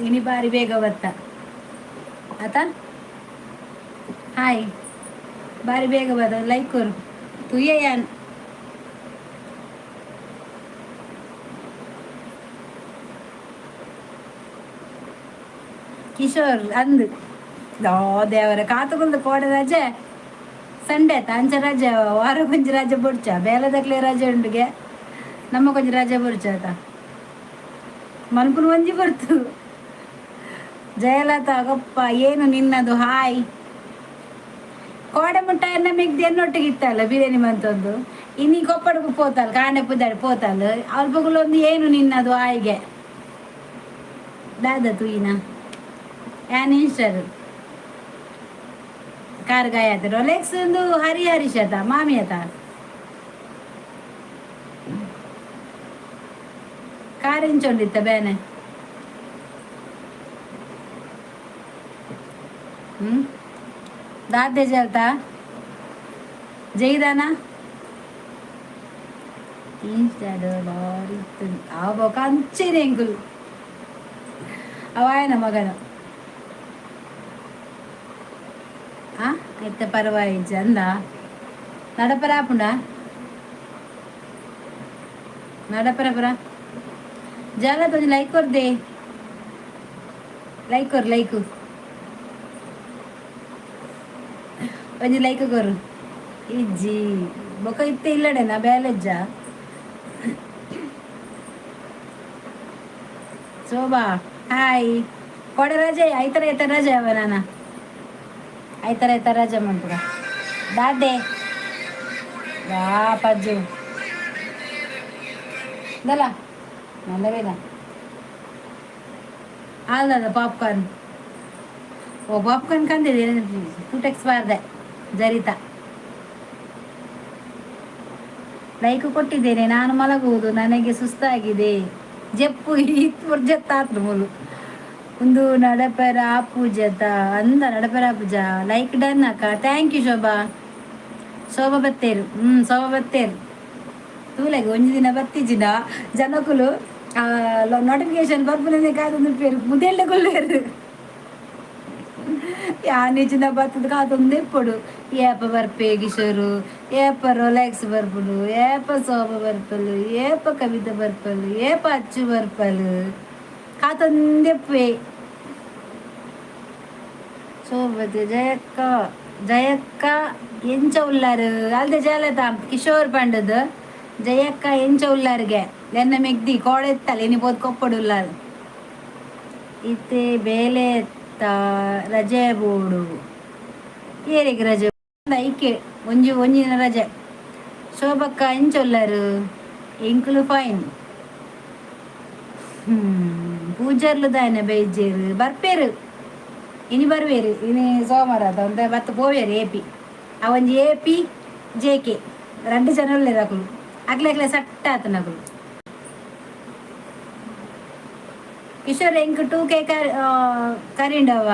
ಇನಿ ಬಾರಿ ಬೇಗ ಬತ್ತ ಆತ. ಹಾಯ್, ಬಾರಿ ಬೇಗ ಬತ್ತ. ಲೈಕ್ ಕೊರು ತುಯ್ಯಯಾನ್. ಕಿಶೋರ್ ಅಂದು ದೇವರ ಕಾತುಕೊಂಡು ಕೋಡೆ ರಜೆ, ಸಂಡೆ ಅಂಚ ರಜೆ, ವಾರ ಕೊಂಚ ರಜೆ ಬೊಡ್ಚ, ಬೇಲೆದಕ್ಲೆ ರಜೆ ಉಂಡುಗೆ, ನಮ್ಮ ಕೊಂಚ ರಜೆ ಬೊಡ್ಚ ಆತ. ಮನ್ಪುನ ಒಂಜಿ ಬರ್ತು. ಜಯಲತಾ ಗೊಪ್ಪ ಏನು ನಿನ್ನದು? ಹಾಯ್. ಕೋಡೆ ಮುಟ್ಟ ಎನ್ನ ಮಿಗ್ದಿ ಎನ್ನೊಟ್ಟಿಗೆ ಇತ್ತಲ್ಲ ಬಿರಿಯಾನಿ ಮಂತೊಂದು. ಇನ್ನಿ ಕೊಪ್ಪಡಗು ಪೋತಲ್, ಕಾಂಡೆ ಪುದಾಡಿ ಪೋತಲ್. ಅಲ್ಪಗುಲೊಂದು ಏನು ನಿನ್ನದು ಆಯ್ಗೆ ದಾದ ತುಯಿನ ಯಾನ್ ಇನ್ಸ್ಟರ್ ಕಾರ್ ಗಾಯ. ರೊಲೆಕ್ಸ್ ಒಂದು ಹರಿ ಹರೀಶ್ ಆತ, ಮಾಮಿ ಆತ. ಕಾರ್ ಇಂಚೊಂಡಿತ್ತ ಬೇನೆ. ಹ್ಮ್ ದಾದೆ ಜಲ್ತಾ ಜೈದಾನ ಇನ್ಸ್ಟಾಡ್ ಬಾರಿ ಆ ಬೊಕ ಅಂಚೆನೆ ಎಂಕುಲು ಅವಾಯನ ಮಗನ. ಆ ಇತ್ತೆ ಪರವಾಯಿಜ್ಜಿ ಅಂದ ನಡಪರ ಆಪುಂಡ ನಡಪರ ಪರ ಜಾಲ. ಒಂಜಿ ಲೈಕ್ ಕೊರ್ದೆ, ಲೈಕ್ ಕೊರ್, ಲೈಕ್, ಒಂಜಿ ಲೈಕ್ ಕೊರು. ಇಜ್ಜಿ ಬೊಕ ಇತ್ತೆ ಇಲ್ಲಡೆನಾ ಬ್ಯಾಲೆಜ್ಜ. ಶೋಭಾ ಹಾಯ್. ಕೊಡೆ ರಜೆ ಐತರ ಐತರ ರಜೆ ಅವ ನಾನ ಐತರ ಐತರ ರಜೆ ಮನ್ಪುಗ ದಾದೆ ವಾ ಪಜ್ಜು ದಲ್ಲ ನಲ್ಲವೇನ ಅಲ್ಲದ ಪಾಪ್ಕಾರ್ನ್. ಓ ಪಾಪ್ಕಾರ್ನ್ ಕಂದಿದೆ ಟೂಟೆಕ್ಸ್ ಬಾರ್ದೆ. ಜರಿತಾ ಲೈಕ್ ಕೊಟ್ಟಿದ್ದೇನೆ. ನಾನು ಮಲಗುವುದು, ನನಗೆ ಸುಸ್ತಾಗಿದೆ. ಜಪ್ಪು ಜತ್ತಾತ್ರು ಮುಲು ಒಂದು ನಡಪರ ಪೂಜತ ಅಂದ ನಡಪರ ಪೂಜಾ. ಲೈಕ್ ಡನ್ ಅಕ್ಕ. Thank you Shobha. Shobha ಬತ್ತೇರು. ಹ್ಮ್ ಶೋಭಾ ಬತ್ತೇರು. ತೂಲೆಗೆ ಒಂಜಿ ದಿನ ಬತ್ತಿಜಿನ ಜನಕುಲು ನೋಟಿಫಿಕೇಶನ್ ಬರ್ಪುನೇ ಕಾದೊಂದು ಪೇರು ಮುದೆಲ್ಲ ಕೊಲ್ಲೇರು. ಯಾನಿಚಿನ ಬತ್ತದ ಕಾತೊಂದು ಇಪ್ಪೊಡು. ಏಪ ಬರ್ಪೆ ಕಿಶೋರು, ಏಪ ರೋಲೆಕ್ಸ್ ಬರ್ಪುಂಡು, ಏಪ ಶೋಭ ಬರ್ಪಲು, ಏಪ ಕವಿತೆ ಬರ್ಪಲು, ಏಪ ಅಚ್ಚು ಬರ್ಪಲು, ಕಾತೊಂದೆಪ್ಪೆ. ಶೋಭತೆ ಜಯಕ್ಕ, ಜಯಕ್ಕ ಎಂಚ ಉಲ್ಲಾರು? ಅಲ್ದೆ ಜಯಲತಾ ಕಿಶೋರ್ ಪಂಡದು ಜಯಕ್ಕ ಎಂಚ ಉಲ್ಲಾರ್ಗೆ? ಎನ್ನ ಮೆಗ್ದಿ ಕೋಡೆ ಇತ್ತಲ್ಲ, ಇನಿ ಪೋದು ಕೊಪ್ಪಡು ಉಲ್ಲಾರು. ಇತ್ತೆ ಬೇಲೆ ರಜೆ ಬೋಡು. ಏರಿಗೆ ರಜೆ? ಐಕೆ ಒಂಜಿ ಒಂಜಿ ದಿನ ರಜೆ. ಶೋಭಕ್ಕ ಎಂಚ ಉಲ್ಲಾರು? ಎಂಕುಲು ಫೈನ್. ಪೂಜಾರ್ಲು ದಾನೆ ಬೈಜೇರು? ಬರ್ಪೇರು, ಇನಿ ಬರ್ವೇರು. ಇನಿ ಸೋಮವಾರ ಅದ ಬತ್ತ ಪೋವೇರು. ಎ ಪಿ ಆ ಒಂಜಿ ಎ ಪಿ ಜೆ ಕೆ రెండు ಜನ ಉಲ್ಲೇರು. ಅಕುಲು ಅಕ್ಲೆ ಅಕ್ಲೆ ಸಟ್ಟ ಆತನ ಅಕುಲು. ಕಿಶೋರ್ ಎಂಕ್ 2K ಕರಿಂಡವ,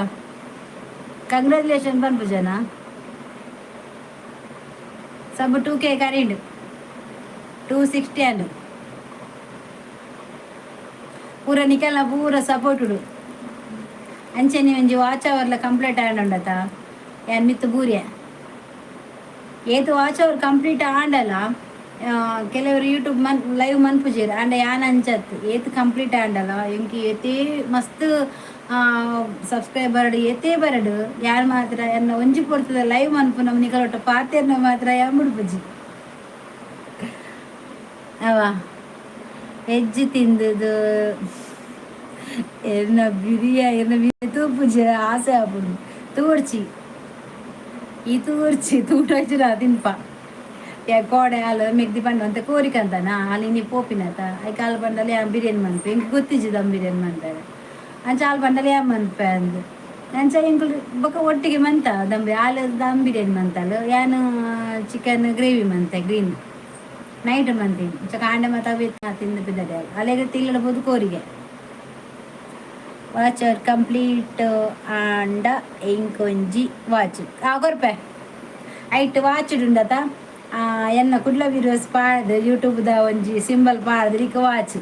ಕಂಗ್ರಾಚುಲೇಷನ್ ಪನ್ಪುಜನ. ಸಬ್ 2K ಕರಿಂಡ್, 260 ಅಂಡ್. ಪೂರ ನಿಕಲ್ನ ಪೂರ ಸಪೋರ್ಟುಡು. ಅಂಚನೆ ಒಂಜಿ ವಾಚ್ ಅವರ್ಲ ಕಂಪ್ಲೀಟ್ ಆಂಡತ ಯಾನ್ ಮಿತ್ತು ಬೂರ್ಯ. ಏತ್ ವಾಚ್ ಅವರ್ ಕಂಪ್ಲೀಟ್ ಆಂಡಲ ಕೆಲವರು ಯೂಟ್ಯೂಬ್ ಮನ್ ಲೈವ್ ಮನ್ಪುಜೆರ್. ಆಂಡ ಯಾನ್ ಅಂಚತ್, ಏತ್ ಕಂಪ್ಲೀಟ್ ಆಂಡಲ ಎಂಕ್ ಏತೇ ಮಸ್ತ್ ಸಬ್ಸ್ಕ್ರೈಬರ್ ಏತೇ ಬರಡು, ಯಾರು ಮಾತ್ರ ಎನ್ನ ಒಂಜಿ ಪೊರ್ತುದ ಲೈವ್ ಮನ್ಪುನ ನಿಕಲೊಟ್ಟ ಪಾತೆರ್ನ ಮಾತ್ರ ಯಾನ್ ಬುಡ್ಪುಜಿ ಅವ. ವೆಜ್ ತಿಂದುದು ಎನ್ನ ಬಿರಿಯಾನಿ ಎನ್ನ ತೂಪುಜಿ ಆಸೆ ಆಪುಂಡು. ತೂರ್ಚಿ ಈ ತೂರ್ಚಿ ತೂಟೋಚಿರ ತಿನ್ಪ. ಕೋಡೆ ಆಲ್ ಮೆಗ್ದಿ ಪಂಡ ಅಂತ ಕೋರಿಕಂತಾನ ಅಲ್ಲಿ ನೀ ಪೋಪಿನತ ಐಕ್ ಆಲ್ ಪಂಡಲ್ ಯಾನ್ ಬಿರಿಯಾನಿ ಮನ್ಪೆ, ಎಂಕ್ ಗೊತ್ತಿಜ್ಜಿ ದಮ್ ಬಿರಿಯಾನಿ ಮನ್ಪೆರೆ. ಅಂಚ ಆಲ್ ಪಂಡಲ್ ಯಾನ್ ಮನ್ಪೆ ಅಂದ್. ಅಂಚ ಎಂಕುಲು ಬೊಕ ಒಟ್ಟಿಗೆ ಮಂತ ದಮ್. ಆಲ್ ದಮ್ ಬಿರಿಯಾನಿ ಮಂತಾಲ್, ಯಾನ್ ಚಿಕನ್ ಗ್ರೇವಿ ಮಂತೆ, ಗ್ರೀನ್ ನೈಟ್ ಮಂತೀನಿ. ಅಂಚ ಕಾಂಡೆ ಮಾತ ಅವೆ ತಿಂದು ಪಿದಡೆ. ಅಲೆಗ್ ತಿಲ್ಲಡ ಪೋದು ಕೋರಿಗೆ. ವಾಚ್ ಅವರ್ ಕಂಪ್ಲೀಟ್ ಆಂಡ ಎಂಕೊಂಜಿ ವಾಚ್ ಆ ಕೊರ್ಪೆ. ಐಟ್ ವಾಚ್ ಉಂಡತ. ಎನ್ನ ಕುಡ್ಲ ವೀಡಿಯೋಸ್ ಪಾಡ್ದು, ಯೂಟ್ಯೂಬ್ದ ಒಂಜಿ ಸಿಂಬಲ್ ಪಾಡ್ದು ಇಕ್ಕ ವಾಚ್.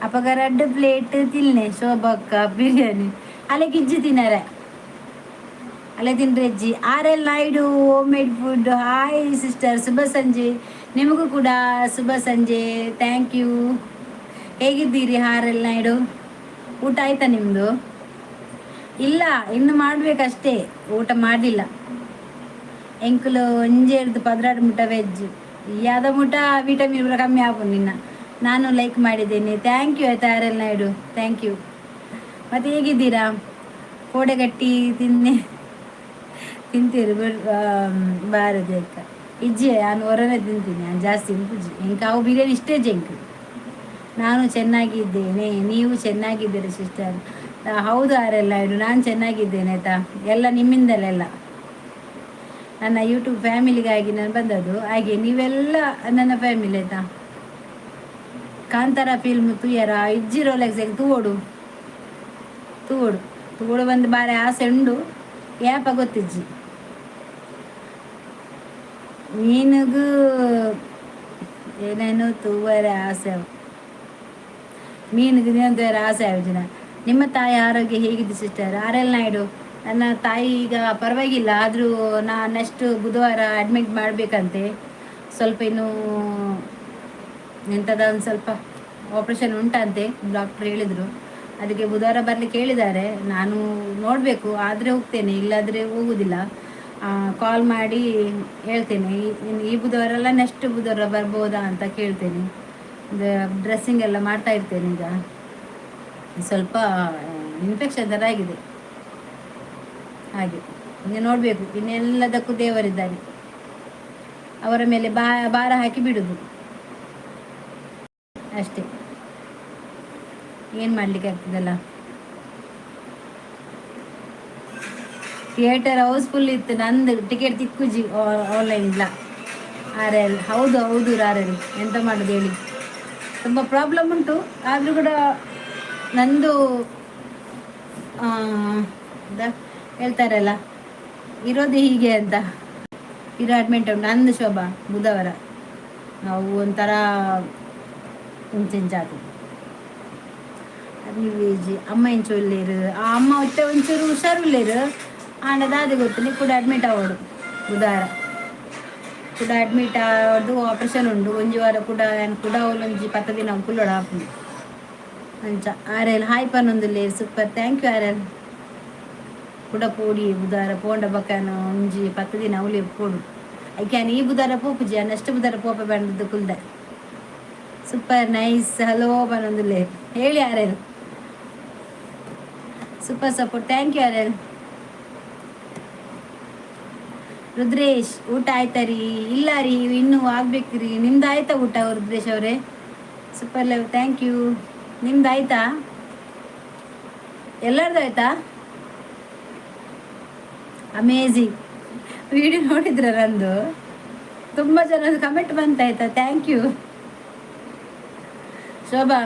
ಅಪಗ ರಡ್ಡ್ ಪ್ಲೇಟ್ ತಿನ್ನೆ ಶೋಭಕ್ಕ. ಬಿರಿಯಾನಿ ಅಲೆ ಗಿಜ್ಜಿ ತಿನ್ನರೆ, ಅಲೆ ತಿನ್ರೆಜ್ಜಿ. R L Naidu home made food, hi sister, ಶುಭ ಸಂಜೆ. ನಿಮಗೂ ಕೂಡ ಶುಭ ಸಂಜೆ. Thank you. ಹೇಗಿದ್ದೀರಿ ಆರ್ ಎಲ್ ನಾಯ್ಡು? ಊಟ ಆಯ್ತಾ ನಿಮ್ಮದು? ಇಲ್ಲ, ಇನ್ನು ಮಾಡಬೇಕಷ್ಟೇ, ಊಟ ಮಾಡಲಿಲ್ಲ. ಎಂಕುಲು ಒಂಜೇರ್ದು 12 ಮುಟ ವೆಜ್. ಯಾದ ಮುಟ ವಿಟಮಿನ್ ಪೂರ ಕಮ್ಮಿ ಆಪುಂಡು ನಿನ್ನ. ನಾನು ಲೈಕ್ ಮಾಡಿದ್ದೇನೆ, thank you ಆಯ್ತಾ R L Naidu, thank you. ಮತ್ತೆ ಹೇಗಿದ್ದೀರಾ? ಕೋಡೆಗಟ್ಟಿ ತಿನ್ನೆ ತಿಂತೀರಿ ಬಾರದೆ ಅಕ್ಕ. ಇಜ್ಜೆ, ನಾನು ಹೊರನೆ ತಿಂತೀನಿ. ನಾನು ಜಾಸ್ತಿ ತಿನ್ಪುಜಿ. ಎಂಕ ಅವು ಬಿರಿಯಾನಿ ಇಷ್ಟೇ ಜಂಕ್. ನಾನು ಚೆನ್ನಾಗಿದ್ದೇನೆ, ನೀವು ಚೆನ್ನಾಗಿದ್ದೀರಿ ಸಿಸ್ಟರ್? ಹೌದು ಆರ್ ಎಲ್ ನಾಯ್ಡು, ನಾನು ಚೆನ್ನಾಗಿದ್ದೇನೆ ಆಯ್ತಾ. ಎಲ್ಲ ನಿಮ್ಮಿಂದಲೆಲ್ಲ. ನನ್ನ ಯೂಟ್ಯೂಬ್ ಫ್ಯಾಮಿಲಿಗಾಗಿ ನಾನು ಬಂದದ್ದು. ಹಾಗೆ ನೀವೆಲ್ಲ ನನ್ನ ಫ್ಯಾಮಿಲಿ ಆಯ್ತಾ. ಕಾಂತಾರ ಫಿಲ್ಮ್ ತೂಯರ? ಇಜ್ಜಿ ರೋಲೆಕ್ಸ್, ತೂವೋಡು ತೂವೋಡು ತೂವೋಡು. ಬಂದು ಬಾರಿ ಆಸೆ ಉಂಡು, ಯಾಪ ಗೊತ್ತಿಜ್ಜಿ. ಮೀನಿಗೂ ಏನೇನು ತೂವರೆ ಆಸೆ, ಮೀನಿಗೆ ತೂವರೆ ಆಸೆ ಆಯೋಜನ. ನಿಮ್ಮ ತಾಯಿ ಆರೋಗ್ಯ ಹೇಗಿದೆ ಸಿಸ್ಟರ್? ಆರ್ ಎಲ್ ನಾಯ್ಡು, ನನ್ನ ತಾಯಿ ಈಗ ಪರವಾಗಿಲ್ಲ. ಆದರೂ ನಾ ನೆಕ್ಸ್ಟ್ ಬುಧವಾರ ಅಡ್ಮಿಟ್ ಮಾಡಬೇಕಂತೆ. ಸ್ವಲ್ಪ ಇನ್ನು ಎಂಥದ ಒಂದು ಸ್ವಲ್ಪ ಆಪ್ರೇಷನ್ ಉಂಟಂತೆ, ಡಾಕ್ಟ್ರ್ ಹೇಳಿದರು. ಅದಕ್ಕೆ ಬುಧವಾರ ಬರಲಿಕ್ಕೆ ಹೇಳಿದ್ದಾರೆ. ನಾನು ನೋಡಬೇಕು, ಆದರೆ ಹೋಗ್ತೇನೆ, ಇಲ್ಲಾದರೆ ಹೋಗುವುದಿಲ್ಲ. ಕಾಲ್ ಮಾಡಿ ಹೇಳ್ತೇನೆ. ಇನ್ನು ಈ ಬುಧವಾರ ಅಲ್ಲ, ನೆಕ್ಸ್ಟ್ ಬುಧವಾರ ಬರ್ಬೋದಾ ಅಂತ ಕೇಳ್ತೇನೆ. ಡ್ರೆಸ್ಸಿಂಗ್ ಎಲ್ಲ ಮಾಡ್ತಾ ಇರ್ತೇನೆ. ಈಗ ಸ್ವಲ್ಪ ಇನ್ಫೆಕ್ಷನ್ ಥರ ಆಗಿದೆ. ಹಾಗೆ ಇನ್ನು ನೋಡಬೇಕು. ಇನ್ನೆಲ್ಲದಕ್ಕೂ ದೇವರಿದ್ದಾನೆ. ಅವರ ಮೇಲೆ ಭಾರ ಹಾಕಿ ಬಿಡುದು ಅಷ್ಟೇ. ಏನು ಮಾಡಲಿಕ್ಕೆ ಆಗ್ತದಲ್ಲ? Theatre house full ಇತ್ತು, ನಂದು ಟಿಕೆಟ್ ತಿಕ್ಕುಜಿ ಆನ್ಲೈನ್ ಇಲ್ಲ. ಆರ್ ಎಲ್, ಹೌದು ಹೌದು ಆರ್ ಎಲ್, ಎಂತ ಮಾಡೋದು ಹೇಳಿ? ತುಂಬ ಪ್ರಾಬ್ಲಮ್ ಉಂಟು. ಆದರೂ ಕೂಡ ನಂದು ಹೇಳ್ತಾರಲ್ಲ, ಇರೋದು ಹೀಗೆ ಅಂತ. ಇರೋ ಅಡ್ಮಿಂಟ್ ಉಂಟು ನಂದು ಶೋಭಾ ಬುಧವಾರ. ನಾವು ಒಂಥರ ಇಂಚಿಂಚಾತು ವೇಜಿ. ಅಮ್ಮ ಇಂಚು ಉಳ್ಳೇರು. ಆ ಅಮ್ಮ ಒತ್ತೆ ಒಂಚೂರು ಹುಷಾರುಳ್ಳೇರು. ಆಂಡ ದಾದೆ ಗೊತ್ತು ಕೂಡ ಅಡ್ಮಿಟ್ ಆವಡು. ಬುಧವಾರ ಕೂಡ ಅಡ್ಮಿಟ್ ಆವಡು. ಆಪರೇಷನ್ ಉಂಡು ಒಂಜಿ ವಾರ ಕೂಡ. ಕೂಡ ಒಂಜಿ 10 ದಿನ ಕುಲ್ಲೋಡ ಆಪುಂಡು ಅಂಚ. ಆರ್ ಎಲ್ ಹಾಯ್ ಪನ್ನೊಂದುಲ್ಲೇರ್, super, thank you R L. ಕುಡ ಪೋಡಿ ಬುಧವಾರ ಪೋಂಡ ಬಕ್ಕನ ಒಂಜಿ 10 ದಿನ ಅವಲಿ ಪೋಡು. ಐಕ್ಯಾನ್ ಈ ಬುಧವಾರ ಪೋಪುಜಿ, ನೆಕ್ಸ್ಟ್ ಬುಧವಾರ ಪೋಪ ಬಂದದ್ದು ಕುಲ್ದೆ. ಸೂಪರ್ ನೈಸ್, ಹಲೋ ಪನ್ನೊಂದುಲ್ಲೇರ್. ಹೇಳಿ R L. Super support, thank you R L. Rudresh, ಊಟ ಆಯ್ತಾ ರೀ? ಇಲ್ಲ ರೀ, ಇನ್ನೂ ಆಗ್ಬೇಕ್ರಿ. ನಿಮ್ದು ಆಯ್ತಾ ಊಟ ರುದ್ರೇಶ್ ಅವರೇ? Super love, thank you. ನಿಮ್ದು ಆಯ್ತಾ? ಎಲ್ಲರದು ಆಯ್ತಾ? ಅಮೇಝಿಂಗ್ ವಿಡಿಯೋ ನೋಡಿದ್ರ ನಂದು? ತುಂಬ ಜನ ಕಮೆಂಟ್ ಬಂತಾಯ್ತಾ, thank you. Shobha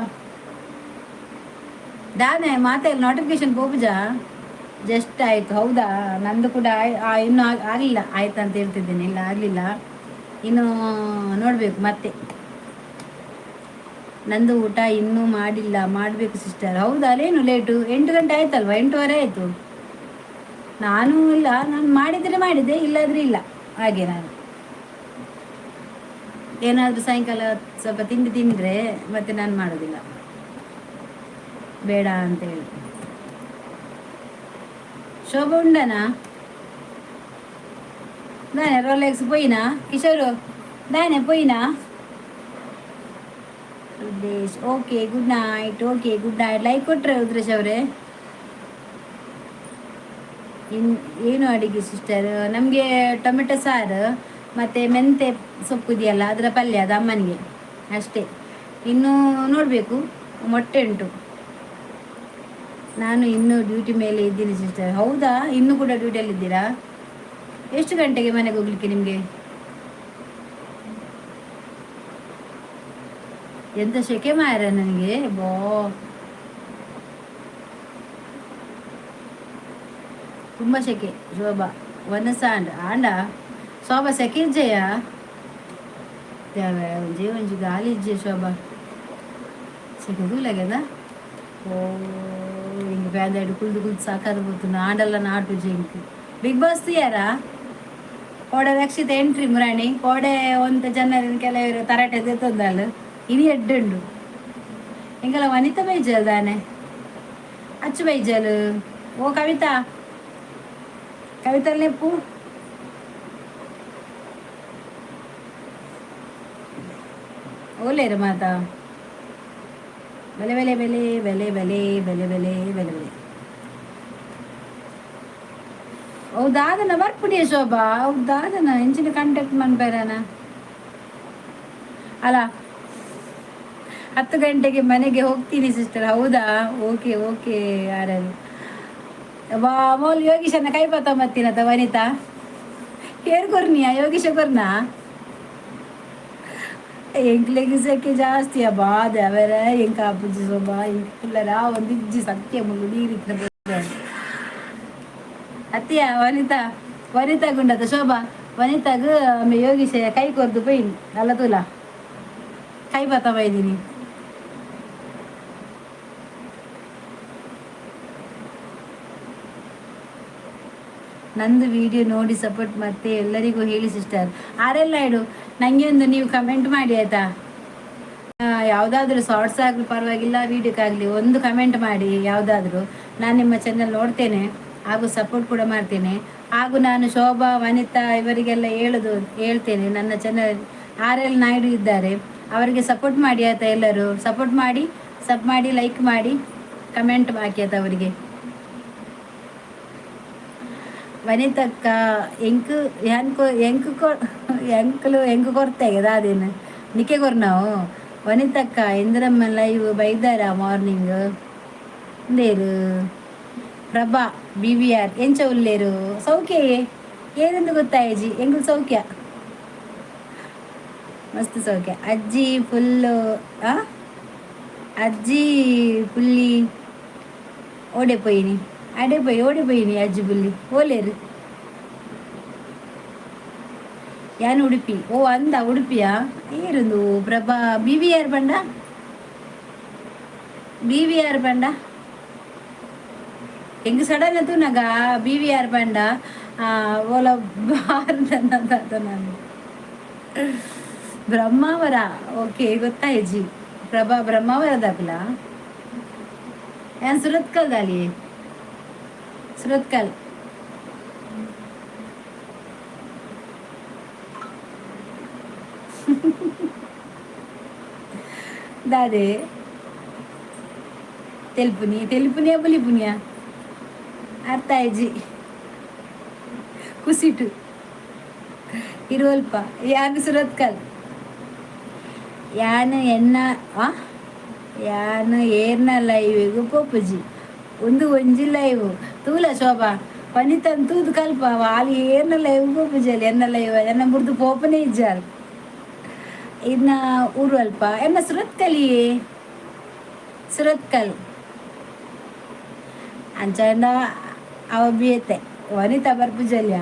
ದಾನೆ ಮಾತಾಡ ನೋಟಿಫಿಕೇಶನ್ ಪೋಪುಜಾ. ಜಸ್ಟ್ ಆಯಿತು, ಹೌದಾ? ನಂದು ಕೂಡ ಇನ್ನೂ ಆಗಲಿಲ್ಲ. ಆಯ್ತು ಅಂತ ಹೇಳ್ತಿದ್ದೇನೆ. ಇಲ್ಲ, ಆಗಲಿಲ್ಲ ಇನ್ನು, ನೋಡಬೇಕು ಮತ್ತೆ. ನಂದು ಊಟ ಇನ್ನೂ ಮಾಡಿಲ್ಲ, ಮಾಡಬೇಕು ಸಿಸ್ಟರ್. ಹೌದಾ? ಅಲ್ಲೇನು ಲೇಟು? 8 ಗಂಟೆ ಆಯ್ತಲ್ವಾ? 8:30 ಆಯಿತು. ನಾನು ಇಲ್ಲ, ನಾನು ಮಾಡಿದರೆ ಮಾಡಿದೆ, ಇಲ್ಲಾದರೆ ಇಲ್ಲ. ಹಾಗೆ ನಾನು ಏನಾದರೂ ಸಾಯಂಕಾಲ ಸ್ವಲ್ಪ ತಿಂಡಿ ತಿಂದರೆ ಮತ್ತೆ ನಾನು ಮಾಡೋದಿಲ್ಲ, ಬೇಡ ಅಂತೇಳಿ. ಶೋಭಾ ಉಂಡನಾ? ದಾನೆ ರೋಲೆಕ್ಸ್ ಪೋಯಿನಾ? ಕಿಶೋರು ದಾನೆ ಪೋಯಿನಾ? Rudresh, okay, good night. Okay, good night. Like ಕೊಟ್ರೆ ರುದ್ರೇಶ್ ಅವರೇ. ಏನು ಅಡಿಗೆ ಸಿಸ್ಟರ್? ನಮಗೆ ಟೊಮೆಟೊ ಸಾರು ಮತ್ತು ಮೆಂತೆ ಸೊಪ್ಪು ಇದೆಯಲ್ಲ, ಅದರ ಪಲ್ಯ, ಅದು ಅಮ್ಮನಿಗೆ ಅಷ್ಟೇ. ಇನ್ನು ನೋಡಬೇಕು, ಮೊಟ್ಟೆ ಉಂಟು. ನಾನು ಇನ್ನೂ ಡ್ಯೂಟಿ ಮೇಲೆ ಇದ್ದೀನಿ ಸಿಸ್ಟರ್. ಹೌದಾ? ಇನ್ನೂ ಕೂಡ ಡ್ಯೂಟಿಯಲ್ಲಿ ಇದ್ದೀರಾ? ಎಷ್ಟು ಗಂಟೆಗೆ ಮನೆಗೆ ಹೋಗ್ಲಿಕ್ಕೆ ನಿಮಗೆ? ಎಂತ ಶೆಕೆ ಮಾರ ನನಗೆ. ಬೋ ತುಂಬ ಸೆಕೆ ಶೋಭಾ. ವನಸ ಆಂಡ ಆಂಡ ಶೋಭಾ, ಸೆಕೆ ಇಜ್ಜೆಯ? ಒಂಜಿ ಒಂಜಿ ಗಾಲಿ ಇಜ್ಜೆ ಶೋಭಾ. ಸೆಕೆ ತೂಲಗೆದ. ಓ, ಹಿಂಗೆ ಫ್ಯಾನ್ ಕುಲ್ದು ಕುಲ್ದು ಸಾಕಾದ ಪೋತುಂಡು. ಆಂಡಲ್ಲ ನಾಟುಜಿ ಇಂಕ್. ಬಿಗ್ ಬಾಸ್ ತೂಯಾರಾ? ಕೋಡೆ ರಕ್ಷಿತ ಎಂಟ್ರಿ ಮುರಾಣಿ. ಕೋಡೆ ಒಂತ ಜನರಿನ ಕೆಲವರು ತರಾಟೆ ದೆತ್ತೊಂದಾಲ್. ಇನಿ ಎಡ್ಡುಂಡು. ಎಂಕಲ ವನಿತಾ ಬೈಜಲ್ ದಾನೆ, ಅಚ್ಚು ಬೈಜಲ್. ಓ ಕವಿತಾ, ಕವಿತಾ ನೆಪ್ಪು. ಓಲೇರು ಮಾತಾ. ಬೆಲೆ ಬೆಲೆ ಬೆಲೆ ಬೆಲೆ ಬೆಲೆ ಬೆಲೆ ಬೆಲೆ ಬೆಲೆ ಬೆಲೆ. ಅವು ದಾದನ ಬರ್ಪುಡಿಯ ಶೋಭಾ? ಅವು ದಾದನ ಎಂಚಿನ ಕಾಂಟ್ಯಾಕ್ಟ್ ಮನ್ಪೇರನ? ಅಲ್ಲ, 10 ಗಂಟೆಗೆ ಮನೆಗೆ ಹೋಗ್ತೀನಿ ಸಿಸ್ಟರ್. ಹೌದಾ? Okay okay. ಯಾರು ವಾ ಮೋಲ್ ಯೋಗೀಶನ ಕೈ ಪತ್ತೊಂಬತ್ತಿನತ ವನಿತಾ? ಏರ್ ಕೊರ್ನಿಯ ಯೋಗೀಶ ಕೊರ್ನಾ? ಎಂಕ್ಲೆಗ್ ಸೆಕೆ ಜಾಸ್ತಿ. ಬಾಧೆ ಅವರ ಎಂಕ ಆಪುಜಿ ಶೋಭಾ. ಎಂಕ್ ಕುಲ್ಲರ ಒಂದಿಜ್ಜಿ ಸತ್ಯ. ಮುಲ್ಲು ನೀರು ಇತ್ತಿನ ಅತ್ತಿಯ ವನಿತಾ. ವನಿತಾ ಗುಂಡತ ಶೋಭಾ. ವನಿತಾಗ ಆಮೆ ಯೋಗೀಶ ಕೈ ಕೊರ್ದು ಪೋಯಿನಿ ಅಲ್ಲ. ತೂಲ, ಕೈ ಬತ್ತ ಬೈದಿನಿ. ನಂದು ವಿಡಿಯೋ ನೋಡಿ ಸಪೋರ್ಟ್ ಮತ್ತೆ ಎಲ್ಲರಿಗೂ ಹೇಳಿ ಸಿಸ್ಟರ್. ಆರೆಲ್ಲ ಇಡು. ನನಗೆ ಒಂದು ನೀವು ಕಮೆಂಟ್ ಮಾಡಿ, ಆಯ್ತಾ? ಯಾವುದಾದ್ರೂ ಶಾರ್ಟ್ಸ್ ಆಗಲಿ ಪರವಾಗಿಲ್ಲ, ವೀಡಿಯೋಕ್ಕಾಗಲಿ ಒಂದು ಕಮೆಂಟ್ ಮಾಡಿ ಯಾವುದಾದ್ರೂ. ನಾನು ನಿಮ್ಮ ಚಾನಲ್ ನೋಡ್ತೇನೆ ಹಾಗೂ ಸಪೋರ್ಟ್ ಕೂಡ ಮಾಡ್ತೇನೆ. ಹಾಗೂ ನಾನು ಶೋಭಾ, ವನಿತಾ ಇವರಿಗೆಲ್ಲ ಹೇಳೋದು ಹೇಳ್ತೇನೆ. ನನ್ನ channel R L Naidu ಇದ್ದಾರೆ, ಅವರಿಗೆ ಸಪೋರ್ಟ್ ಮಾಡಿ, ಆಯ್ತಾ? ಎಲ್ಲರೂ ಸಪೋರ್ಟ್ ಮಾಡಿ, ಸಬ್ ಮಾಡಿ, ಲೈಕ್ ಮಾಡಿ, ಕಮೆಂಟ್ ಹಾಕಿ, ಆಯ್ತಾ ಅವರಿಗೆ? ವನಿತಕ್ಕ, ಎಂಕ್ ಯಾನ್ಕೊ ಎಂಕ್ ಕೊ ಎಂಕ್ಲು ಎಂಕ್ ಕೊರ್ತೆಗೆ ದಾದೇನು ನಿಕ್ಕೆ ಕೊರ್ನಾವು. ವನಿತಕ್ಕ, ಇಂದ್ರಮ್ಮ ಲೈವ್ ಬೈದಾರ ಮಾರ್ನಿಂಗ್ ಉಂದೇರು. ಪ್ರಭಾ B we are, ಎಂಚ ಉಲ್ಲೇರು? ಸೌಖ್ಯ? ಏನೆಂದು ಗೊತ್ತಾಯ್ಜಿ. ಎಂಗುಲ್ ಸೌಖ್ಯ, ಮಸ್ತ್ ಸೌಖ್ಯ. ಅಜ್ಜಿ ಫುಲ್ಲು, ಆ ಅಜ್ಜಿ ಪುಲ್ಲಿ ಓಡೆ ಪೋಯಿನಿ? ಅಡೆ ಪೋಯಿ, ಓಡೆ ಪೋಯಿನಿ ಅಜ್ಜಿ ಬುಲ್ಲಿ? ಓಲೇರು? ಯಾನ್ ಉಡುಪಿ. ಓ ಅಂದ, ಉಡುಪಿಯಾ? ಏರುಂದು ಪ್ರಭಾ B we are ಪಂಡ? B we are ಪಂಡ ಎಂಗ್ ಸಡನ್ ತೂನಗ B we are ಪಂಡ ಓಲ ನಾನು ಬ್ರಹ್ಮಾವರ. ಓಕೆ, ಗೊತ್ತಾಯ್ಜಿ. ಪ್ರಭಾ ಬ್ರಹ್ಮಾವರದಾಕುಲ. ಯಾನ್ ಸುರತ್ಕಲ್ ದಾಲಿ, ಸುರತ್ಕಲ್. ದಾದೆ ತೆಲ್ಪುನಿ? ತೆಲ್ಪುನಿಯ ಬುಲಿಪುನಿಯ ಅರ್ಥ ಆಯ್ಜಿ. ಕುಸಿಟು ಇರುವಲ್ಪ. ಯಾನ್ ಸುರತ್ಕಲ್. ಯಾನ್ ಎನ್ನ ಆ ಯಾನ್ ಏರ್ನ ಲೈವಿಗ್ ಪೋಪುಜಿ. ಒಂದು ಒಂಜಿ ಲೈವ್ ತೂಲ ಶೋಭಾ. ಪನಿತನ್ ತೂದು ಕಲ್ಪ. ವಾಲ್ ಏರ್ನ ಲೈವ್ ಪೋಪುಜಲ್. ಎನ್ನ ಲೈವ್ ಎನ್ನ ಬುಡ್ದು ಪೋಪನೇ ಇಜ್ಜಾಲ್. ಇನ್ನ ಊರು ಅಲ್ಪ. ಎನ್ನ ಸುರತ್ಕಲಿಯೇ, ಸುರತ್ಕಲ್. ಅಂಚಂಡ ಅವ ಬೇತೆ ವನಿತಾ ಬರ್ಪುಜಲ್ಯ.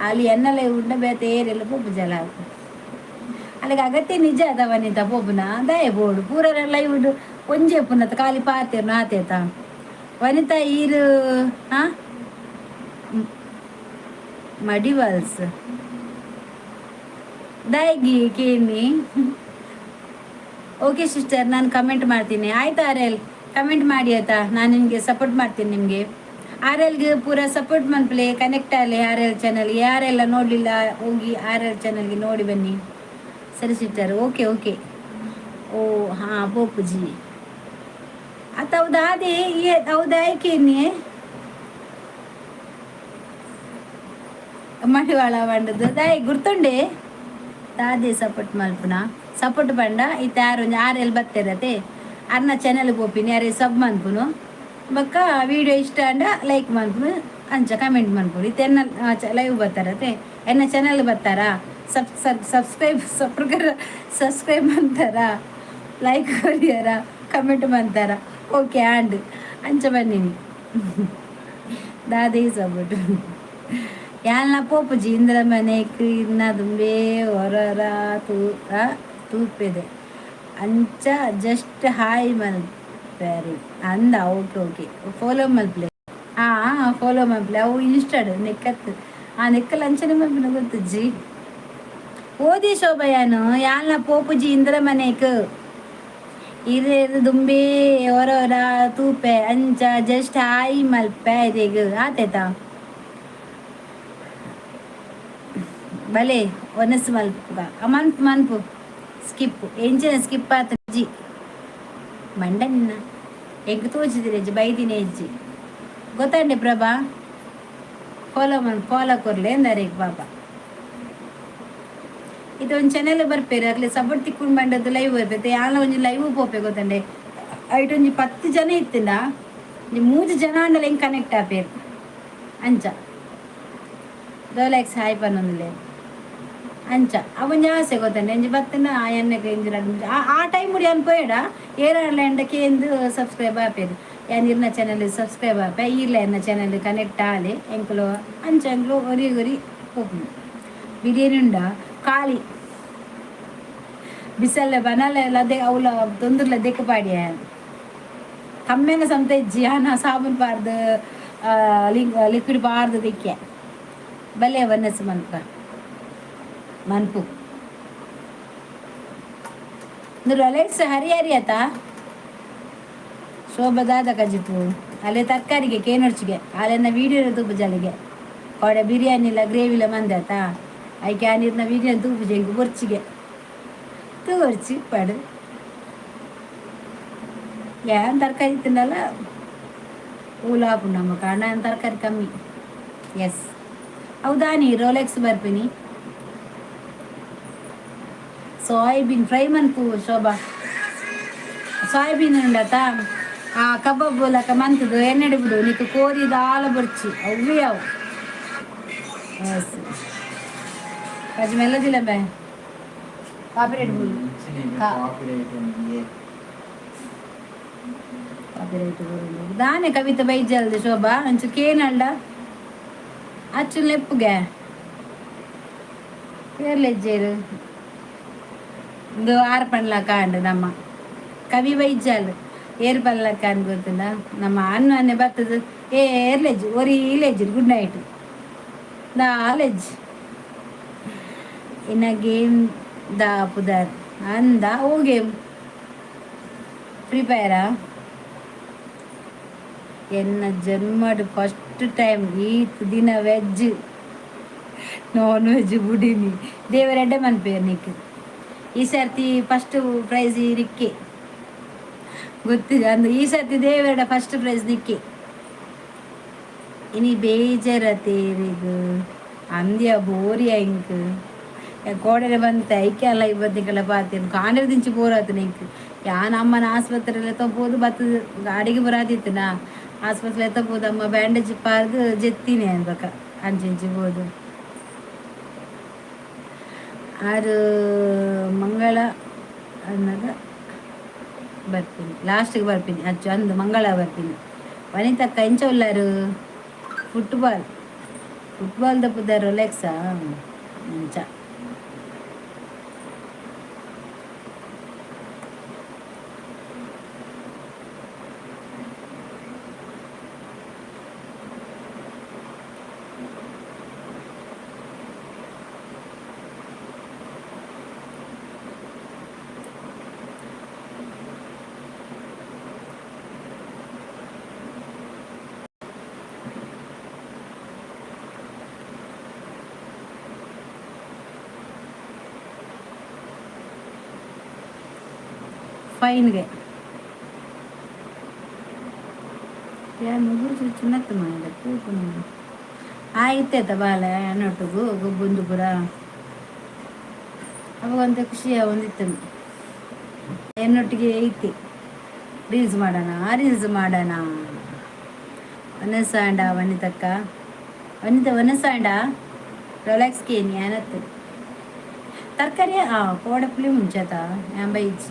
ಅಲ್ಲಿ ಎನ್ನ ಲೈವ್ ಉಂಡ ಬೇತೆ ಏರೆಲ್ಲ ಪೋಪುಜಲ. ಅಲ್ಲಿಗೆ ಅಗತ್ಯ ನಿಜ ಅದ ವನಿತಾ ಪೋಪುನ? ದಾಯೆ ಬೋಡು? ಪೂರ ಲೈವ್ ಉಂಡು. ಒಂಜೆ ಪುನತ ಖಾಲಿ ಪಾತೆರ್ನು ಆತೇತ. ವನಿತಾ ಈರು ಹಾ ಮಡಿವಾಲ್ಸ್ ದಾಯಿಗಿ ಕೇನಿ? ಓಕೆ ಸಿಸ್ಟರ್, ನಾನು ಕಮೆಂಟ್ ಮಾಡ್ತೀನಿ. ಆಯ್ತಾ R L, comment ಮಾಡಿ, ಆಯ್ತಾ? ನಾನು ನಿಮಗೆ ಸಪೋರ್ಟ್ ಮಾಡ್ತೀನಿ. ನಿಮಗೆ ಆರ್ ಎಲ್ಗೆ ಪೂರ ಸಪೋರ್ಟ್ ಮನ್ಪ್ಲೆ. ಕನೆಕ್ಟ್ ಆಗಲಿ R L channel. ಯಾರೆಲ್ಲ ನೋಡಲಿಲ್ಲ, ಹೋಗಿ ಆರ್ ಎಲ್ ಚಾನಲ್ಗೆ ನೋಡಿ ಬನ್ನಿ. ಸರಿ sister, okay okay. ಓ ಹಾಂ, ಪೋಪುಜಿ ಅತ್ತ. ಹೌದಾ? ಅದೇ ಹೌದಾ? ಆಯ್ಕೇನಿ ಮಡಿವಾಳ ಬಂಡದು ದಾಯಿ ಗುರ್ತುಂಡೆ? ದಾದೆ ಸಪೋರ್ಟ್ ಮಲ್ಪುನ? ಸಪೋರ್ಟ್ ಪಂಡ ಇತ್ತೆ ಆರು ಒಂಜಿ ಆರ್ ಎಲ್ ಬತ್ತೆರತೆ, ಅರ್ನ ಚಾನಲ್ ಪೋಪಿನಿ, ಅರೆ ಸಬ್ ಮನ್ಪುನು. ಬೊಕ್ಕ ವಿಡಿಯೋ ಇಷ್ಟ ಅಂಡ ಲೈಕ್ ಮನ್ಪುನು, ಅಂಚ ಕಮೆಂಟ್ ಮನ್ಪುನು. ಇತ್ತೆ ಎನ್ನ ಲೈವ್ ಬರ್ತಾರತೆ, ಎನ್ನ ಚಾನಲ್ ಬರ್ತಾರಾ? Sub sub subscribe subscribe subscribe ಅಂತಾರ, ಲೈಕ್ ಕೊರಿಯರ, ಕಮೆಂಟ್ ಮಂತಾರ. ಓಕೆ ಆಂಡ್ ಅಂಚ ಬನ್ನಿನಿ. ದಾದೇ ಸಪೋರ್ಟ್. ಯಾನ್ಲ ಪೋಪುಜಿ ಇಂದ್ರ ಮನೆಕ್ ಇನ್ನ ದುಂಬೇ ಒರೊರ ತೂ ತೂಪೆದೆ ಅಂಚ ಜಸ್ಟ್ ಹಾಯ್ ಮಲ್ಪೆರೆ ಅಂದ. ಓಕೆ ಓಕೆ, ಫಾಲೋ ಮಲ್ಪಲೆ. ಹಾಂ, ಫಾಲೋ ಮಲ್ಪಲೆ. ಅವು ಇನ್ಸ್ಟಾಡ್ ನೆಕ್ಕತ್ತು. ಆ ನೆಕ್ಕಲ್ ಅಂಚನೆ ಮಲ್ಪಿನ ಗೊತ್ತುಜ್ಜಿ. ಓದಿ ಶೋಭಯಾನು ಯಾನ್ಲ ಪೋಪುಜಿ ಇಂದ್ರ ಮನೆಕ್ ಇರೆ ದುಂಬೇ ಒರೊರ ತೂಪೆ ಅಂಚ ಜಸ್ಟ್ ಹಾಯ್ ಮಲ್ಪೆ ಇರೆಗ್ ಆತೇತಾ. ಬಲೆ ಒನಸ್ ಮಲ್ಪುಗ ಮನ್ಪು ಮನ್ಪು. ಸ್ಕಿಪ್ ಎಂಚಿನ ಸ್ಕಿಪ್ ಆತಜ್ಜಿ ಮಂಡನ್ನ ಎಂಕ್ ತೋಚಿದಿರೆಜ್ಜಿ ಬೈದಿನ ಹೆಜ್ಜಿ ಗೊತ್ತಂಡೆ. ಪ್ರಭಾ ಫಾಲೋ ಮನ್ ಫಾಲೋ ಕೊರ್ಲೆ ಎಂದಾರೇಗ್ ಪಾಪ. ಇದು ಒಂದು ಚಾನೆಲ್ ಬರ್ಪೇರು ಅಕ್ಲೆ ಸಪೋರ್ಟ್ ತಿಕ್ಕೊಂಡು ಬಂಡದ್ದು ಲೈವ್ ಬರ್ಪೇತೆ. ಯಾಲ ಒಂಜಿ ಲೈವ್ ಪೋಪೆ ಗೊತ್ತಂಡೆ. ಐಟ್ ಒಂಜಿ 10 ಜನ ಇತ್ತಿಂಡ ಒಂಜಿ ಮೂಜಿ ಜನ ಆಂಡಲ ಹೆಂಗೆ ಕನೆಕ್ಟ್ ಆಪೇರು. ಅಂಚ ರೋಲೆಕ್ಸ್ ಹಾಯ್ ಪನ್ನೊಂದುಲ್ಲೆ. ಅಂಚ ಅವೊಂಜಿ ಆಸೆ ಗೊತ್ತಂಡೆ. ಒಂಜಿ ಬತ್ತಿನ ಎಣ್ಣೆಗೆ ಇಂಜಿ ರಡ್ಡ್ ಆ ಟೈಮ್ ಮುಡಿ ಅನ್ಪೋಯಡ ಏರಾಡ್ಲ ಎಂಡ ಕೇಂದು ಸಬ್ಸ್ಕ್ರೈಬ್ ಆಪೇರು. ಯಾನ್ ಇರ್ನ ಚಾನೆಲ್ ಸಬ್ಸ್ಕ್ರೈಬ್ ಆಪೆ, ಈರ್ಲ ಎನ್ನ ಚಾನೆಲ್ ಕನೆಕ್ಟ್ ಆಲೆ ಎಂಕುಲು. ಅಂಚ ಎಂಕುಲು ಒರಿ ಒರಿ ಪೋಪುಂಡು. ಬಿರಿಯಾನಿ ಉಂಡ ಖಾಲಿ ಬಿಸಲ್ಲ ಬನಲ ಲದೆ ಅವಲ ತೊಂದರ್ಲ ದೆಕ್ಕ ಪಾಡಿಯ ಕಮ್ಮೆನ ಸಂತ ಇಜ್ಜಿ. ಆನ ಸಾಬೂನ್ ಪಾರ್ದು ಲಿಕ್ವಿಡ್ ಪಾರ್ದು ದಿಕ್ಕೆ ಬಲೆ ವನಸ್ ಮನ್ಪ ಮನ್ಪು. ರೊಲೆಕ್ಸ್ ಹರಿ ಹರಿ ಆತ. ಶೋಭದಾದ ಕಜಿಪು ಅಲ್ಲೇ ತರಕಾರಿಗೆ ಕೇನೊರ್ಚಿಗೆ ಅಲ್ಲೆನ್ನ ವೀಡಿಯೋ ತೂಪು ಜಲಿಗೆ ಕೋಡೆ ಬಿರಿಯಾನಿ ಇಲ್ಲ ಗ್ರೇವಿಲ ಮಂದೆ ಆತ. ಐಕೆ ಆನೀರ್ನ ವೀಡಿಯೋ ತೂಪು ಜಂಕು ಬೊರ್ಚಿಗೆ ತೂವರ್ಚಿ ಪಡು. ಏನ್ ತರಕಾರಿ ತಿನ್ನಲ್ಲ ಊಲಾಪು ನಮ್ಮ ಕಾರಣ ತರಕಾರಿ ಕಮ್ಮಿ. ಎಸ್, ಹೌದಾ? ನೀ ರೋಲೆಕ್ಸ್ ಬರ್ಪಿನಿ. ಸೋಯಾಬೀನ್ ಫ್ರೈ ಮನ್ಪು ಶೋಭಾ. ಸೋಯಾಬೀನ್ ಉಂಡತ ಆ ಕಬಾಬ್ ಲಕ ಮಂತದು ಎಣ್ಣೆಡು ಬಿಡು. ನಿಕ್ ಕೋರಿ ದಾಲ ಬೊರ್ಚಿ ಅವ್ವೇ ಅವು. ಎಸ್, ಕಜ್ ಮೆಲ್ಲದಿಲ್ಲ ಬೇ ಕಾಪಿರೇಟ್ ಬುಡು. ಕಾಪಿರೇಟ್ ಬುಡು. ದಾನೆ ಕವಿತೆ ಬೈಜಲ್ದೆ ಶೋಭಾ ಒಂಚೂರು ಕೇನಲ್ಡ ಅಚ್ಚು ಲೆಪ್ಪುಗೆ ಪೇರ್ಲೆಜ್ಜೇರು. ಇಂದು ಆರ್ ಪನ್ಲಕ ಅಂಡು ನಮ್ಮ ಕವಿ ಬೈಜಲ್ ಏರ್ ಪನ್ಲಕ್ಕ ಅನ್ ಗೊತ್ತುಂಡ. ನಮ್ಮ ಅನ್ನ ಅನ್ನೆ ಬತ್ತದ ಏರ್ಲೆಜ್ಜು ಒರಿ ಲೆಜ್ಜು. ಗುಡ್ ನೈಟ್ ದಾಲೆಜ್ಜು ಇನ್ನ ಗೇಮ್ ದಾ ಪುದರ್ ಅಂದ. ಓ ಗೇಮ್ ಫ್ರೀ ಫೈರಾ. ಎನ್ನ ಜನ್ಮಡ್ ಫಸ್ಟ್ ಟೈಮ್ ಈತ್ ದಿನ ವೆಜ್ ನಾನ್ ವೆಜ್ ಬುಡಿನಿ. ದೇವರೆಡ್ಡೆ ಮನ್ಪೇರ್ ನಿಕ್. ಈ ಸರ್ತಿ ಫಸ್ಟ್ ಪ್ರೈಸ್ ನಿಕ್ಕೆ ಗೊತ್ತಿದೆ ಅಂದು. ಈ ಸರ್ತಿ ದೇವರ ಫಸ್ಟ್ ಪ್ರೈಸ್ ನಿಕ್ಕೆ. ಇನಿ ಬೇಜಾರ ತೇರಿಗು ಅಂದ್ಯ ಬೋರಿಯ ಇಂಕ್ ಕೋಡೆರೆ ಬಂತೆ ಐಕೆ ಅಲ್ಲ ಇವತ್ತಿಗೆಲ್ಲ ಪಾತೇನು ಕಾಂಡೆ ದಿಂಚಿ ಬೋರಾತು ನಿಂಕ್. ಯಾನ್ ಅಮ್ಮನ ಆಸ್ಪತ್ರೆಲ್ಲ ತಗೋದು ಬತ್ತದ ಗಾಡಿಗೆ ಬರಾತಿತ್ತು. ನಾ ಆಸ್ಪತ್ರೆ ತಗೋದು ಅಮ್ಮ ಬ್ಯಾಂಡೇಜ್ ಪಾರ್ದು ಜೆತ್ತೀನಿ ಅನ್ಬೇಕ ಅಂಚಿಂಚಿ ಬೋದು. ಆರು ಮಂಗಳ ಅನ್ನಗ ಬರ್ತೀನಿ, ಲಾಸ್ಟಿಗೆ ಬರ್ತೀನಿ. ಅಚ್ಚು ಅಂದು ಮಂಗಳ ಬರ್ತೀನಿ. ವನಿತಕ್ಕ ಎಂಚ ಉಲ್ಲಾರು? ಫುಟ್ಬಾಲ್ ಫುಟ್ಬಾಲ್ ದಪ್ಪುದ ರೋಲೆಕ್ಸಾ ಅಂಚ. ಫೈನ್ಗೆ ಯಾರು ಮುಗುರು ಚಿನ್ನತ್ತು ಮಾಡಿದ ಕೂಪು ಆಯ್ತಾಯ್ತ ಬಾಲೆ ಅನ್ನೊಟ್ಟಿಗೂ ಗೊಬ್ಬುಂದು ಪೂರ ಅವಾಗ ಒಂತೆ ಖುಷಿಯ ಒಂದಿತ್ತು. ಎನ್ನೊಟ್ಟಿಗೆ ಐತಿ ರೀಲ್ಸ್ ಮಾಡೋಣ ರೀಲ್ಸ್ ಮಾಡೋಣ. ವನಸಾಂಡ ವನಿತಕ್ಕ ವನಿತ ವನಸಾಂಡ ರಿಲ್ಯಾಕ್ಸ್ ಕೇನಿ ಏನತ್ತು ತರಕಾರಿ ಕೋಡೆ ಪುಳಿ ಮುಂಚೆತ ಯಾನ್ ಬೈಜ್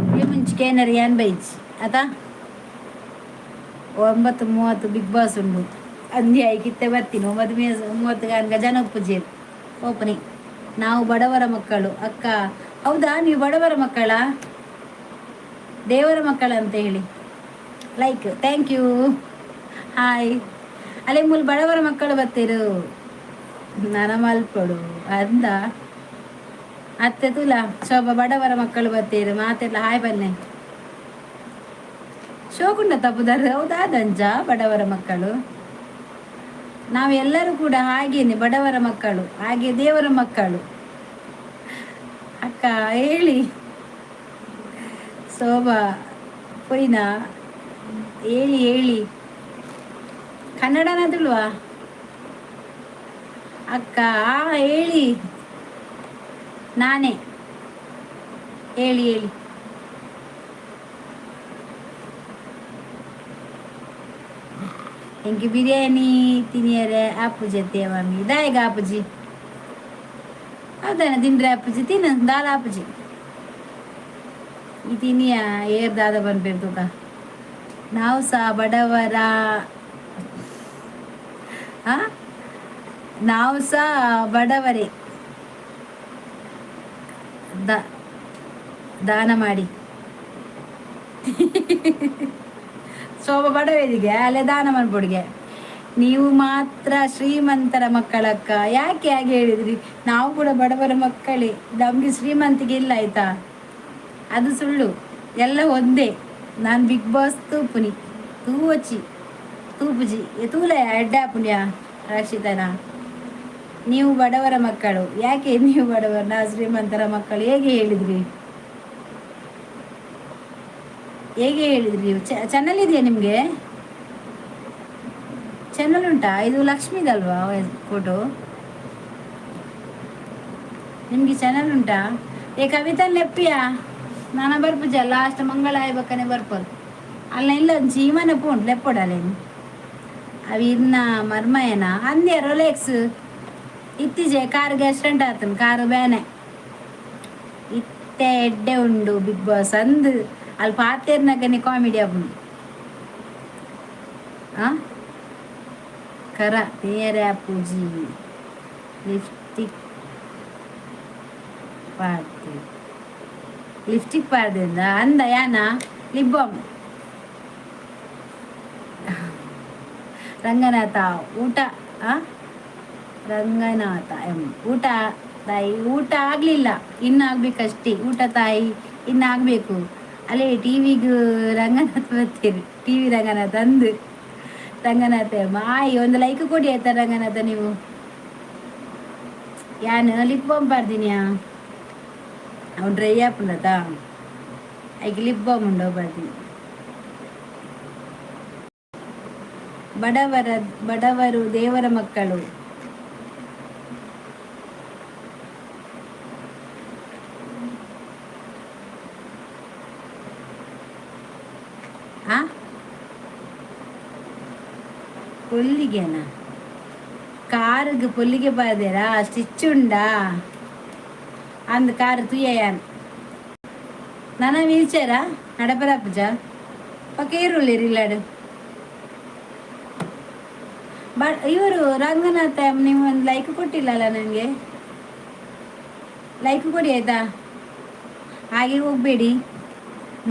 ಪುಳಿ ಮುಂಚಿಕೆ ಏನಾರ ಯಾನ್ ಬೈಜ್ ಆತ. 9:30 Big boss ಉಂಡು. ಅಂದಿ ಐಕಿತ್ತೆ ಬರ್ತೀನಿ. 9:30 ಅನ್ಗ ಜನ ಪೂಜೆ ಓಪನಿಂಗ್. ನಾವು ಬಡವರ ಮಕ್ಕಳು ಅಕ್ಕ. ಹೌದಾ? ನೀವು ಬಡವರ ಮಕ್ಕಳ, ದೇವರ ಮಕ್ಕಳ ಅಂತ ಹೇಳಿ. Like, thank you. Hi. ಅಲ್ಲೇ ಮೂಲ ಬಡವರ ಮಕ್ಕಳು ಬರ್ತೀರು ನನ ಮಲ್ಪಡು ಅಂದ ಅತ್ತೆ ತುಲ ಶೋಭ. ಬಡವರ ಮಕ್ಕಳು ಬರ್ತೀರು ಮಾತೆಲ್ಲ. ಹಾಯ್ ಬನ್ನಿ. ಶೋಕುಂಡ ತಪ್ಪುದಾರ. ಹೌದಾ ದಂಜ? ಬಡವರ ಮಕ್ಕಳು ನಾವೆಲ್ಲರೂ ಕೂಡ ಹಾಗೇನೆ, ಬಡವರ ಮಕ್ಕಳು, ಹಾಗೆ ದೇವರ ಮಕ್ಕಳು. ಅಕ್ಕ ಹೇಳಿ. ಶೋಭಾ ಪೊಯ್ನಾ? ಹೇಳಿ ಹೇಳಿ. ಕನ್ನಡನ ತುಳುವಾ ಅಕ್ಕ? ಹೇಳಿ, ನಾನೇ. ಹೇಳಿ ಹೇಳಿ. ಎಂಕ್ ಬಿರಿಯಾನಿ ತಿನಿಯರೆ ಆಪುಜಿ ಮಮ್ಮಿ. ದಾಯಗ ಆಪುಜಿ? ಹೌದಾನ? ತಿಂದ್ರೆ ಆಪುಜಿ, ತಿನ್ನು. ದಾಲ ಆಪುಜಿ. ಈ ತಿನಿಯ ಏರ್ ದಾದ ಬನ್ಪೇರು ತೂಕ. ನಾವು ಸಹ ಬಡವರ, ಆ ನಾವು ಸಹ ಬಡವರೇ. ದಾನ ಮಾಡಿ. ಶೋಭ ಬಡವರಿಗೆ ಅಲ್ಲೇ ದಾನ ಮಾಡ್ಬೋಡಿಗೆ. ನೀವು ಮಾತ್ರ ಶ್ರೀಮಂತರ ಮಕ್ಕಳಕ್ಕ. ಯಾಕೆ ಹಾಗೆ ಹೇಳಿದ್ರಿ? ನಾವು ಕೂಡ ಬಡವರ ಮಕ್ಕಳೇ. ನಮಗೆ ಶ್ರೀಮಂತಿಗೆ ಇಲ್ಲ, ಆಯ್ತಾ? ಅದು ಸುಳ್ಳು. ಎಲ್ಲ ಒಂದೇ. ನಾನು ಬಿಗ್ ಬಾಸ್ ತೂಪುನಿ, ತೂವಚಿ ತೂಪುಜಿ ತೂಲ ಎಡ್ಡ ಪುಣ್ಯ ರಕ್ಷಿತನ. ನೀವು ಬಡವರ ಮಕ್ಕಳು. ಯಾಕೆ ನೀವು ಬಡವರು, ನಾವು ಶ್ರೀಮಂತರ ಮಕ್ಕಳು ಹೇಗೆ ಹೇಳಿದ್ರಿ? ಹೇಗೆ ಹೇಳಿದ್ರಿ ನೀವು? ಚಾನಲ್ ಇದೆಯಾ ನಿಮಗೆ? ಚಾನಲ್ ಉಂಟಾ? ಇದು ಲಕ್ಷ್ಮೀದಲ್ವಾ ಫೋಟೋ? ನಿಮಗೆ ಚಾನಲ್ ಉಂಟಾ? ಏ ಕವಿತಾ, ಲೆಪ್ಪಿಯಾ? ನಾನು ಬರ್ಪುಜ. ಲಾಸ್ಟ್ ಮಂಗಳ ಆಯ್ಬಕ್ಕನೆ ಬರ್ಪದು ಅಲ್ಲ. ಇಲ್ಲ, ಜೀವನ ಪೋಂಡು ಲೆಪ್ಪೊಡಲೇನು ಅವಿ ಇನ್ನ ಮರ್ಮಯನ ಅಂದ್ಯ ರೋಲೆಕ್ಸ್. ಇತ್ತೀಚೆ ಕಾರ್ಗೆ ಆಕ್ಸಿಡೆಂಟ್ ಆತನ, ಕಾರು ಬ್ಯಾನೆ. ಇತ್ತೆ ಎಡ್ಡೆ ಉಂಡು ಬಿಗ್ ಬಾಸ್ ಅಂದ್. ಅಲ್ಲಿ ಪಾತೇರ್ನಕನೆ ಕಾಮಿಡಿ ಆಪುಂಡು. ಆ ಕರ ತೇರೆ ಪೂಜಿ ಲಿಪ್ಸ್ಟಿಕ್ ಪಾಡ್ತಿ, ಲಿಪ್ಸ್ಟಿಕ್ ಪಾಡ್ದಿಂದ ಅಂದ ಯಾನ ಲಿಪ್ ಬಾಮ್. ರಂಗನಾಥ ಊಟ. ಆ ರಂಗನಾಥ ಎಂ, ಊಟ ತಾಯಿ? ಊಟ ಆಗಲಿಲ್ಲ, ಇನ್ನು ಆಗ್ಬೇಕಷ್ಟೇ. ಊಟ ತಾಯಿ, ಇನ್ನು ಆಗಬೇಕು. ಅಲ್ಲೇ ಟಿ ವಿಗೂ ರಂಗನಾಥ್ ಬರ್ತೀರಿ. ಟಿ ವಿ ರಂಗನಾಥ್ ಅಂದು. ರಂಗನಾಥ ಮಾಯಿ, ಒಂದು ಲೈಕ್ ಕೊಡಿ ಆಯ್ತಾ? ರಂಗನಾಥ, ನೀವು ಯಾನ್ ಲಿಪ್ ಬಾಮ್ ಪಾಡ್ದಿನಿಯಾ? ಅವ್ನು ಡ್ರೈ ಆಪುಂಡತಾ, ಐಕ್ ಲಿಪ್ ಬಾಮ್ ಉಂಡು, ಪಾಡ್ದಿನಿ. ಬಡವರ ಬಡವರು ದೇವರ ಮಕ್ಕಳು. ಆ ಪೊಲ್ಲಿಗೆನಾ? ಕಾರಿಗೆ ಪೊಲ್ಲಿಗೆ ಪಾದೇರಾ? ಸ್ಟಿಚ್ ಉಂಡಾ? ಅಂದ್ ಕಾರ್ ತುಯ್ಯಯಾನ್ ನನ ವೀಲ್ ಚೇರಾ ನಡಪರ ಪೂಜಾ ಪಕ್ಕ ಏರುಳ್ಳಿರಿ ಇಲ್ಲಾಡು. ಬಟ್ ಇವರು ರಂಗನಾಥ, ನೀವು ಒಂದು ಲೈಕ್ ಕೊಟ್ಟಿಲ್ಲಲ್ಲ ನನಗೆ. ಲೈಕ್ ಕೊಡಿ ಆಯ್ತಾ? ಹಾಗೆ ಹೋಗಬೇಡಿ.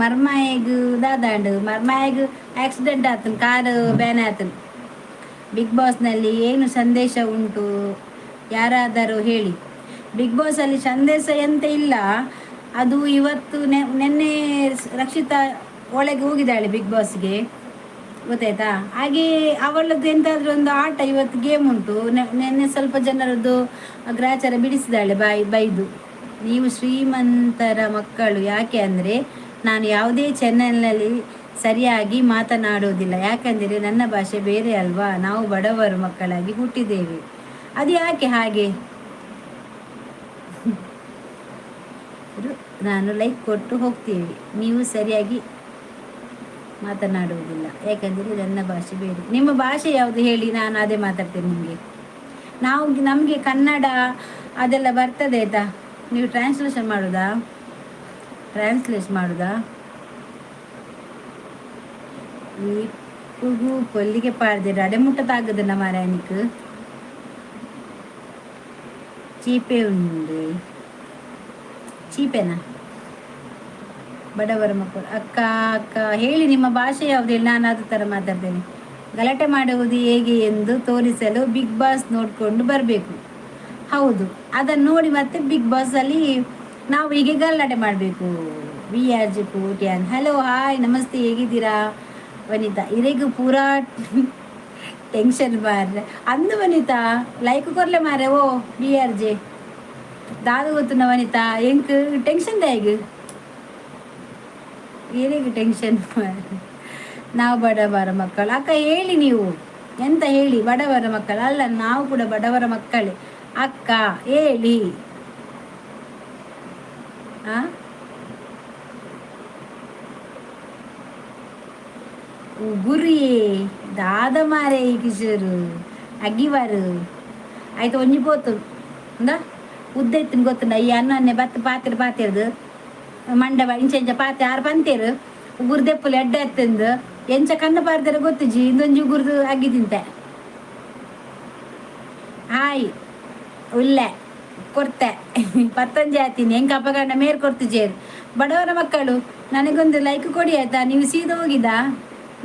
ಮರ್ಮಾಯಿಗ್ ದಾದಾಂಡು, ಮರ್ಮಾಯಿಗ್ ಆಕ್ಸಿಡೆಂಟ್ ಆತನ್, ಕಾರು ಬ್ಯಾನ್ ಆತನ್. ಬಿಗ್ ಬಾಸ್ನಲ್ಲಿ ಏನು ಸಂದೇಶ ಉಂಟು, ಯಾರಾದರೂ ಹೇಳಿ. ಬಿಗ್ ಬಾಸಲ್ಲಿ ಸಂದೇಶ ಎಂತ ಇಲ್ಲ. ಅದು ಇವತ್ತು ನೆನ್ನೆ ರಕ್ಷಿತಾ ಒಳಗೆ ಹೋಗಿದ್ದಾಳೆ ಬಿಗ್ ಬಾಸ್ಗೆ, ಗೊತ್ತಾಯ್ತಾ? ಹಾಗೆ ಅವಳದ್ದು ಎಂತಾದರೂ ಒಂದು ಆಟ ಇವತ್ತು ಗೇಮ್ ಉಂಟು. ನೆನ್ನೆ ಸ್ವಲ್ಪ ಜನರದ್ದು ಗ್ರಾಚಾರ ಬಿಡಿಸಿದಾಳೆ ಬಾಯಿ ಬೈದು. ನೀವು ಶ್ರೀಮಂತರ ಮಕ್ಕಳು. ಯಾಕೆ ಅಂದರೆ ನಾನು ಯಾವುದೇ ಚಾನೆಲ್ನಲ್ಲಿ ಸರಿಯಾಗಿ ಮಾತನಾಡುವುದಿಲ್ಲ. ಯಾಕಂದರೆ ನನ್ನ ಭಾಷೆ ಬೇರೆ ಅಲ್ವಾ? ನಾವು ಬಡವರು ಮಕ್ಕಳಾಗಿ ಹುಟ್ಟಿದ್ದೇವೆ. ಅದು ಯಾಕೆ ಹಾಗೆ? ನಾನು ಲೈಕ್ ಕೊಟ್ಟು ಹೋಗ್ತೀವಿ. ನೀವು ಸರಿಯಾಗಿ ಮಾತನಾಡುವುದಿಲ್ಲ, ಯಾಕಂದರೆ ನನ್ನ ಭಾಷೆ ಬೇರೆ. ನಿಮ್ಮ ಭಾಷೆ ಯಾವುದು ಹೇಳಿ, ನಾನು ಅದೇ ಮಾತಾಡ್ತೇನೆ ನಿಮಗೆ. ನಾವು ನಮಗೆ ಕನ್ನಡ ಅದೆಲ್ಲ ಬರ್ತದೆ ಆಯ್ತಾ? ನೀವು ಟ್ರಾನ್ಸ್ಲೇಷನ್ ಮಾಡೋದಾ? ಟ್ರಾನ್ಸ್ಲೇಟ್ ಮಾಡೋದಾ? ಈ ಕಪ್ಪುಗು ಪೊಲ್ಲಿಗೆ ಪಾಡ್ದಿರ ಅಡೆ ಮುಟ್ಟ ತಾಗದನ್ನ ಮಾರಾಯನಿಕ್. ಚೀಪೆ ಉಂಡು, ಚೀಪೆನಾ? ಬಡವರ ಮಕ್ಕಳು. ಅಕ್ಕ, ಅಕ್ಕ, ಹೇಳಿ, ನಿಮ್ಮ ಭಾಷೆ ಯಾವುದು ಹೇಳಿ, ನಾನು ಅದು ಥರ ಮಾತಾಡ್ತೇನೆ. ಗಲಾಟೆ ಮಾಡುವುದು ಹೇಗೆ ಎಂದು ತೋರಿಸಲು ಬಿಗ್ ಬಾಸ್ ನೋಡಿಕೊಂಡು ಬರಬೇಕು. ಹೌದು, ಅದನ್ನು ನೋಡಿ ಮತ್ತೆ ಬಿಗ್ ಬಾಸ್ ಅಲ್ಲಿ ನಾವು ಹೀಗೆ ಗಲಾಟೆ ಮಾಡಬೇಕು. We are G Kotian. Hello, hi, namaste, ಹೇಗಿದ್ದೀರಾ? ವನಿತಾ, ಇರೆಗ್ ಪೂರಾ ಟೆನ್ಷನ್ ಮಾರ್ರೆ. ಅಂದು ವನಿತಾ, ಲೈಕ್ ಕೊರ್ಲೆ ಮಾರೆ. ಓ we are J, ದಾದ ಗೊತ್ತುನ ವನಿತಾ, ಎಂಕ್ ಟೆನ್ಷನ್ ದಾಯಗ್? ಏನಿಗೆ ಟೆನ್ಷನ್? ನಾವು ಬಡವರ ಮಕ್ಕಳು. ಅಕ್ಕ, ಹೇಳಿ ನೀವು ಎಂತ ಹೇಳಿ? ಬಡವರ ಮಕ್ಕಳು ಅಲ್ಲ, ನಾವು ಕೂಡ ಬಡವರ ಮಕ್ಕಳೇ. ಅಕ್ಕ, ಹೇಳಿ. ಆ ಉಗುರಿಯೇ ದಾದ ಮಾರೆ ಈ ಕಿಶೋರು ಅಗ್ಗಿವಾರು. ಆಯ್ತು, ಒಂಜಿ ಪೋತು ಇಂದ ಉದ್ದ ಇತ್ತಿನ ಗೊತ್ತುಂಡ? ಈ ಅನ್ನ ಬತ್ತು ಪಾತಿರ್ ಪಾತಿರ್ದು ಮಂಡ ಇಂಚ ಇಂಚ ಪಾತೆ ಆರು ಪಂತೇರು ಉಗುರು ದೆಪ್ಪುಲು ಎಡ್ಡೆ ಎತ್ತಂದು ಎಂಚ ಕಣ್ಣು ಪಾರ್ದರ ಗೊತ್ತುಜಿ. ಇಂದೊಂಜಿ ಉಗುರ್ದು ಅಗ್ಗಿ ತಿಂತೆ. ಹಾಯ್, ಉಲ್ಲೆ ಕೊರ್ತೆ ಪತ್ತೊಂಜಿ ಆತೀನಿ. ಹೆಂಗೆ ಅಪ್ಪಗಂಡ ಮೇರ್ ಕೊರ್ತು ಜೇರು. ಬಡವರ ಮಕ್ಕಳು, ನನಗೊಂದು ಲೈಕ್ ಕೊಡಿ, ಆಯ್ತಾ? ನೀವು ಸೀದಾ ಹೋಗಿದಾ?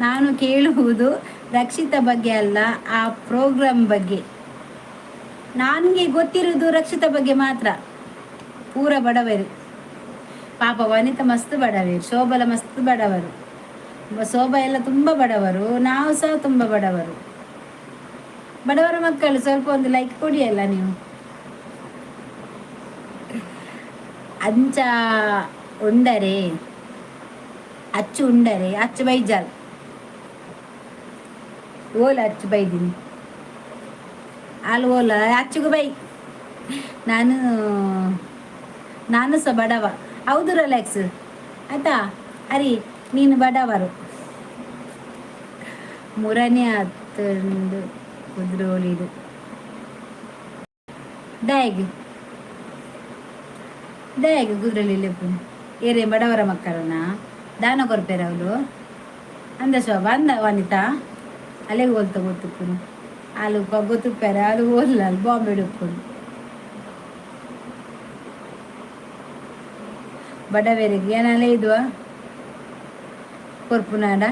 ನಾನು ಕೇಳುವುದು ರಕ್ಷಿತ ಬಗ್ಗೆ ಅಲ್ಲ, ಆ ಪ್ರೋಗ್ರಾಮ್ ಬಗ್ಗೆ. ನನಗೆ ಗೊತ್ತಿರುವುದು ರಕ್ಷಿತ ಬಗ್ಗೆ ಮಾತ್ರ. ಪೂರ ಬಡವರು ಪಾಪ. ವನಿತಾ ಮಸ್ತ್ ಬಡವರು, ಶೋಭಲ ಮಸ್ತ್ ಬಡವರು, ಶೋಭಾ ಎಲ್ಲ ತುಂಬ ಬಡವರು, ನಾವು ಸಹ ತುಂಬ ಬಡವರು. ಬಡವರ ಮಕ್ಕಳು, ಸ್ವಲ್ಪ ಒಂದು ಲೈಕ್ ಕೊಡಿ ಅಲ್ಲ ನೀವು. ಅಂಚ ಉಂಡರೆ, ಅಚ್ಚು ಉಂಡರೆ, ಅಚ್ಚು ಬೈಜಾಲ್ ಓಲ. ಅಚ್ಚು ಬೈದಿನಿ ಅಲ್ಲಿ ಓಲ ಅಚ್ಚುಗು ಬೈ. ನಾನು ನಾನು ಸಹ ಬಡವ. ಹೌದು ರಿಲ್ಯಾಕ್ಸ್, ಆಯ್ತಾ? ಅರಿ, ನೀನು ಬಡವರು. ಮೂರನೇ ಹತ್ತೊಂದು ಕುದ್ರೋಳಿಡು ದಾಯಗ್ ದಾಯಗ್ ಕುದ್ರಲಿ ಲೆಪ್ಪು. ಏರೆ ಬಡವರ ಮಕ್ಕಳನ್ನ ದಾನ ಕೊರ್ಪೇರ ಅವಳು ಅಂದ ಶೋಭಾ, ಅಂದ ವನಿತಾ. ಅಲ್ಲಿಗೆ ಹೋಲ್ತ ಗೊತ್ತುಪ್ಪುನು ಅಲ್ಲಿ ಗೊತ್ತುಪ್ಪಾರೆ. ಅದು ಓದ್ಲ ಅಲ್ಲಿ ಬಾಂಬೆ ಉಪ್ಪುನು. ಬಡವರಿಗೆ ಏನಲ್ಲ ಇದುವ ಕೊರ್ಪುನಾಡ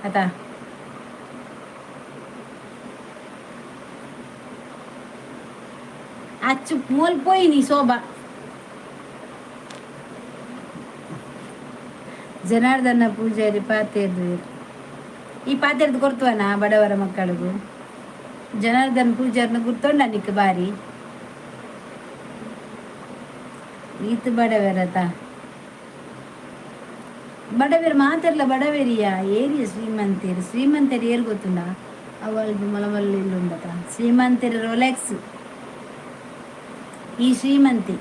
ಆತಾ? ಅಚ್ಚು ಮೂಲ್ ಪೋಯಿನಿ ಶೋಭಾ. ಜನಾರ್ದನ ಪೂಜಾರಿ ಪಾತೆರ್ದು. ಈ ಪಾತೆರ್ದು ಕೊರ್ತುವನ ಬಡವರ ಮಕ್ಕಳಿಗೂ? ಜನಾರ್ದನ್ ಪೂಜಾರಿನ ಗುರ್ತೊಂಡ ನಿಕ್ ಬಾರಿ. ಈತ್ ಬಡವರತ ಬಡವೇರು ಮಾತೆರ್ಲ ಬಡವೇರಿಯ. ಏರಿಯ ಶ್ರೀಮಂತೇರು? ಶ್ರೀಮಂತರು ಏರು ಗೊತ್ತುಂಡ? ಅವಳು ಮಲಮಲ್ಲ ಇಲ್ಲುಂಡತ ಶ್ರೀಮಂತರು. ರೋಲೆಕ್ಸ್ ಈ ಶ್ರೀಮಂತಿ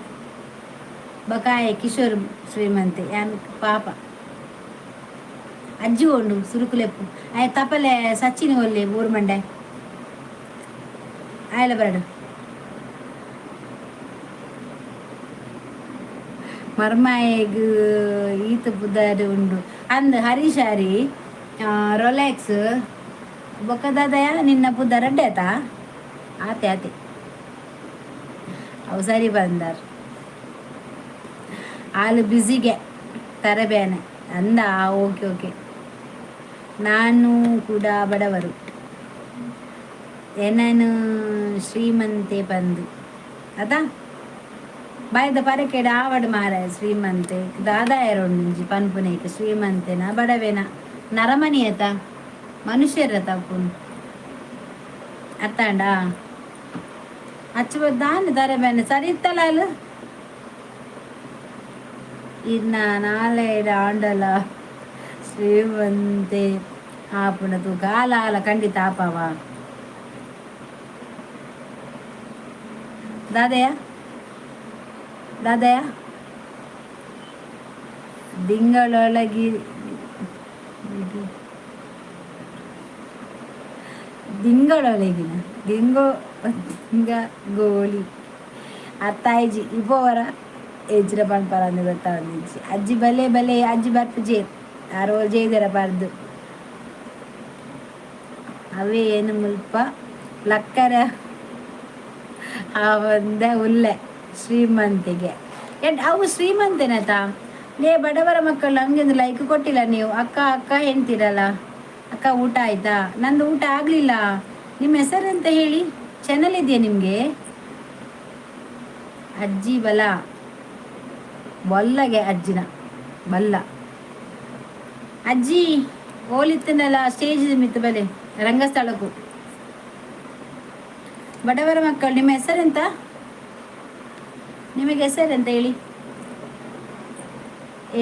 ಬಕಾಯ ಕಿಶೋರ್ ಶ್ರೀಮಂತೆ. ಯಾನ್ ಪಾಪ ಅಜ್ಜಿ ಉಂಡು ಸುರುಕುಲೆಪ್ಪು. ಆಯ್ ತಪಲೆ ಸಚಿನ್ ಒಲ್ಲೆ ಊರು ಮಂಡೆ ಆಯಲ ಬರಡು. ಮರ್ಮಾಯಿಗ್ ಈತ ಪುದರ್ ಉಂಡು ಅಂದ್ ಹರೀಶ್ ಹರಿ ರೋಲೆಕ್ಸ್ ಬೊಕ್ಕ ದಾದಯ ನಿನ್ನ ಪುದರ್ ಅಡ್ಡೆ ಆತಾ? ಆತೆ ಆತೆ, ಅವು ಸರಿ ಬಂದಾರ. ಆಲು ಬ್ಯುಸಿಗೆ ತರಬೇನೆ ಅಂದ. ಓಕೆ ಓಕೆ, ನಾನು ಕೂಡ ಬಡವರು. ಏನೇನು ಶ್ರೀಮಂತೆ ಬಂದು ಅದ ಬಾಯ್ದ ಪರಕೆಡ ಆವಡ್ ಮಾರ. ಶ್ರೀಮಂತೆ ದಾದಾಯರೊಂಜಿ ಪನ್ಪುನೈಕ್ ಶ್ರೀಮಂತೆನ ಬಡವೇನ? ನರಮನಿ ಆತ, ಮನುಷ್ಯರ ತಪ್ಪುನು ಅತ್ತಾಂಡ. ಅಚ್ಚು ದಾನ್ ತರಬೇನೆ ಸರಿ ಇತ್ತಲ್ಲ ಅಲ್ಲ. ಇನ್ನ ನಾಳೆ ಆಂಡಲ ಶ್ರೀಮಂತೆ ಆಪುನ ತೂಕ. ಅಲ್ಲ ಅಲ್ಲ, ಖಂಡಿತ ಆಪವ. ದಾದಯ್ಯ, ದಾದಯ್ಯ, ದಿಂಗಳೊಳಗಿ ದಿಂಗಳೊಳಗಿನ ದಿಂಗೋ ದಿಂಗ ಗೋಲಿ ಅತ್ತಾಯಿಜಿ ಇಪೋವರ ಎಜ್ರ ಪನ್ಪರಂದು ಗೊತ್ತಾವಂದಿಜ್ಜಿ. ಅಜ್ಜಿ ಬಲೆ ಬಲೆ, ಅಜ್ಜಿ ಬರ್ಪುಜೆ. ಆ ರೋಜೆ ಬಾರ್ದು ಅವೇ ಏನು ಮುಲ್ಪ ಲಕ್ಕರ ಆ ಒಂದ ಉಲ್ಲೆ ಶ್ರೀಮಂತಿಗೆ. ಅವು ಶ್ರೀಮಂತೇನತ ಲೇ? ಬಡವರ ಮಕ್ಕಳು, ನಮಗೆ ಒಂದು ಲೈಕ್ ಕೊಟ್ಟಿಲ್ಲ ನೀವು. ಅಕ್ಕ ಅಕ್ಕ ಹೇಳ್ತೀರಲ್ಲ. ಅಕ್ಕ, ಊಟ ಆಯ್ತಾ? ನಂದು ಊಟ ಆಗಲಿಲ್ಲ. ನಿಮ್ಮ ಹೆಸರೆಂತ ಹೇಳಿ? ಚಾನಲ್ ಇದೆಯಾ ನಿಮಗೆ? ಅಜ್ಜಿ ಬಲ ಬೊಲ್ಲಗೆ ಅಜ್ಜಿನ ಬಲ್ಲ. ಅಜ್ಜಿ ಓಲಿತ್ತನಲ್ಲ ಸ್ಟೇಜ್ ಮಿತ್ತು ಬಲೆ ರಂಗಸ್ಥಳಕ್ಕೂ. ಬಡವರ ಮಕ್ಕಳು, ನಿಮ್ಮ ಹೆಸರೆಂತ? ನಿಮಗೆ ಹೆಸರೆಂತ ಹೇಳಿ.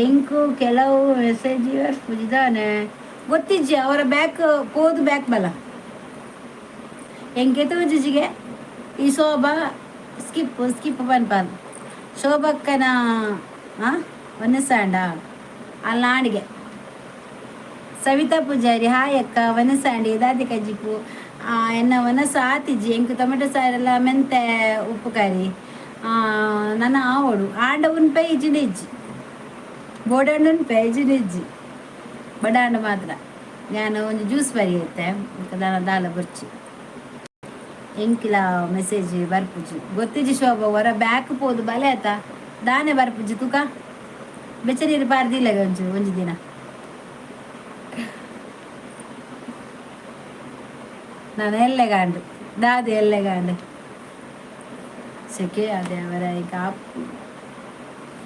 ಎಂಕು ಕೆಲವು ಮೆಸೇಜ್ ಪೂಜಿದಾನೆ ಗೊತ್ತಿಜ್ಜಿ. ಅವರ ಬ್ಯಾಕ್ ಪೋದು ಬ್ಯಾಕ್ ಬಲ ಎಂಕೆ ತೋಜಿಜಿಗೆ. ಈ ಶೋಭಾ ಸ್ಕಿಪ್ ಸ್ಕಿಪ್ ಪನ್ಪಾನ್. ಶೋಭಕ್ಕನ ವನಸಾಂಡ ಅಲ್ಲಾಡಿಗೆ. ಸವಿತಾ ಪೂಜಾರಿ, ಹಾಯ್ ಅಕ್ಕ, ವನಸಾಂಡಿ ದಾದಿ ಕಜ್ಜಿಪು ಎನ್ನ ವನಸ ಆತಿಜ್ಜಿ. ಎಂಕು ಟೊಮೆಟೊ ಸಾರೆಲ್ಲ ಮೆಂತೆ ಉಪ್ಪು ಕರಿ ನನ್ನ ಆವಡು ಆಂಡ ಉನ್ಪೆ ಇಜ್ಜಿಂಡ ಇಜ್ಜಿ ಬೋಡಂಡು ಉನ್ಪೆ ಇಜ್ಜಿಂಡ ಇಜ್ಜಿ. ಬಡಾಂಡ ಮಾತ್ರ ನಾನು ಒಂಜಿ ಜ್ಯೂಸ್ ಬರಿಯತ್ತೆ ದಾಲ ದಾಲ ಬೊರ್ಚಿ. ಎಂಕಿಲ ಮೆಸೇಜ್ ಬರ್ಪುಜಿ ಗೊತ್ತಿಜ್ಜಿ. ಶೋಭ, ಹೊರ ಬ್ಯಾಕ್ ಪೋದು ಬಲೆ ಆತ ದಾನೆ ಬರ್ಪುಜಿ ತೂಕ. ಬೆಚ್ಚ ನೀರು ಪಾರ್ದಿಲ್ಲ ಒಂಜಿ ಒಂಜಿ ದಿನ. ನಾನು ಎಲ್ಲೆಗಾಂಡು ದಾದಿ ಎಲ್ಲೆಗಾಂಡು ಸೆಕೆ ಅದೇ ಅವರ ಈಗ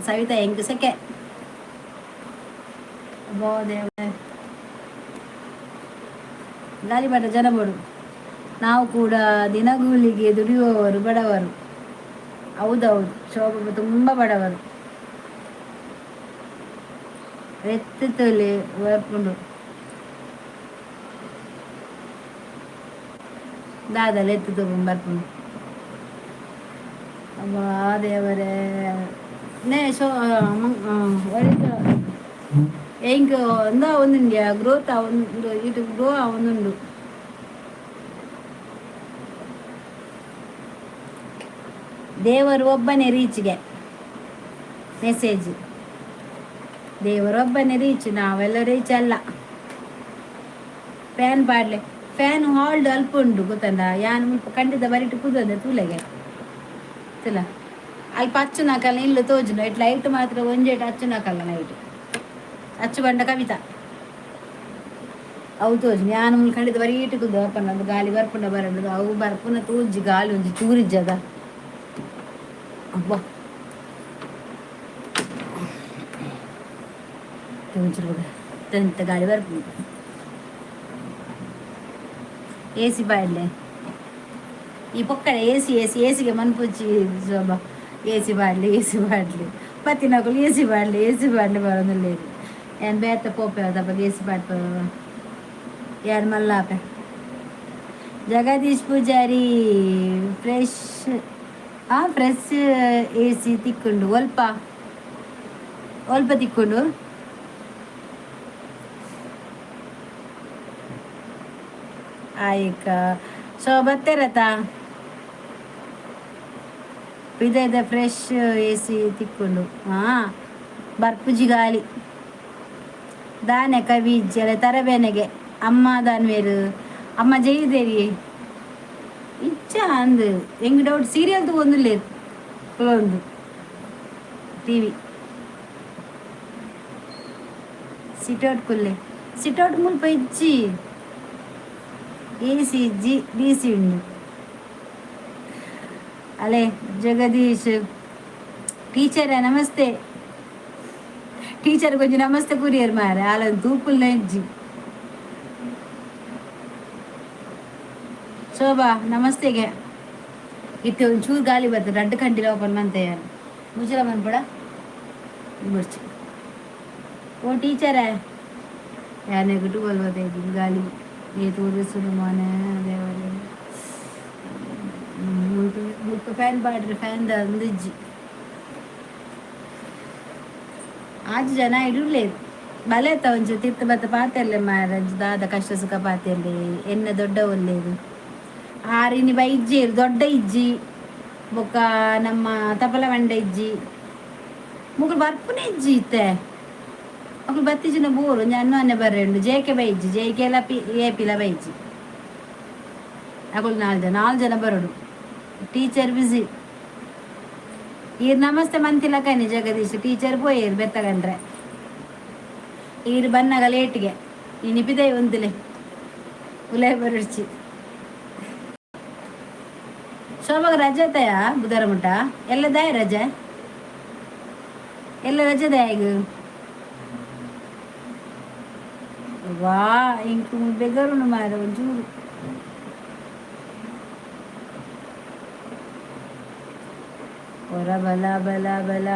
ಸವಿತಾ ಎಂಕ್ ಸೆಕೆ ದೇವ ಗಾಲಿಬಾಟ ಜನ ಬೋಡು. ನಾವು ಕೂಡ ದಿನಗೂಲಿಗೆ ದುಡಿಯುವವರು, ಬಡವರು. ಹೌದೌದು ಶೋಭ, ತುಂಬ ಬಡವರು. ಎತ್ತುತ್ತಲೆ ಬರ್ಪುಂಡು ದಾದಲ್ಲ ಎತ್ತು ತಗೊಂಡು ಬರ್ಪುಂಡು. ಅಬ್ಬಾ ದೇವರೇ. ನೇ ಶೋ ಎಂಕ್ ಒಂದ ಒಂದುಂಡ್ಯಾ ಗ್ರೋತ್ ಆವೊಂದು ಇటు ಗ್ರೋ ಆವೊಂದುಂಡು. ದೇವರು ಒಬ್ಬನೇ ರೀಚ್ಗೆ ಮೆಸೇಜ್. ದೇವರೊಬ್ಬನೇ ರೀಚ್, ನಾವೆಲ್ಲ ರೀಚ್ ಅಲ್ಲ. ಫ್ಯಾನ್ ಪಾಡ್ಲೆ. ಫ್ಯಾನ್ ಹಾಲ್ಡ್ ಅಲ್ಪ ಉಂಡು ಗೊತ್ತಂಡ. ಯಾನ್ ಮುಲ್ಪ ಖಂಡಿತ ಬರಿಟ್ ಕುದೊಂದೆ ತೂಲೆಗೆ ತುಲ. ಅಲ್ಪ ಅಚ್ಚುನಕಲ್ಲ ಇಲ್ಲ ತೋಜುಂಡು. ಇಟ್ ಲೈಟ್ ಮಾತ್ರ ಒಂಜೇಟ್ ಅಚ್ಚುನಕಲ್ಲ ನೈಟ್ ಅಚ್ಚು ಬಂಡ ಕವಿತಾ ಅವು ತೋಜುಂಡು. ಯಾನ್ ಮುಲ್ಪ ಖಂಡಿತ ಬರೀಟ್ ಕುದ್ದು ಅಪ್ಪನ ಗಾಲಿ ಬರ್ಪುಂಡ ಬರಂಡು. ಅವು ಬರ್ಪುನ ತೂಜಿ ಗಾಲಿ ಒಂಜಿ ಚೂರಿಜ್ಜದ. ಅಬ್ಬಾ ಎಂತ ಗಾಳಿ ಬರ್ಪುಂಡು. ಎ ಸಿ ಪಾಡ್ಲೆ ಈ ಪೊಕ್ಕಡೆ. A C A C A ಸಿಗೆ ಮನ್ಪುಚ್ಚಿ ಶೋಭ. ಎ ಸಿ ಪಾಡ್ಲೆ, ಎ ಸಿ ಪಾಡ್ಲೆ. ಪತ್ತಿನಕುಲು ಎ ಸಿ ಪಾಡ್ಲೆ, ಎ ಸಿ ಪಾಡ್ಲೆ ಬರೋದಿಲ್ಲ. ಯಾನ್ ಬೇತೆ ಪೋಪೆ ಅಪ್ಪ ಎ ಸಿ ಪಾಡ್ಪ ಯಾನ್ ಮಲ್ಲಾಪೆ. ಜಗದೀಶ್ ಪೂಜಾರಿ, ಫ್ರೆಶ್ ಆ fresh A C ತಿಕ್ಕೊಂಡು ಒಲ್ಪ ಒಲ್ಪ ತಿಕ್ಕೊಂಡು. ಆಯ್ಕ ಸೊ ಬತ್ತೆರತ ಪಿದೈದ fresh A C ತಿಕ್ಕೊಂಡು. ಹಾಂ, ಬರ್ಪುಜಿ ಗಾಲಿ ದಾನೆ ಕವಿ ಇಜ್ಜಲೆ ತರಬೇನೆಗೆ. ಅಮ್ಮ ದಾನ್ವೇರು ಅಮ್ಮ ಜೈದೇರಿ ಇಚ್ಚ ಅಂದ್ ಎಂಗ್ ಡೌಟ್. ಸೀರಿಯಲ್ ತಗೊಂದಿಲ್ಲ ಒಂದು ಟಿವಿ. ಸಿಟೌಟ್ ಕುಲ್ಲೆ. ಸಿಟೌಟ್ ಮುಲ್ಪ ಇಜ್ಜಿ ಎ ಸಿ ಇಜ್ಜಿ, ಡಿ ಸಿ ಉಂಡು. ಅಲೆ ಜಗದೀಶ್ ಟೀಚರ ನಮಸ್ತೆ. ಟೀಚರ್ ಕೊಂಚ ನಮಸ್ತೆ ಕುರಿಯರ್ ಮಾರೆ. ಆಲ ತೂಪುಲ್ನ ಇಜ್ಜಿ. ಶೋಭಾ ನಮಸ್ತೆಗೆ. ಇತ್ತೆ ಒಂಚೂರು ಗಾಲಿ ಬರ್ತದೆ. ರಡ್ಡು ಕಂಟಿಲ ಓಪನ್ ಮಂತೆ ಮುಚ್ಚಲ ಮನ್ಪಡ ಬುಡ್ಚಿ. ಓ ಟೀಚರೇ, ಯಾನೆ ಗುಟ್ಟು ಬಲ್ವತ್ತೆ ಗಾಲಿ ಏತು ಸುರುಮಾನೆ ದೇವರೇ. ಮುಲ್ಪ ಫ್ಯಾನ್ ಪಾಡ್ರೆ ಫ್ಯಾನ್ ಅಂದಿಜ್ಜಿ. ಆಜ್ ಜನ ಇಡುಲೇ ಬಲೆ ಒಂಚು ತಿರ್ತು ಬತ್ತ ಪಾತೆರ್ಲೆ ಮಾರ. ದಾದ ಕಷ್ಟ ಸುಖ ಪಾತೆರ್ಲೆ. ಎನ್ನ ದೊಡ್ಡ ಒಲ್ಲೇದು ಆರಿನಿ ಬೈ ಇಜ್ಜಿ ದೊಡ್ಡ ಇಜ್ಜಿ ಬೊಕ್ಕ ನಮ್ಮ ತಪಲ ಬಂಡೆ ಇಜ್ಜಿ ಮುಗುಳು ಬರ್ಪುನೆ ಇಜ್ಜಿ ಇತ್ತೆ. ಅಕ್ಲು ಬತ್ತಿಜಿನ ಬೋರು ಒಂಜಿ ಅನ್ನು ಅನ್ನೆ ಬರ್ರೆ ಉಂಡು. JK baiji, ಜೇಕೆಲ P ಏಪಿಲ baiji. ಅಕುಲು ನಾಲ್ ಜನ, ನಾಲ್ ಜನ ಬರೋಡು. ಟೀಚರ್ ಬಿಸಿ. ಈರ್ ನಮಸ್ತೆ ಮಂತಿಲಕನಿ ಜಗದೀಶ್. ಟೀಚರ್ ಪೋಯೇರು ಬೆತ್ತಗಂಡ್ರೆ. ಈರ್ ಬನ್ನಗ ಲೇಟ್ಗೆ ಇನಿ ಪಿದೈ ಉಂತುಲೆ, ಉಲೈ ಬರಡ್ಚಿ. ಶೋಭಾಗ ರಜೆ ತಯ ಬುಧವಾರ ಮುಟ್ಟ ಎಲ್ಲ ದಾಯ ರಜೆ, ಎಲ್ಲ ರಜೆ ದಾಯಗ. ವಾ, ಇಂಕು ಬೆಗರುನು ಮಾರ ಒಂಚೂರು. ಹೊರ ಬಲ ಬಲ ಬಲ.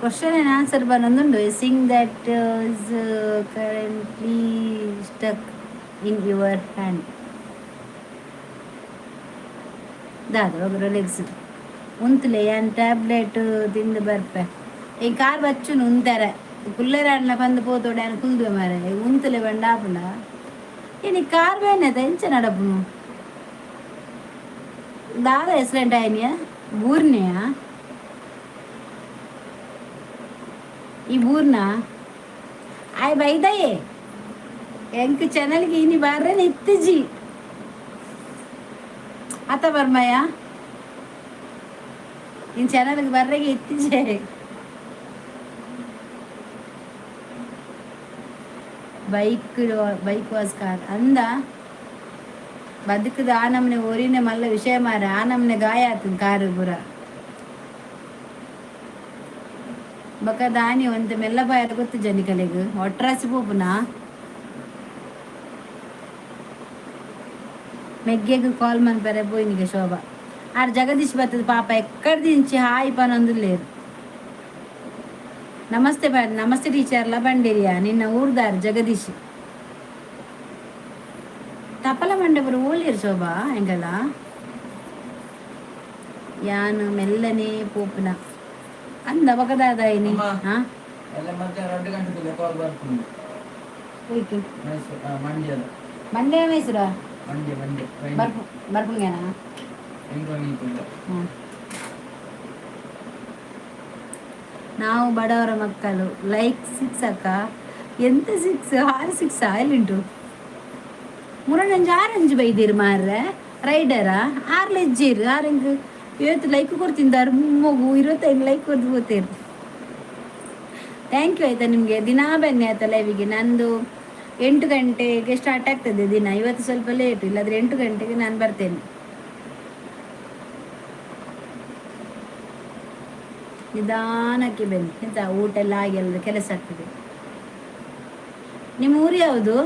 ಕ್ವಶನ್ ಆ್ಯಂಡ್ ಆನ್ಸರ್ ಬನ್ನೊಂದುಂಡು. Sing that is currently stuck in your hand. ದಾದ ಲೆಗ್ಸ್ ಉಂತುಲೆ, ಯಾನ್ ಟ್ಯಾಬ್ಲೆಟ್ ತಿಂದು ಬರ್ಪೆ. ಈ ಕಾರ್ ಬಚ್ಚುನು ಉಂತಾರೆ ಕುಲ್ಲೆರಾಡ್ನ ಬಂದು ಪೋತೋಡೆ. ಯಾನ್ ಕುಲ್ದುವೆ ಮಾರೆ, ಉಂತುಲೆ ಬಂಡ ಆಪುಂಡ? ಇನಿ ಕಾರ್ ಬೇನೆದ ಎಂಚ ನಡಪುನು? ದಾದ ಆಕ್ಸಿಡೆಂಟ್ ಆಯ್ನಿಯ? ಬೂರ್ನೆಯ ಈ ಬೂರ್ನ ಆಯ್ ಬೈದಯೇ. ಎಂಕ್ ಚಾನಲ್ಗೆ ಇನಿ ಬರ್ರೆ ಇತ್ತಿಜಿ ಅತ್ತ ಬರ್ಮಯ್ಯ, ಇನ್ ಚಾನಲ್ಗೆ ಬರ್ರೆಗೆ ಇತ್ತಿಜೆ. ಬೈಕ್ ಬೈಕ್ ವಾಸ್ ಕಾರ್ ಅಂದ. ಬದುಕುದ ಆ ನಮ್ನೆ ಒರಿನೆ ಮಲ್ಲ ವಿಷಯ ಮಾರ. ಆ ನಮ್ನೆ ಗಾಯ ಆತು ಕಾರು ಪೂರ. ಬೊಕ ದಾನಿ ಒಂತೆ ಮೆಲ್ಲ ಬಾಯರ ಗೊತ್ತು ಜನಿಕಲೆಗ್ ಒಟ್ರಾಸಿ ಪೋಪುನ. ಮೆಗ್ಗೆಗ್ ಕಾಲ್ ಮನ್ಪರೆ ಪೋಯಿನಿಗೆ ಶೋಭಾ. ಆರ್ ಜಗದೀಶ್ ಬತ್ತದ ಪಾಪ ಎಕ್ಕಡ್ ದಿಂಚಿ ಹಾಯ್ ಪನೊಂದುಲ್ಲೇರು. ನಮಸ್ತೆ ಬ ನಮಸ್ತೆ ಟೀಚರ್ಲ ಬಂಡಿರಿಯಾ. ನಿನ್ನ ಊರ್ದಾರ್ ಜಗದೀಶ್. ತಪಲ ಮಂಡಪುರ ಓಲಿರ್ ಶೋಭಾ ಎಂಕಲ. ಯಾನು ಮೆಲ್ಲನೆ ಪೋಪುನ ಅಂದ ಬಕದಾದಾಯಿನಿ. ಅಮ್ಮ. ಹಾ. ಎಲ್ಲ ಮತ್ತೆ 2 ಗಂಟೆ ಕಾಲ್ ಬರ್ಪುಂಡು. ಹೋಯ್ತು. ಮೈಸೂರು, ಮಂಡ್ಯದ. ಮಂಡ್ಯ, ಮೈಸೂರಾ? ಮಂಡ್ಯ, ಮಂಡ್ಯ. ಬರ್ಪು ಬರ್ಪುಂಗೇನಾ? ಎಂಕೊಲ್ಲ. ಹ್ಮ್. ನಾವು ಬಡವರ ಮಕ್ಕಳು. ಲೈಕ್ ಸಿಕ್ಸ್ ಅಕ್ಕ. ಎಂತ ಸಿಕ್ಸ್? ಆರು ಸಿಕ್ಸ್ ಎಲ್ಲಿಂಟು? ಮುರನಂಜು ಆರೆಂಜು ಬೈದಿರು ಮಾರ್ರೆ. ರೈಡರಾ? ಆರು ಲೆಜ್ಜೀರು ಆರೆಂಗ್ ಇವತ್ತು ಲೈಕ್ ಕೊಡ್ತಿದ್ದಾರೆ. ಮಗು 25 ಲೈಕ್ ಕೊಡ್ದು ಹೋಗ್ತೀರಿ. Thank you ಆಯ್ತಾ ನಿಮಗೆ. ದಿನಾ ಬನ್ನಿ ಆಯ್ತಾ ಲೈವಿಗೆ. ನಂದು 8 ಗಂಟೆಗೆ ಸ್ಟಾರ್ಟ್ ಆಗ್ತದೆ ದಿನ. ಇವತ್ತು ಸ್ವಲ್ಪ ಲೇಟು, ಇಲ್ಲಾಂದ್ರೆ 8 ಗಂಟೆಗೆ ನಾನು ಬರ್ತೇನೆ. ನಿಧಾನಕ್ಕೆ ಬನ್ನಿ ಆಯ್ತಾ? ಊಟ ಎಲ್ಲ ಆಗಿ ಎಲ್ಲ ಕೆಲಸ ಆಗ್ತದೆ. ನಿಮ್ಮ ಊರು ಯಾವುದು?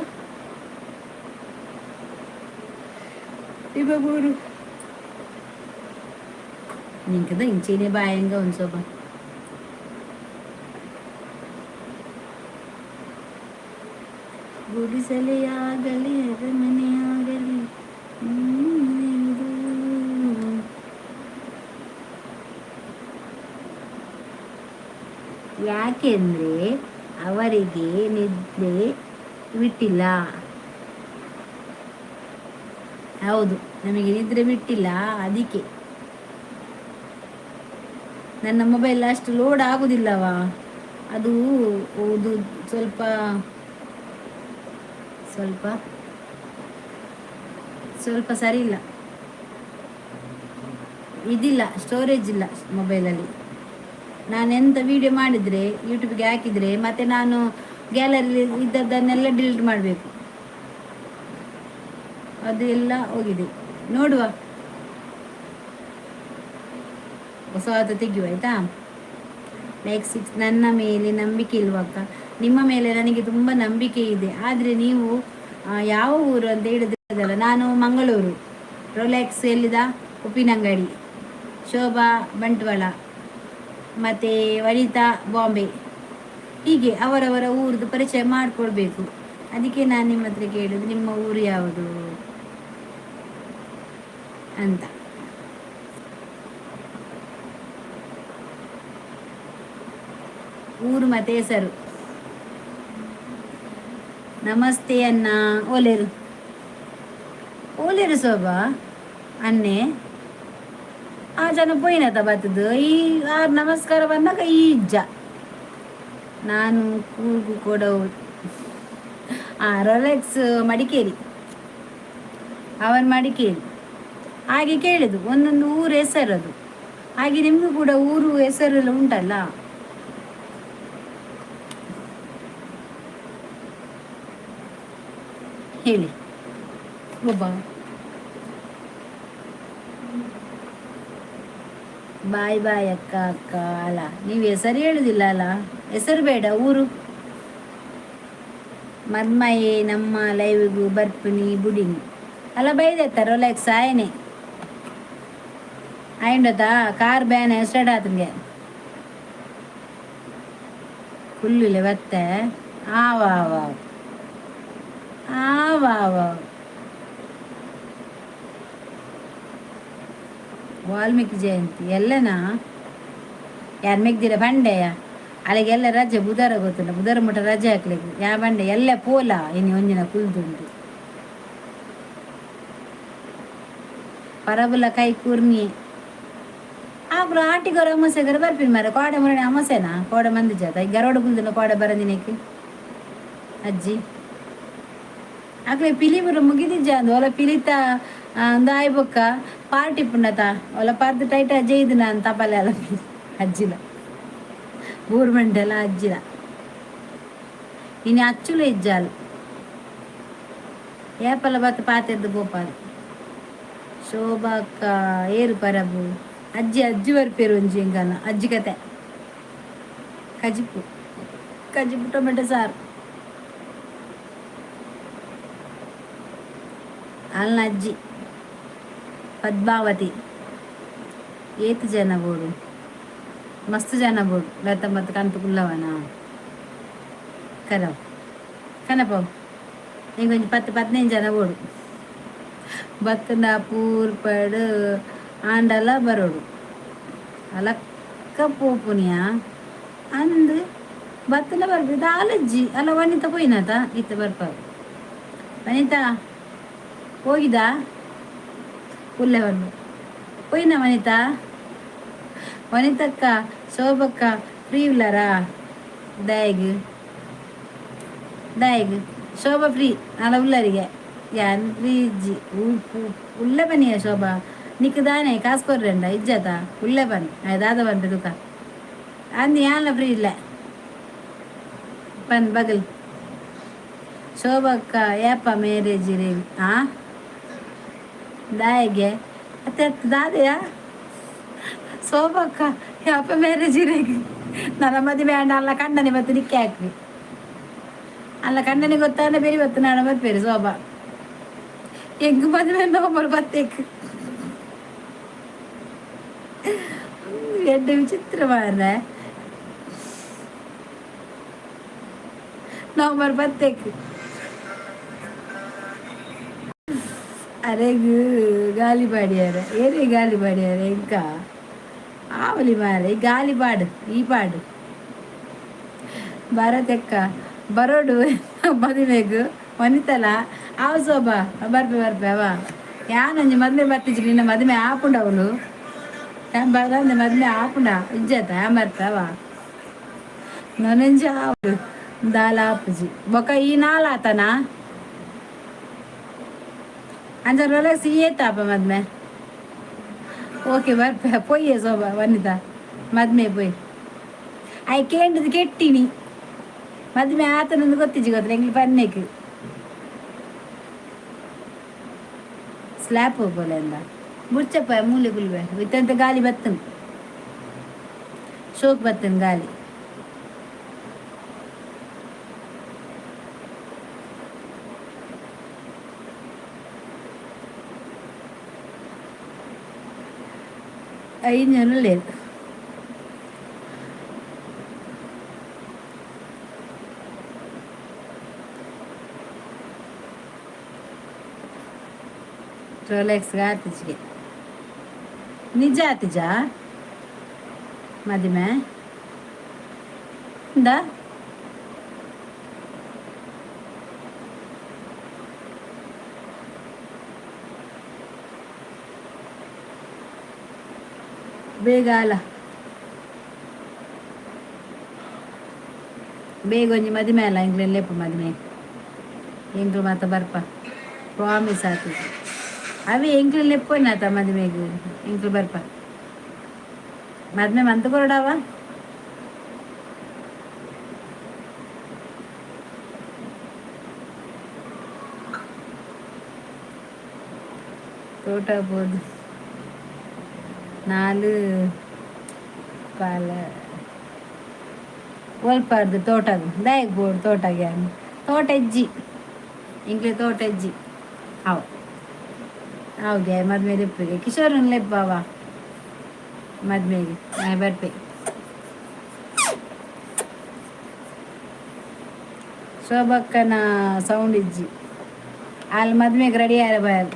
ನಿಮ್ಮ ಊರು ನಿಂಕದ ಇಂಚೇನೆ ಬಾಯಂಗ ಒಂದು ಸ್ವಲ್ಪ. ಗುಡಿಸಲೆಯಾಗಲಿ ಅರಮನೆಯಾಗಲಿ ಇದು. ಯಾಕೆಂದ್ರೆ ಅವರಿಗೆ ನಿದ್ರೆ ಬಿಟ್ಟಿಲ್ಲ. ಹೌದು, ನಮಗೆ ನಿದ್ರೆ ಬಿಟ್ಟಿಲ್ಲ, ಅದಕ್ಕೆ. ನನ್ನ ಮೊಬೈಲ್ ಅಷ್ಟು ಲೋಡ್ ಆಗುದಿಲ್ಲವಾ. ಅದು ಅದು ಸ್ವಲ್ಪ ಸ್ವಲ್ಪ ಸ್ವಲ್ಪ ಸರಿ ಇಲ್ಲ, ಇದಿಲ್ಲ, ಸ್ಟೋರೇಜ್ ಇಲ್ಲ ಮೊಬೈಲಲ್ಲಿ. ನಾನು ಎಂತ ವಿಡಿಯೋ ಮಾಡಿದರೆ, ಯೂಟ್ಯೂಬ್ಗೆ ಹಾಕಿದರೆ, ಮತ್ತೆ ನಾನು ಗ್ಯಾಲರಿ ಇದ್ದದ್ದನ್ನೆಲ್ಲ ಡಿಲೀಟ್ ಮಾಡಬೇಕು. ಅದು ಎಲ್ಲ ಹೋಗಿದೆ. ನೋಡುವ, ಹೊಸದು ತೆಗೆಯುವ ಆಯಿತಾ? Like six. ನನ್ನ ಮೇಲೆ ನಂಬಿಕೆ ಇಲ್ವಕ್ಕ? ನಿಮ್ಮ ಮೇಲೆ ನನಗೆ ತುಂಬ ನಂಬಿಕೆ ಇದೆ. ಆದರೆ ನೀವು ಯಾವ ಊರು ಅಂತ ಹೇಳಿದ್ರಲ್ಲ. ನಾನು ಮಂಗಳೂರು. ರೋಲೆಕ್ಸ್ ಎಲ್ಲಿದ? ಉಪ್ಪಿನಂಗಡಿ. ಶೋಭಾ ಬಂಟ್ವಾಳ, ಮತ್ತು ವನಿತಾ ಬಾಂಬೆ. ಹೀಗೆ ಅವರವರ ಊರದ್ದು ಪರಿಚಯ ಮಾಡಿಕೊಳ್ಬೇಕು. ಅದಕ್ಕೆ ನಾನು ನಿಮ್ಮ ಹತ್ರ ಕೇಳಿದ್ದು ನಿಮ್ಮ ಊರು ಯಾವುದು ಅಂತ. ಊರು ಮತ್ತೆ ಹೆಸರು. ನಮಸ್ತೆ ಅಣ್ಣ. ಓಲೇರು ಓಲೇರು ಶೋಭಾ ಅನ್ನೆ. ಆ ಜನ ಪೋಯಿನತ ಬತ್ತದು ಈ ಆರು ನಮಸ್ಕಾರ ಬಂದಾಗ ಈ ಇಜ್ಜ. ನಾನು ಕೂರ್ಗು ಕೊಡವು. ಆ ರೋಲೆಕ್ಸ್ ಮಡಿಕೇರಿ, ಅವನ್ ಮಡಿಕೇರಿ. ಹಾಗೆ ಕೇಳಿದು, ಒಂದೊಂದು ಊರು ಹೆಸರದು. ಹಾಗೆ ನಿಮಗೂ ಕೂಡ ಊರು ಹೆಸರೆಲ್ಲ ಉಂಟಲ್ಲ. ಹೇಳಿ ಒಬ್ಬ. ಬಾಯ್ ಬಾಯ್ ಅಕ್ಕ. ಅಕ್ಕ ಅಲ್ಲ, ನೀವು ಹೆಸರು ಹೇಳುದಿಲ್ಲ ಅಲ್ಲ? ಹೆಸರು ಬೇಡ, ಊರು. ಮರ್ಮಯೇ, ನಮ್ಮ ಲೈವ್ಗೂ ಬರ್ಪಿನಿ ಬುಡಿನಿ ಅಲ್ಲ. ಬೈದೆತ್ತ ರೋಲೆಕ್ಸ್ ಆಯನೆ ಆಯಿಂಡತಾ ಕಾರ್ ಬ್ಯಾನ್ ಸ್ಟಾರ್ಟ್ ಆತಂಗೆ ಫುಲ್ಲಿಲ್ಲ ಬತ್ತೆ. ಆವ ಆವ ಆವ ಆವ. ವಾಲ್ಮೀಕಿ ಜಯಂತಿ ಎಲ್ಲನಾ? ಯಾರು ಮೆಗ್ದಿರ ಬಂಡೆಯ ಅಲ್ಲಿಗೆಲ್ಲ ರಜೆ. ಬುಧಾರ ಗೊತ್ತಿಲ್ಲ, ಬುಧಾರ ಮುಟ್ಟ ರಜೆ ಹಾಕ್ಲಿಕ್ಕೆ. ಯಾ ಬಂಡೆ ಎಲ್ಲ ಪೋಲ ಇನ್ನು ಒಂದಿನ ಕುಲ್ದುಂಟು. ಪರಬುಲ ಕೈ ಕೂರ್ನಿ ಆಪುರ ಆಟಿಗೊರ ಅಮಾಸೆಗರ ಬರ್ಪಿನ ಮಾರೆ. ಕೋಡೆ ಮುರಣೆ ಅಮಾಸೆನಾ? ಕೋಡೆ ಮಂದಿ ಜಾತ ಈ ಗರೋಡ ಕುಲ್ದಿನ ಕೋಡೆ ಬರಂದಿನಕ್ಕೆ ಅಜ್ಜಿ ಅಕ್ಲೆ ಪಿಲಿ ಬುರ ಮುಗಿದಿಜ್ಜ ಅಂದು. ಒಲ ಪಿಲಿತ ಒಂದು ಬೊಕ್ಕ ಪಾರ್ಟಿ ಪುಂಡತ ಒಲ ಪರ್ದು ಟೈಟ್ ಅಜ್ಜೆ ಇದು ನಾನು ತಪಲೆ ಅಲ್ಲ ಅಜ್ಜಿಲ ಗೋರ್ಮೆಂಟ್ ಎಲ್ಲ ಅಜ್ಜಿಲ. ಇನ್ನು ಅಚ್ಚುಲ ಇಜ್ಜಾಲು ಏಪಲ ಬತ್ತ ಪಾತೆದ್ದು ಗೋಪಾಲ್. ಶೋಭಾಕ್ಕ ಏರು ಪರಬು ಅಜ್ಜಿ ಅಜ್ಜಿ ಬರ್ಪೇರು ಒಂಜಿ ಎಂಕಲ್ನ ಅಜ್ಜಿ ಕತೆ. ಕಜಿಪು, ಕಜಿಪು ಟೊಮೆಟೊ ಸಾರು. ಅಲ್ನ ಅಜ್ಜಿ ಪದ್ಮಾವತಿ. ಏತ್ ಜನ ಬೋಡು? ಮಸ್ತ್ ಜನ ಬೋಡು. ಲತ ಮತ್ತು ಕಂತು ಕುಲ್ಲವನ ಕರವ್ ಕನಪವ್. ಇಂಕೊಂಜಿ 10 15 ಜನ ಬೋಡು. ಬತ್ತಂಡ ಪೂರ್ಪಡು ಆಂಡಲ ಬರೋಡು. ಅಲಕ್ಕ ಪೋಪುನಿಯ ಅಂದ್ ಬತ್ತಂಡ ಬರ್ಪು ದಾಲಜ್ಜಿ ಅಲ್ಲ. ವನಿತಾ ಪೋಯಿನಾತ ಇತ್ತ ಬರ್ಪ. ವನಿತಾ ಹೋಗಿದಾ? ಉಲ್ಲೆ ಬರ್ಬ ಹೋಯಿನ ವನಿತಾ. ವನಿತಕ್ಕ, ಶೋಭಕ್ಕ ಫ್ರೀ ಉಲ್ಲಾರಾ? ದಾಯಗ್ ದಾಯಗ್ ಶೋಭಾ ಫ್ರೀ ಅಲ್ಲ ಉಲ್ಲರಿಗೆ? ಯಾನ್ ಫ್ರೀ ಇಜ್ಜಿ. ಉಲ್ಲೆ ಬನ್ನಿಯ ಶೋಭಾ, ನಿಕ್ ದಾನೆ ಕಾಸು ಕೊರ್ರೆಂಡ ಇಜ್ಜತ? ಉಲ್ಲೆ ಬನ್ನಿ. ಆಯ್ ದಾದ ಬನ್ಪೆ ತುಕ ಅಂದ್. ಯಾನ್ಲ ಫ್ರೀ ಇಲ್ಲ ಪನ್ ಬಗಲ್. ಶೋಭಕ್ಕ ಏಪ ಮ್ಯಾರೇಜ್ ರೇ? ಆ ದಾಯಗೆ ಅತ್ತೆ ದಾದೆಯಾ? ಶೋಭಕ್ಕ ಯಾಪ ಮ್ಯಾರೇಜ್ ರೇ? ನನ್ನ ಮದುವೆ ಆಂಡ ಅಲ್ಲ ಕಂಡನೆ ಮತ್ತೆ ನಿಕ್ಕೆ ಹಾಕ್ರಿ ಅಲ್ಲ. ಕಂಡನೆ ಗೊತ್ತಾಂಡ ಬೇರೆ ಬತ್ತು ನಾಡ ಬರ್ಪೇರು. ಶೋಭಾ ಎಂಗ್ ಮದುವೆ ನವಂಬರ್ ಪತ್ತೇಕ್. ಎಡ್ಡೆ ವಿಚಿತ್ರ ಮಾರ್ರೆ. ನವಂಬರ್ ಪತ್ತೇಕ್ ಅರೆಗ್ ಗಾಲಿ ಪಾಡ್ಯಾರ. ಏನೇ ಗಾಲಿ ಪಾಡ್ಯಾರ? ಎಂಕ ಆವಲಿ ಮಾರೆ ಗಾಲಿ ಪಾಡು ಈ ಪಾಡು. ಭರತೆಕ್ಕ ಬರೋಡು ಮದುವೆಗ್ ವನಿತಲ ಆವ. ಶೋಭಾ ಬರ್ಪೆ ಬರ್ಪೆ ಅವ. ಯಾನೊಂಜಿ ಮದುವೆ ಬರ್ತಿಜ್ಜಿ. ನಿನ್ನ ಮದುವೆ ಆಪುಂಡು ಅವಳು ಬರಂದೆ ಮದುವೆ ಆಪುಂಡ ಇಜ್ಜತ? ಯಾನ್ ಬರ್ಪೆ ಅವ. ನನಂಜಿ ಆವಡು ದಾಲ ಆಪುಜಿ. ಬೊಕ ಈ ನಾಲ್ ಆತನಾ? ಅಂಚ ರೋಲೆಕ್ಸ್ ಏತಾಪ ಮದ್ಮೆ? ಓಕೆ, ಬರ್ಪೆ. ಪೊಯ್ಯೆ ಶೋಭಾ ವನಿತಾ ಮದ್ಮೆ ಪೊಯ್. ಆಯ್ ಕೇಂಡದು ಕೆಟ್ಟಿನಿ. ಮದ್ಮೆ ಆತನಂದು ಗೊತ್ತಿಜ್ಜಿ. ಗೊತ್ತಿಲ್ಲ ಎಂಗ್ಲು ಪನ್ನೆಕ್ ಸ್ಲ್ಯಾಪ್ ಹೋಗೋಲೆ ಅಂದ. ಬುಡ್ಚಪ್ಪ ಮೂಲೆ ಗುಲ್ವೆ ಇತ್ತಂತ ಗಾಲಿ ಬತ್ತನ್, ಶೋಕ್ ಬತ್ತನ್ ಗಾಲಿ. ಐದು ಜನ లేదు. ರೋಲೆಕ್ಸ್ ಆತಿಜಿಗೆ ನಿಜ ಆತಿಜ ಮದಿಮೆ ಇಂದ. ಬೇಗ ಅಲ್ಲ, ಬೇಗ ಒಂಜಿ ಮದಿಮೆ ಅಲ್ಲ ಎಂಕ್ಲೆ ಲೆಪ್ಪು ಮದಿಮೆ. ಎಂಕ್ಲು ಮಾತ ಬರ್ಪ, ಪ್ರಾಮಿಸ್ ಆತು. ಅವಿ ಎಂಕ್ಲು ಲೆಪ್ಪೊನಾತ ಮದಿಮೆಗ್, ಎಂಕ್ಲು ಬರ್ಪ. ಮದ್ಮೆ ಮಂತ್ ಕೊರಡಾವ. ತೋಟ ಪೋದು ನಾಲ್ ಪಾಲ ಒಲ್ಪಾರ್ದು ತೋಟಗ್ ದಾಯೆಗ್ ಬೋಡು ತೋಟಗ್? ಯಾನ್ ತೋಟ ಇಜ್ಜಿ ಎಂಕ್ಲೆ, ತೋಟ ಇಜ್ಜಿ. ಅವು ಹೌದೇ ಮದ್ಮೆ ಲೆಪ್ಪುಗೆ ಕಿಶೋರನ್ ಲೆಪ್ಪಾವ ಮದ್ಮೆಗೆ, ನಾ ಬರ್ಪೆ. ಶೋಭಕ್ಕನ ಸೌಂಡ್ ಇಜ್ಜಿ. ಅಲ್ಲಿ ಮದ್ಮೆಗೆ ರೆಡಿ ಆರ ಬಾಯಲ್,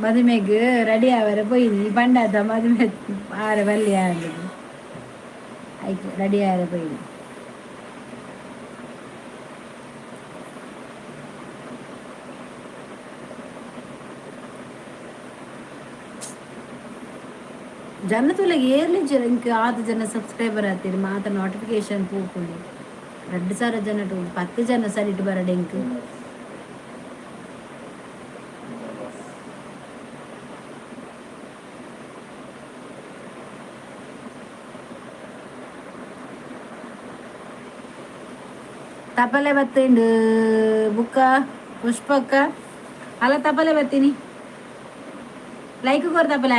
ಮದುಮೆಗ್ ರೆಡಿ ಆವರೆ ಪೋಯಿನಿ ಪಂಡಾತ ಮದುಮೆ ಆರೆ ಬಲ್ಲಿ ಆಂಡ್, ಐಕ್ ರೆಡಿ ಆರೆ ಪೋಯಿನಿ. ಜನ ತುಲೆಗೆ ಏರ್ಲಿ ಜನ ಇಂಕ್ ಆತು ಜನ ಸಬ್ಸ್ಕ್ರೈಬರ್ ಆತೀರಿ ಮಾತ ನೋಟಿಫಿಕೇಶನ್ ಪೋಪುಂಡು. 2000 ಜನ ಟು 10 ಜನ ಸರಿಟ್ ಬರಡೆ ಇಂಕ್. ತಪಲೆ ಬತ್ತುಂಡು ಬುಕ್ಕ ಪುಷ್ಪಕ್ಕ ಅಲ್ಲ, ತಪಲೆ ಬತ್ತೀನಿ. ಲೈಕ್ ಕೊರ್ ತಪಲೆ.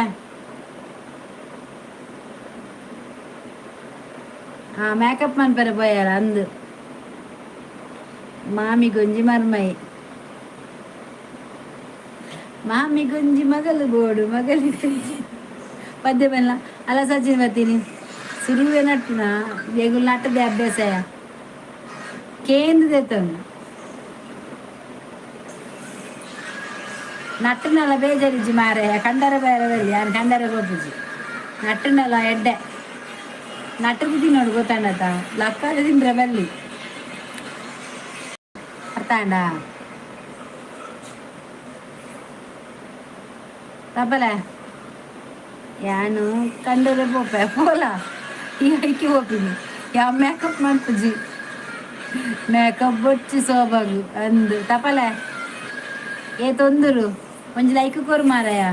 ಆ ಮೇಕಪ್ ಮನ್ಪೆರೆ ಪೋಯಾರ ಅಂದು ಮಾಮಿ ಗೊಂಜಿ ಮರ್ಮೈ, ಮಾಮಿ ಗೊಂಜಿ ಮಗಲು ಬೋಡು, ಮಗಲಿ ಗೊಂಜಿ ಪದ್ಯ ಬಲ್ಲ ಅಲ್ಲ. ಸಚಿನ್ ಬತ್ತೀನಿ. ಸುರುವೆ ನಟ್ಟುನ ಎಗುಲ್ ನಟ್ಟದೆ ಅಭ್ಯಾಸ ಕೇಂದ್ರ ದೇತಂದು ನಟ್ಟನಲ್ಲ ಬೇಜಾರಿಜ್ಜಿ ಮಾರೆ. ಕಂಡರ ಬೇರೆ ಬಲ್ಲಿ ಯಾನ್ ಕಂಡರೆ ಪೋಪುಜಿ. ನಟ್ಟನಲ್ಲ ಎಡ್ಡೆ ನಟ್ಟದ ತಿನ್ನೋಡು ಗೊತ್ತಾಂಡತ, ಲಕ್ಕಾದ ತಿಂದ್ರೆ ಬಲ್ಲಿ. ಅರ್ಥ ಆಂಡ ತಪ್ಪಲೆ? ಯಾನು ಕಂಡರೆ ಪೋಪೆ ಪೋಲ, ಈ ಐಕಿ ಪೋಪಿನಿ. ಯಾವ ಮೇಕಪ್ ಮನ್ಪುಜಿ, ಮೇಕಪ್ ಬೊಚ್ಚಿ ಸೋಬಾಗು ಅಂದು. ತಪಲೆ ಏ ತೊಂದರು ಒಂಜಿ ಲೈಕ್ ಕೊರು ಮಾರಾಯ.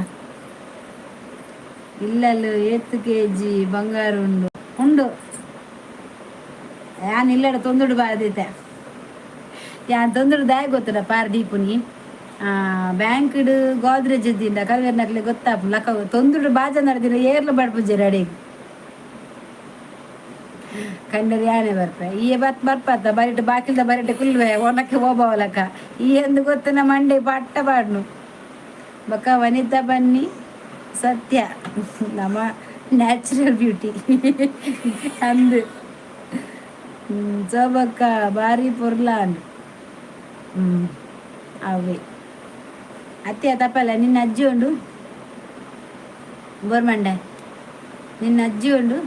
ಇಲ್ಲಲ್ಲು ಏತ್ ಕೆಜಿ ಬಂಗಾರ ಉಂಡು ಉಂಡು? ಯಾನ್ ಇಲ್ಲಡ ತೊಂದುಡು ಬಾರದಿತ್ತೆ. ಯಾನ್ ತೊಂದುಡು ದಾಯ ಗೊತ್ತಡ ಪಾರ್ ದೀಪುನಿ ಬ್ಯಾಂಕ್ಡ್ ಗೋದ್ರೇಜ್ ದಿಂದ ಕಲ್ವೇರ್ನಕ್ಲೆ ಗೊತ್ತಾಪು ಲಕ್ಕ. ತೊಂದುಡು ಬಾಜ ನಡ್ದಿನ ಏರ್ಲು ಬಡ್ಪುಜೆ ಅಡಿಗೆ ಕಂಡರಿ ಯಾನೆ ಬರ್ಪೆ. ಈ ಬತ್ ಬರ್ಪತ್ತ ಬರಿಟ್ ಬಾಕಿಲ್ದ ಬರಿಟ್ ಕುಲ್ವೆ ಒಣಕ್ಕೆ ಹೋಬವಲಕ್ಕ. ಈ ಎಂದು ಗೊತ್ತಿನ ಮಂಡೆ ಪಟ್ಟ ಬಾಡ್ನು. ಬೊಕ್ಕ ವನಿತಾ ಬನ್ನಿ ಸತ್ಯ ನಮ್ಮ ನ್ಯಾಚುರಲ್ ಬ್ಯೂಟಿ ಅಂದು. ಸೋಬಕ್ಕ ಬಾರಿ ಪೊರ್ಲಾನ್. ಅವೇ ಅತ್ತೆ ತಪ್ಪಲ್ಲ. ನಿನ್ನ ಅಜ್ಜಿ ಉಂಡು ಗೋರ್ಮಂಡೆ, ನಿನ್ನ ಅಜ್ಜಿ ಉಂಡು.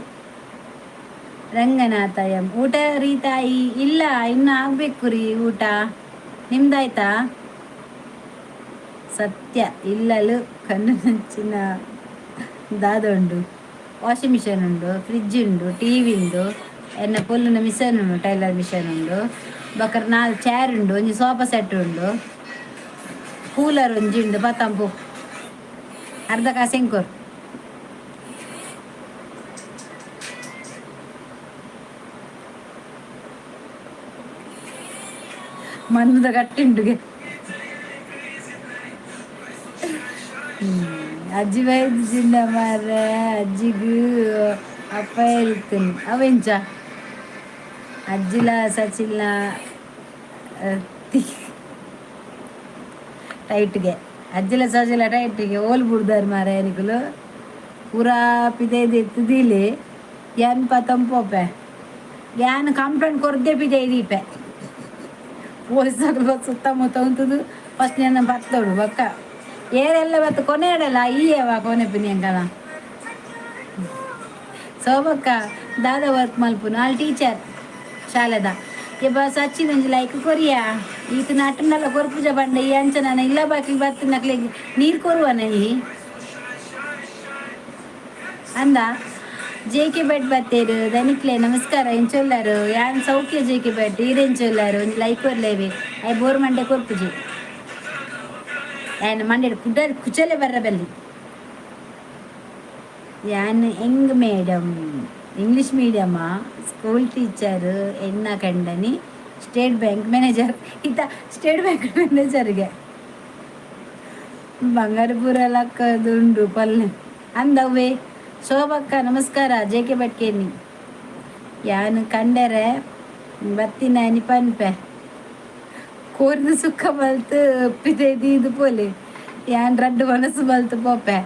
ರಂಗನಾಥ ಎಂ ಊಟ ರೀ ತಾಯಿ? ಇಲ್ಲ, ಇನ್ನು ಆಗ್ಬೇಕು ರೀ ಊಟ. ನಿಮ್ದಾಯ್ತಾ? ಸತ್ಯ ಇಲ್ಲಲು ಕಣ್ಣು ನಂಚಿನ ದಾದ ಉಂಡು? ವಾಷಿಂಗ್ ಮಿಷನ್ ಉಂಡು, ಫ್ರಿಜ್ ಉಂಡು, ಟಿವಿ ಉಂಡು, ಎನ್ನ ಪೊಲ್ಲುನ ಮಿಷನ್ ಉಂಡು, ಟೈಲರ್ ಮಿಷನ್ ಉಂಡು. ಬೊಕ್ಕ ನಾಲ್ ಚೇರ್ ಉಂಡು, ಒಂಜಿ ಸೋಫಾ ಸೆಟ್ ಉಂಡು, ಕೂಲರ್ ಒಂಜಿ ಉಂಡು. ಪತ್ತಂಪು ಅರ್ಧ ಕಾಸು ಎಂಕೋರ್. ಮಣ್ಣದ ಕಟ್ಟಿಂಡುಗೆ. ಅಜ್ಜಿ ಬೈದು ಚಿನ್ನ ಮಾರ್ರೆ. ಅಜ್ಜಿಗೂ ಅಪ್ಪ ಹೇಳ್ತೀನಿ ಅವೆಂಚ ಅಜ್ಜಿಲ ಸಚಿಲ್ನ ಟೈಟ್ಗೆ, ಅಜ್ಜಿಲ ಸಚಿಲ ಟೈಟ್ಗೆ ಓಲ್ ಬುಡ್ದಾರ್ ಮಾರ್ರೆ ನಿಕುಲು. ಪೂರಾ ಪಿದೈದು ಎತ್ತುದಿಲಿ ಯಾನ್ ಪತಂಪೋಪೆ. ಯಾನ್ ಕಂಪ್ಲೇಂಟ್ ಕೊರ್ದೆ ಪಿದೈ ದೀಪೆ. ಪೊಲೀಸ್ ಸುತ್ತಮುತ್ತ ಉಂತುದು ಫಸ್ಟ್ ನನ್ನ ಬತ್ತೋಡು. ಬಕ್ಕ ಏರೆಲ್ಲ ಬತ್ತು ಕೊನೆ ಇಡಲ್ಲ ಈಯವ ಕೊನೆ ಪಿನಿ ಅಂಕಲ. ಸೋಬಕ್ಕ ದಾದ ವರ್ಕ್ ಮಲ್ಪುನು? ಅಲ್ಲಿ ಟೀಚರ್ ಶಾಲೆದ. ಬಾ ಸಚಿನ್ ಒಂಜಿ ಲೈಕ್ ಕೊರಿಯಾ. ಈತ ನಟನಲ್ಲ ಕೊರ್ಪುಜ ಬಂಡ ಈ ಅಂಚನ ಇಲ್ಲ ಬಾಕಿ ಬತ್ತಿನಕ್ಲೆ ನೀರು ಕೊರುವನ ಈ ಅಂದ. J K bait ಬತ್ತೇರು ದನಿಕ್ಲೆ ನಮಸ್ಕಾರ ಎಂಚೊಲ್ಲಾರು? ಯಾನ್ ಸೌಖ್ಯ J K bait, ಈರೆಂಚೊಲ್ಲಾರು? ಒಂಜಿ ಲೈಕ್ ಕೊರ್ಲೇವಿ. I bore Mande ಕೊರ್ಪುಜಿ. ಯಾನ್ ಮಂಡೆ ಕುಡ ಕುಚಲೆ ಬರ್ರ ಬಲ್ಲಿ. ಯಾನ್ ಎಂಗ್ ಮೇಡಮ್, ಇಂಗ್ಲೀಷ್ ಮೀಡಿಯಮ್ಮ ಸ್ಕೂಲ್ ಟೀಚರ್. ಎನ್ನ ಕಂಡನಿ state bank manager. ಈತ ಸ್ಟೇಟ್ ಬ್ಯಾಂಕ್ ಮ್ಯಾನೇಜರ್ಗೆ ಬಂಗಾರಪುರ ಲಕ್ಕದುಂಡು ಪಲ್ಲೆ ಅಂದವ್ವೆ. ಶೋಭಕ್ಕ ನಮಸ್ಕಾರ. ಜೆ ಕೆ ಭಟ್ಕೇನಿ ಯಾನು ಕಂಡರೆ ಬತ್ತಿನ ಪನ್ಪೆ. ಕೋರಿದ ಸುಕ್ಕ ಬಲ್ತು ಪಿದೈದು ಪೋಲೆ. ಯಾನ್ ರಡ್ಡು ಮನಸ್ಸು ಬಲ್ತು ಪೋಪೆ.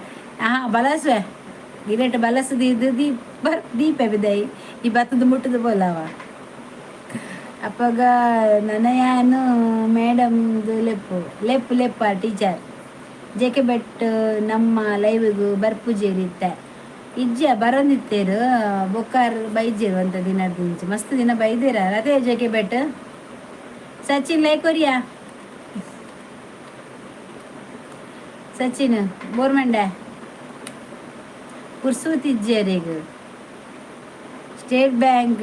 ಹಾ ಬಲಸುವೆ ಗಿರೇಟ್ ಬಲಸು ಇದು ದೀಪ ಬರ್ ದೀಪ ಬಿದೈ ಈ ಬತ್ತದ ಮುಟ್ಟದ ಪೋಲವ. ಅಪ್ಪಗ ನನಯಾನು ಮೇಡಮ್ದು ಲೆಪ್ಪು ಲೆಪ್ಪು ಲೆಪ್ಪ teacher. J K bait ನಮ್ಮ ಲೈವಿಗೂ ಬರ್ಪುಜೇರಿತ್ತೆ ಇಜ್ಜ ಬರಂದಿತ್ತೇರು. ಬೊಕ್ಕಾರ್ ಬೈಜೇರು ಅಂತ ದಿನ ದಿಂಚಿ ಮಸ್ತ್ ದಿನ ಬೈದಿರ ಅದೇ. J K bait Sachin like Koriya. Sachin ಬೋರ್ಮಂಡೆ ಪುರ್ಸೂತಿಜ್ಜೇರಿಗ್. State bank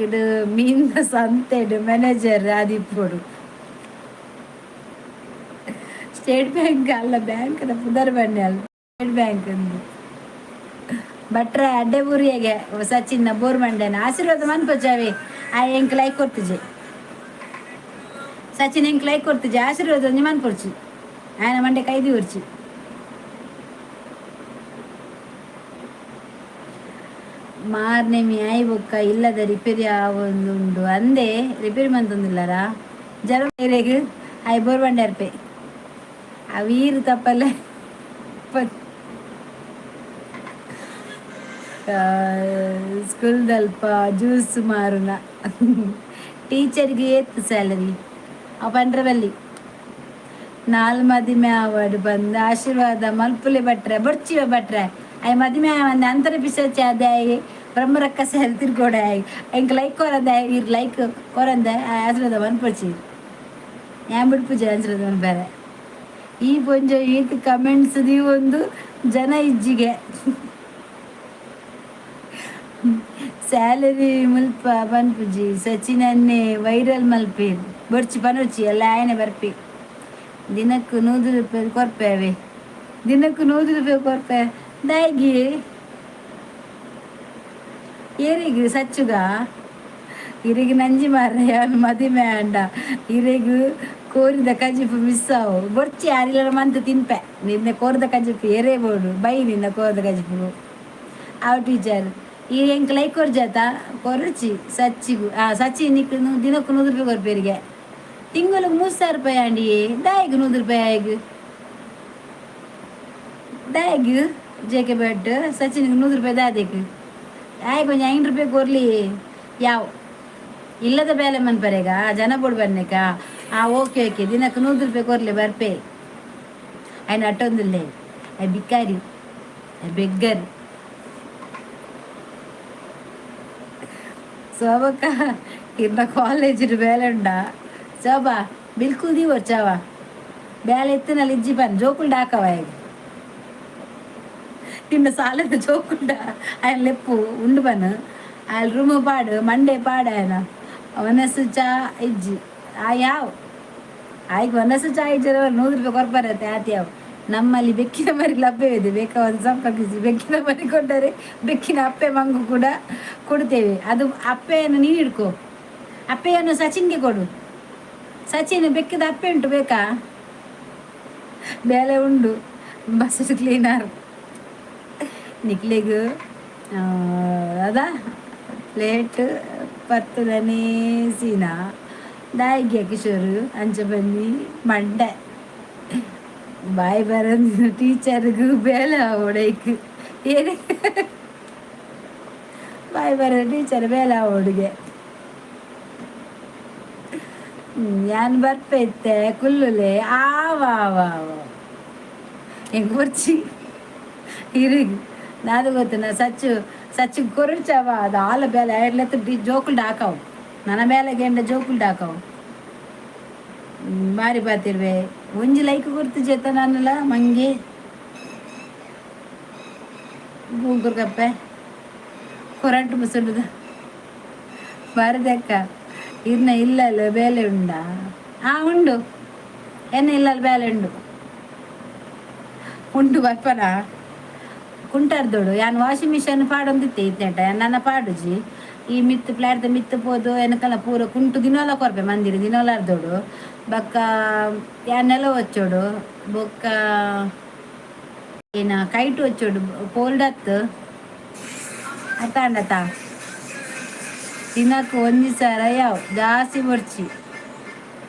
ಮೀನ್ ಸಂತೆಡ್ ಮ್ಯಾನೇಜರ್ ಆದಿಪ್ಪೊಡು. ಸ್ಟೇಟ್ ಬ್ಯಾಂಕ್ ಅಲ್ಲ, ಬ್ಯಾಂಕ್ ಪುದರ್ ಬನ್ನಿ ಅಲ್ಲ, ಸ್ಟೇಟ್ ಬ್ಯಾಂಕ್ ಅಂದು. ಭಟ್ರ ಅಡ್ಡೆ ಊರಿಗೆ ಸಚಿನ್ ಬೋರ್ ಮಂಡೆನ ಆಶೀರ್ವಾದ ಮನ್ಪಚಾವೆ. ಆ ಎಂಕ್ ಲೈಕ್ ಕೊಡ್ತಿಜೆ ಸಚಿನ್, ಎಂಕ್ ಲೈಕ್ ಕೊಡ್ತಿಜೆ. ಆಶೀರ್ವಾದ ಒಂಜಿ ಮನ್ಪೊಡ್ಚಿ, ಆಯನ ಮಂಡೆ ಕೈದಿ ಉರ್ಚಿ. ಮಾರ್ನೆಮಿ ಆಯಿ ಬೊಕ್ಕ ಇಲ್ಲದ ರಿಪೇರಿ ಆವೊಂದುಂಡು ಅಂದೆ. ರಿಪೇರಿ ಮಂತೊಂದುಲ್ಲಾರ ಜರ ಮೇರೆಗ್ ಆಯ್ ಬೋರ್ ಬಂಡೆ ಆ ವೀರ್ ತಪ್ಪಲೆ ಸ್ಕೂಲ್ದಲ್ಪ ಜ್ಯೂಸ್ ಮಾರುನ ಟೀಚರ್ಗೆ ಏತ್ ಸ್ಯಾಲರಿ ಅವು ಪಂಡ್ರೆ ಬಲ್ಲಿ. ನಾಲ್ ಮದಿಮೆ ಆವಡ್ ಬಂದು ಆಶೀರ್ವಾದ ಮಲ್ಪುಲೆ ಭಟ್ರೆ. ಬೊಡ್ಚಿವ ಭಟ್ರೆ. ಆಯ್ ಮದಿಮೆ ಆವಂದೆ ಅಂತರ ಪಿಶಾಚಿ ಅದೇ. ಆಯ್ ಬ್ರಹ್ಮರಕ್ಕ ಸೇರಿ ತಿರ್ಗೋಡೆ. ಆಯ್ ಎಂಕ್ ಲೈಕ್ ಕೊರಂದೆ. ಇರ್ ಲೈಕ್ ಕೊರಂದೆ ಆಶೀರ್ವಾದ ಮನ್ಪೊಡ್ಚಿ. ಯಾನ್ ಬಿಡ್ಪುಜೆ ಆಶೀರ್ವಾದ ಮನ್ಪರೆ. ಈ ಪೊಂಜೊ ಈತ್ ಕಮೆಂಟ್ಸ್ ಒಂದು ಜನ ಇಜ್ಜಿಗೆ. ಸ್ಯಾಲರಿ ಮುಲ್ಪ ಪನ್ಪುಜಿ. ಸಚಿನನ್ನೇ ವೈರಲ್ ಮಲ್ಪೇರು. ಬೊಡ್ಚಿ ಪನೊಡ್ಚಿ ಎಲ್ಲ ಆಯನೆ ಬರ್ಪಿ. ದಿನಕ್ಕೂ 100 ರೂಪಾಯಿ ಕೊರ್ಪೇವೆ. ದಿನಕ್ಕೂ 100 ರೂಪಾಯಿ ಕೊರ್ಪೆ ದಾಯಿಗೆ ಏರಿಗ್ ಸಚ್ಚುಗ ಇರೆಗ್ ನಂಜಿ ಮಾರ್ರೆ. ಅವನು ಮದಿಮೆ ಅಂಡ ಇರೆಗ್ ಕೋರಿದ ಕಜಿಪು ಮಿಸ್ ಆವು. ಬೊಡ್ಚಿ ಆರಿಲ್ಲ ಮಂತ್ ತಿನ್ಪೆ. ನಿನ್ನೆ ಕೋರಿದ ಕಜಿಪು ಏರೇ ಬೋಡು ಬೈ. ನಿನ್ನ ಕೋರಿದ ಕಜಿಪು ಅವು ಟೀಚರ್. ಈ ಎಂಕ್ ಲೈಕ್ ಕೊರ್ಜಾತ ಕೊರಚಿ ಸಚ್ಚಿಗು. ಆ ಸಚ್ಚಿ ನಿಕ್ ದಿನಕ್ಕೂ 100 ರೂಪಾಯಿ ಕೊರ್ಪೇರಿಗೆ. ತಿಂಗಳಿಗೆ 3000 ರೂಪಾಯಿ ಅಂಡಿ. ದಾಯಿಗ್ 100 ರೂಪಾಯಿ ಆಯ್ಗ್ ದಾಯಿಗ್? ಜೆ ಕೆ ಬೆಟ್ ಸಚಿನ್ಗೆ 100 ರೂಪಾಯಿ ದಾದೆಕ್ ಆಯ್ ಕೊಂಚ 5 ರೂಪಾಯಿ ಕೊರ್ಲಿ. ಯಾವ ಇಲ್ಲದ ಬೇಲೆ ಮನ್ಪರೆಗ ಜನ ಬೋಡು ಬನ್ನೇಕ. ಆ ಓಕೆ ಓಕೆ, ದಿನಕ್ಕೆ 100 ರೂಪಾಯಿ ಕೊರ್ಲಿ ಬರ್ಪೆ. ಆಯ್ನ ಅಟ್ಟೊಂದಿಲ್ಲ. I ಬಿಕ್ಕಾರಿ, I beggar. ಶೋಭಕ್ಕ ಇನ್ನ ಕಾಲೇಜ್ ಬೇಲೆ ಉಂಡಾ ಶೋಭಾ? ಬಿಲ್ಕುಲ್ the వచ్చావಾ ಬೇಲೆ ಎತ್ತಿನಲ್ಲಿ ಇಜ್ಜಿ ಪನ್ ಜೋಕುಲ್ಡ ಹಾಕವ. ಈಗ ನಿನ್ನ ಸಾಲದ ಜೋಕುಲ್ಡ ఆయన ಲೆಪ್ಪು ಉಂಡು ಬನ್. ఆయన ರೂಮ್ ಪಾಡು ಮಂಡೆ ಪಾಡ. ఆయన ವನಸು ಚಾ ಇಜ್ಜಿ. ಆ ಯಾವ ಆಯ್ಕೆ ವನಸು ಚಾ ಇಜ್ಜರ 100 ರೂಪಾಯಿ ಕೊರ್ಪರತ್ತೆ ಆತಿ. ಯಾವ ನಮ್ಮಲ್ಲಿ ಬೆಕ್ಕಿನ ಮರಿ ಲಭ್ಯವಿದೆ, ಬೇಕಾದ ಸಂಪರ್ಕಿಸಿ. ಬೆಕ್ಕಿನ ಮರಿ ಕೊಟ್ಟರೆ ಬೆಕ್ಕಿನ ಅಪ್ಪೆ ಮಂಗು ಕೂಡ ಕೊಡ್ತೇವೆ. ಅದು ಅಪ್ಪೆಯನ್ನು ನೀನು ಹಿಡ್ಕೋ, ಅಪ್ಪೆಯನ್ನು ಸಚಿನ್ಗೆ ಕೊಡು. ಸಚಿನ್, ಬೆಕ್ಕಿದ ಅಪ್ಪೆ ಉಂಟು, ಬೇಕಾ? ಬೇಲೆ ಉಂಡು ಬಸ್ ಕ್ಲೀನರ್ ನಿಕ್ಲೆಗ್ ಅದ ಪ್ಲೇಟ್ ಪತ್ತದನೇ ಸೀನಾ ದಾಯಿಗೆ ಕಿಶೋರ್ ಅಂಚ ಬನ್ನಿ ಮಂಡೆ ಬಾಯ್ ಬರಂದಿನ ಟೀಚರ್ಗೂ ಬೇಲೆ ಅವಡೈಕ್ ಏನೇ ಬಾಯ್ ಬರ ಟೀಚರ್ ಬೇಲೆ ಅವಡಿಗೆ. ಯಾನ್ ಬರ್ಪೆ ಇತ್ತೆ ಕುಲ್ಲುಲೆ. ಆವ ಆವ ಆವ ಎಂಕ್ ಬೊರ್ಚಿ ಇರಿಗ್ ನಾದು ಗೊತ್ತು. ನಾ ಸಚ್ಚು ಸಚ್ಚು ಕೊರುಚವ ಅದು ಆಲ ಬೇಲೆ ಎಡ್ಲೆತ್ತು ಜೋಕುಲ್ಡ್ ಹಾಕವು. ನನ ಬೇಲೆಗೆ ಎಂಡ ಜೋಕುಲ್ ಡಾಕವು ಬಾರಿ ಪಾತಿರ್ವೆ. ಒಂಜಿ ಲೈಕ್ ಕೊರ್ತು ಜೇತ ನಾನಲ್ಲ ಮಂಗೆ ಗೂಂಕುರ್ ಕಪ್ಪೆ ಕೊರಂಟು ಮುಸುಂಡುದ ಬಾರದಕ್ಕ. ಇರ್ನ ಇಲ್ಲ ಅಲ್ಲ ಬೇಲೆ ಉಂಡಾ? ಆ ಉಂಡು. ಎನ್ನ ಇಲ್ಲ ಬೇಲೆ ಉಂಡು ಉಂಡು ಬರ್ಪನ ಕುಂಟಾರ್ದೋಡು. ಯಾನ್ ವಾಷಿಂಗ್ ಮಿಷನ್ ಪಾಡೊಂದಿತ್ತೆ ಇತ್ತೆಂಟ ನನ್ನ ಪಾಡುಜಿ. ಈ ಮಿತ್ತು ಫ್ಲಾಟ್ದ ಮಿತ್ತು ಪೋದು ಎನಕಲ ಪೂರ ಕುಂಟು ದಿನೋಲ ಕೊರ್ಪೆ ಮಂದಿರ ದಿನೋಲ ಅರ್ದೋಡು. ಬೊಕ್ಕ ಯಾನೆಲ್ಲ ಒಚ್ಚೋಡು. ಬೊಕ್ಕ ಏನ ಕೈಟು ಒಚ್ಚೋಡು ಪೋಲ್ಡತ್ತು ಅತ್ತಾಂಡತ. ದಿನಕ್ಕೆ ಒಂಜಿ ಸಾರ ಯಾವ ಜಾಸ್ತಿ ಬೊರ್ಚಿ.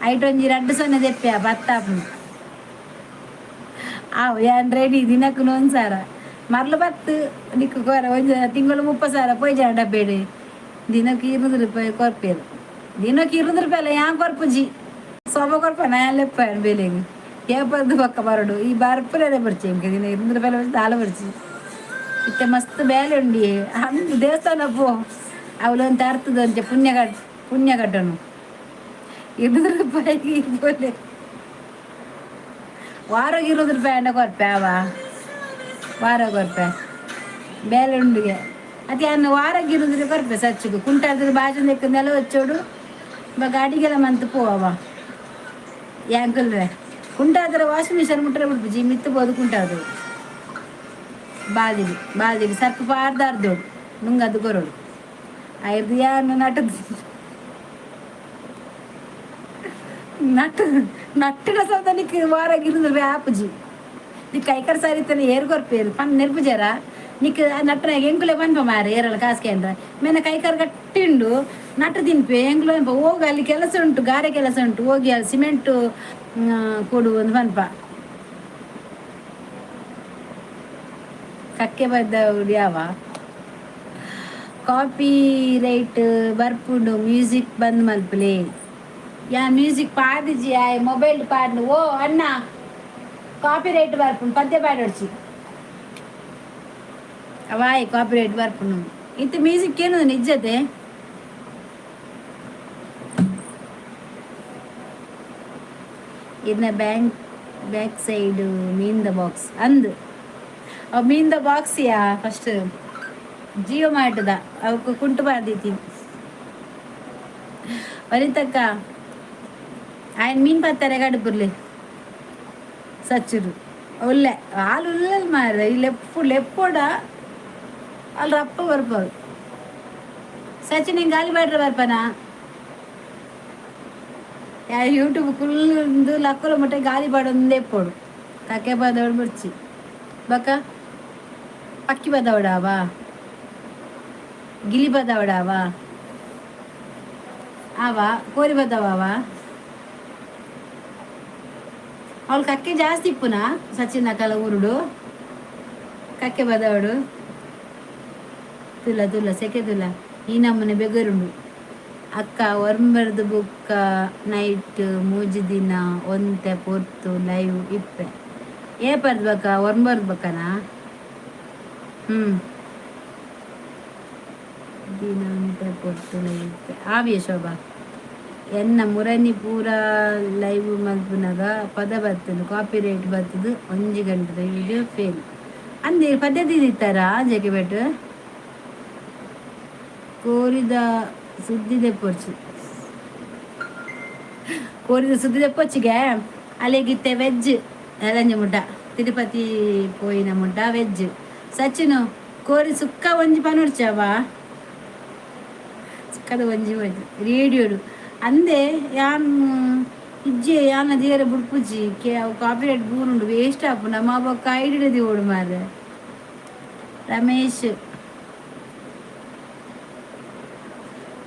ಐಟ್ ಒಂಜಿ ರಡ್ಡ್ ಸೊನ್ನೆ ದೆಪ್ಪೆ ಬತ್ತಾಪುನು. ಆವು ಯಾನ್ ರೆಡಿ. ದಿನಕ್ಕೆ ಒಂಜಿ ಸಾರ ಮರ್ಲು ಬತ್ತು ನಿಕ್ಕು ಕೊರ. ಒಂಜಿ ತಿಂಗಳು 30,000 ಪೋಯ್ಜ ಡಬ್ಬೇಡು. ದಿನಕ್ಕೆ 200 ರೂಪಾಯಿ ಕೊರ್ಪೇರು. ದಿನಕ್ಕೆ 200 ರೂಪಾಯಿ ಅಲ್ಲ, ಯಾನ್ ಕೊರ್ಪುಜಿ. ಸೊಬ ಕೊರ್ಪನ ಯಾನ್ ಲೆಪ್ಪ ಬೆಲೆಗೆ ಏಪದ್ದು ಬೊಕ್ಕ ಬರಡು. ಈ ಬರ್ಪುಲೇ ಬರ್ಚಿ ಎಂಕ್ ದಿನ 200 ರೂಪಾಯಿ ಬರ್ಚಿ ದಾಲ ಬರ್ಚಿ. ಇತ್ತೆ ಮಸ್ತ್ ಬೇಲೆ ಉಂಡಿ. ಅಂದು ದೇವಸ್ಥಾನ ಪೋ ಅವಳೊಂದು ಅರ್ಥದಂತೆ ಪುಣ್ಯ ಕಟ್ ಪುಣ್ಯ ಕಟ್ಟನು. 200 ರೂಪಾಯಿಗೆ ಪೋಲೆ. ವಾರಕ್ಕೆ 200 ರೂಪಾಯಿ ಅಂಡ ಕೊರ್ಪೆ ಅವ. ವಾರ ಕೊರ್ಪೆ ಬೇಲೆ ಉಂಡಿಗೆ. ಅತಿ ಅನ್ನ ವಾರಕ್ಕೆ 200 ಕೊರ್ಪೆ ಸಚ್ಚುಗು ಕುಂಟಾದ್ರೆ ಬಾಜು ನೆಲ వచ్చೋಡು. ಬೊಕ ಅಡಿಗೆಲ ಮಂತ್ ಪೋವ ಯಾಂಕುಲ್ವೆ. ಕುಂಟಾದ್ರೆ ವಾಷಿಂಗ್ ಮಿಷನ್ ಮುಟ್ಟರೆ ಬಿಡ್ಪುಜಿ. ಮಿತ್ತು ಪೋದು ಕುಂಟಾದು ಬಾದಿಲಿ ಬಾದಿಲಿ ಸರ್ಪು ಪಾರ್ದಾರ್ದೋಡು ನುಂಗದು ಕೊರಡು ಐದು. ಯಾನು ನಟದು ನಟ್ಟು ನಟ್ಟಿನ ಸೌದನಿಕ್ ವಾರಗ್ 200 ರೂಪಾಯಿ ಆಪುಜಿ. ನಿಕ್ ಕೈಕರ್ ಸಾರಿತನ ಏರ್ ಕೊರ್ಪೇರು ಪನ್ ನೆರ್ಪುಜಾರ ನಿಕ್ ನಟ್ಟನ ಎಂಕುಲೆ ಪನ್ಪ ಮಾರೆ. ಏರಲ್ಲ ಕಾಸ್ ಕೇಂದ್ರ ಮೇನ ಕೈಕಾರ್ ಗಟ್ಟಿ ಉಂಡು. ನಟ್ಟು ತಿನ್ಪೆ ಎಂಕುಲು ಪನ್ಪ. ಹೋಗ ಅಲ್ಲಿ ಕೆಲಸ ಉಂಟು, ಗಾರೆ ಕೆಲಸ ಉಂಟು, ಹೋಗಿ ಅಲ್ಲಿ ಸಿಮೆಂಟ್ ಕೊಡು ಒಂದು ಪನ್ಪ. ಕಕ್ಕೆ ಬದ್ದ ಯಾವ ಕಾಪಿ ರೈಟ್ ಬರ್ಪುಂಡು. ಮ್ಯೂಸಿಕ್ ಬಂದ್ ಮಲ್ಪುಲೆ. ಯಾ ಮ್ಯೂಸಿಕ್ ಪಾಡಿಜಿ ಆಯ್ ಮೊಬೈಲ್ ಪಾಡ್ನು. ಓ ಅಣ್ಣ, ಕಾಪಿ ರೈಟ್ ಬರ್ಪುಂಡು. ಪದ್ಯ ಪಾಡೊಡ್ಚಿ ಅವಾಯ್ ಕಾಪಿ ರೈಟ್ ಬರ್ಪುಂಡು. ಇತ್ತೆ ಮ್ಯೂಸಿಕ್ ಏನದು ನಿಜ್ಜತೆ. ಇನ್ನ bank back side ಮೀನ್ the box ಅಂದ್. ಅವು ಮೀನ್ the box yeah first Jio ಮಾರ್ಟ್ದ ಅವಕ್ಕೆ ಕುಂಟು ಬಾರ್ದಿತ್ತೀನಿ. ವನಿತಕ್ಕ ఆయన ಮೀನ್ ಪತ್ತಾರೆ ಕಡುಪುರ್ಲಿ ಸಚ್ಚುರು ಒಳ್ಳೆ ಹಾಲು ಉಲ್ಲಲ್ ಮಾರ. ಈ ಲೆಪ್ಪು ಲೆಪ್ಪೋಡ ಅಲ್ಲಿ ರಪ್ಪ ಬರ್ಬೋದು. ಸಚಿನ್ ಹಿಂಗೆ ಗಾಲಿ ಮಾಡ್ರೆ ಬರ್ಪನಾ? ಯೂಟ್ಯೂಬ್ ಕುಲ್ಲು ಲಕ್ಕುಲ ಮುಟ್ಟೆ ಗಾಲಿ ಪಾಡೊಂದೇ ಎಪ್ಪೋಡು. ಕಕ್ಕೆ ಬದವಡು ಮುರ್ಚಿ. ಬಕ್ಕ ಪಕ್ಕಿ ಬದವಡಾವಾ, ಗಿಲಿ ಬದವಡಾವಾ, ಆವಾ ಕೋರಿ ಬದವಾವ. ಅವಳು ಕಕ್ಕೆ ಜಾಸ್ತಿ ಇಪ್ಪುನಾ ಸಚಿನ್ ಅಕಲ ಊರುಡು ಕಕ್ಕೆ ಬದವಡು. ತುಲ ತುಲ ಸೆಕೆ ತುಲ ಈ ನಮ್ಮನೆ ಬೆಗರುಂಡು. ಅಕ್ಕ ಒರ್ಂಬರ್ದು ಬುಕ್ಕ ನೈಟ್ ಮೂಜಿ ದಿನ ಒಂತೆ ಪೊರ್ತು ಲೈವ್ ಇಪ್ಪೆ. ಏ ಪರ್ದು ಬಕ್ಕ ಒರ್ಂಬರ್ದು ಬಕ್ಕನಾ? ದಿನ ಒಂತೆ ಪೊರ್ತು ಲೈವ್ ಇಪ್ಪೆ. ಆವಿಯ ಶೋಭಾ ಎನ್ನ ಮುರನಿ ಪೂರ ಲೈವ್ ಮಲ್ಪುನಗ ಪದ ಬರ್ತದೆ, ಕಾಪಿ ರೈಟ್ ಬರ್ತದೆ. ಒಂಜಿ ಗಂಟೆದ ವಿಡಿಯೋ ಫೇಲ್ ಅಂದೆ. ಪದ್ಧತಿ ಇತ್ತಾರ ಜೆಕೆ ಬೆಟ್ ಕೋರಿದ ಸುದ್ದಿ ದೆಪ್ಪೊರ್ಚಿ. ಕೋರಿದ ಸುದ್ದಿ ದೆಪ್ಪೊಚ್ಚಿಗೆ ಅಲ್ಲಿಗಿತ್ತೆ ವೆಜ್ ಎಲಂಜಿ ಮುಡ್ಡ ತಿರುಪತಿ ಪೋಯಿನ ಮುಡ್ಡ ವೆಜ್. ಸಚಿನು ಕೋರಿ ಸುಕ್ಕ ಒಂಜಿ ಪನೊಡ್ಚವ ಸುಕ್ಕದ ಒಂಜಿ ಒಂಜಿ ರೇಡಿಯೋಡು ಅಂದೆ. ಯಾನ್ ಇಜ್ಜೆ ಯಾನ ದೇರ ಬುಡ್ಪುಜಿ ಕೆ ಅವು ಕಾಪಿರೈಟ್ ಬೂರುಂಡು ವೇಸ್ಟ್ ಆಪುಂಡು. ನಮ್ಮ ಬೊಕ್ಕ ಐಡಿಡ ಓಡು ಮಾರ್ರೆ. ರಮೇಶ್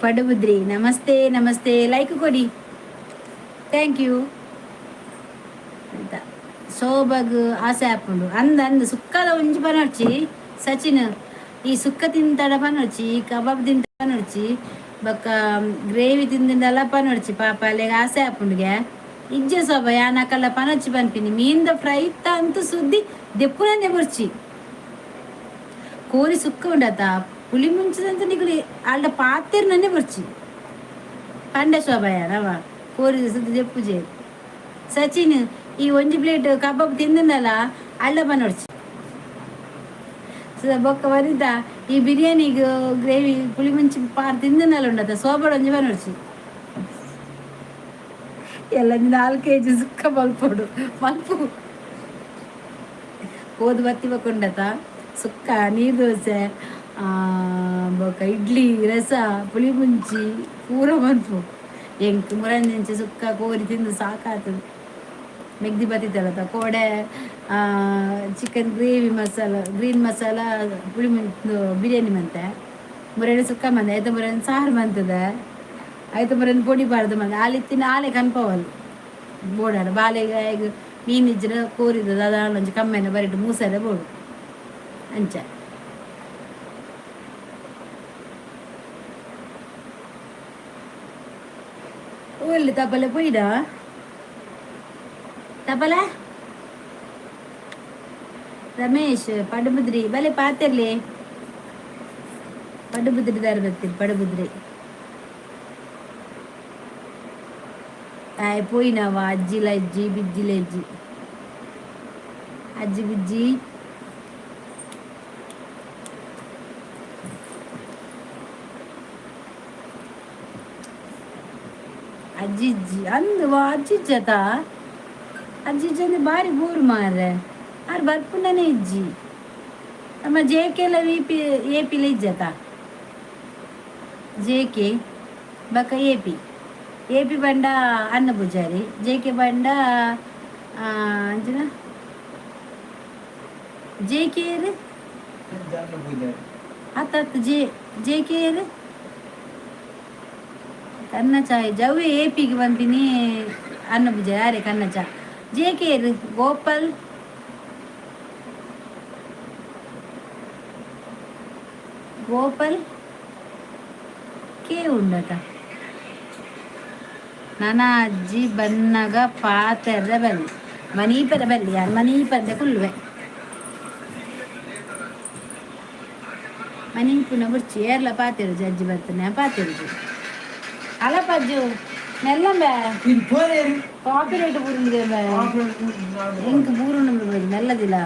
ಪಡುಬುದ್ರಿ ನಮಸ್ತೆ ನಮಸ್ತೆ. ಲೈಕ್ ಕೊಡಿ. Thank you. ಸೋಬಗ್ ಆಸೆ ಆಪುಂಡು ಅಂದ ಅಂದ್ ಸುಕ್ಕದ ಒಂಜಿ ಪನೊಡ್ಚಿ. ಸಚಿನ್ ಈ ಸುಕ್ಕ ತಿಂತಡ ಪನೊಡ್ಚಿ, ಈ ಕಬಾಬ್ ತಿಂತ ಪನೊಡ್ಚಿ, ಬೊಕ್ಕ ಗ್ರೇವಿ ತಿಂದಿಂಡಲ ಪನೊಡ್ಚಿ. ಪಾಪ ಅಲ್ಲೆಗ್ ಆಸೆ ಆಪುಂಡುಗೆ. ಇಜ್ಜೆ ಸೋಬ ಯಾನ್ ಅಕಲ್ಲ ಪನೊಡ್ಚಿ ಪನ್ಪಿನಿ. ಮೀನ್ದ ಫ್ರೈ ಅಂತು ಸುದ್ದಿ ದೆಪ್ಪುನಂದೆ ಬೊರ್ಚಿ. ಕೋರಿ ಸುಕ್ಕ ಉಂಡತ ಪುಲಿ ಮುಂಚದಂತ ನಿಕುಲು ಆಲ್ಡ ಪಾತೆರ್ನನ್ನೇ ಬೊರ್ಚಿ. ಪಂಡ ಶೋಭಾಯನವ ಕೋರಿ ಸುದ್ದಿ ದೆಪ್ಪುಜೆ. ಸಚಿನ್, ಈ ಒಂಜಿ ಪ್ಲೇಟ್ ಕಬಾಬ್ ತಿಂದಲ್ಲ, ಅಳ್ಳ ಪನೊಡ್ಚಿ. ಬೊಕ್ಕ ವನಿತಾ, ಈ ಬಿರಿಯಾನಿಗ್ ಗ್ರೇವಿ ಪುಳಿ ಮುಂಚಿ ಪಾರ್ ತಿಂದನಲ್ಲ ಉಂಡತ, ಸೋಬಡ ಒಂಜಿ ಪನೊಡ್ಚಿ. ಎಲ್ಲ 4 ಕೆಜಿ ಸುಕ್ಕ ಮಲ್ಪೊಡು, ಮಲ್ಪು. ಕೋದು ಬತ್ತಿ ಬಕ್ಕೊಂಡತ ಸುಕ್ಕ, ನೀರು ದೋಸೆ, ಬೊಕ್ಕ ಇಡ್ಲಿ, ರಸ, ಪುಳಿ ಮುಂಚಿ ಪೂರ ಮನ್ಪು. ಎಂಕ್ ಮುರಂದಿಂಚ ಸುಕ್ಕ ಕೋರಿ ತಿಂದು ಸಾಕಾತದೆ. ಮೆಗ್ದಿ ಬತ್ತಿತ್ತಲ್ಲ ಕೋಡೆ, chicken gravy masala, green masala, ಪುಳಿ ಮುಂಚಿ ಬಿರಿಯಾನಿ ಮಂತೆ. ಮುರೇಣಿ ಸುಕ್ಕ ಮಂದೆ ಆಯ್ತು, ಮುರೇಣಿ ಸಾರು ಮಂತದೆ ಆಯ್ತು, ಮುರೇಣಿ ಪೊಡಿ ಬಾರ್ದು ಮಂದೆ. ಆಲಿತ್ತಿನ ಆಲೆ ಕನ್ಪವಲ್ ಬೋಡಾಡ ಬಾಲೆಗೆ ಮೀನ್ ಇಜ್ಜಿಡ ಕೋರಿದ ದಾದ ಒಂಜಿ ಕಮ್ಮೆನ ಬರಿಟ್ ಮೂಸೆರೆ ಬೋಡು ಅಂಚ. ಒಲ್ಲಿ ತಪಲೆ ಪೋಯ್ದ ತಪಲೆ? ರಮೇಶ್ ಪಡುಬುದ್ರಿ ಬಲೆ ಪಾತಿರ್ಲಿ. ಪಡುಬುದ್ರಿ ದಾರ ಬತ್ತೀರಿ ಪಡುಬುದ್ರಿ. ಆಯ್ ಪೋಯಿನವ ಅಜ್ಜಿಲ ಅಜ್ಜಿ ಬಿಜ್ಜಿಲ ಅಜ್ಜಿ ಅಜ್ಜಿ ಬಿಜ್ಜಿ. ಅಜ್ಜಿಜ್ಜಿ ಅಂದು ಅಜ್ಜಿಜ್ಜತ ಅಜ್ಜಿಜ್ಜಿ ಅಂದ್ರೆ ಬಾರಿ ಬೋರು ಮಾರ್ರೆ. ಆರ್ ಬರ್ಪುಂಡನೇ ಇಜ್ಜಿ. ನಮ್ಮ ಜೆ ಕೆ ಲ ವಿ ಪಿ ಎ ಪಿಲ ಇಜ್ಜತ. ಜೆ ಕೆ ಬಕ ಎ ಪಿ, ಎ ಪಿ ಬಂಡ ಅನ್ನ ಪೂಜಾರಿ, ಜೆ ಕೆ ಬಂಡ ಅಂಚನ ಜೆ ಕೆ. ಜನ್ನ ಪೂಜಾರಿ. ಅತ್ತ ಅತ್ತ, ಜೆ ಜೆ ಕೆ ಕನ್ನ ಚಾಯ್ ಜವ್ವೆ. ಎ ಪಿಗೆ ಬಂಪಿನಿ ಅನ್ನ ಪೂಜಾರಿ ಯಾರೇ ಕನ್ನ ಚಾ. ಜೆ ಕೆ ಗೋಪಾಲ್, ಗೋಪಾಲ್ ಕೆ ಉಂಡಟ. ನನ್ನ ಅಜ್ಜಿ ಬನ್ನಗ ಪಾತೆರ್ರೆ ಬಲ್ಲಿ, ಮನೀಪದ ಬಲ್ಲಿ ಯಾರು ಮನೀಪಂದೆ ಕುಲ್ಲುವೆ. ಮನೀಪುನ ಬುರ್ಚಿ ಏರ್ಲ ಪಾತೆರುಜಿ. ಅಜ್ಜಿ ಬರ್ತಾನೆ ಪಾತೆರುಜಿ. ಅಲ್ಲಪ್ಪ ಅಜ್ಜು ಮೆಲ್ಲಂಬೆ. ಇದು ಪೋರೇರು. ಕಾಪಿ ರೇಟ್ ಬೂರುಂಡು. ಎಂಕ್ ಬೂರುಂಡು ಮೆಲ್ಲದಿಲ್ಲ.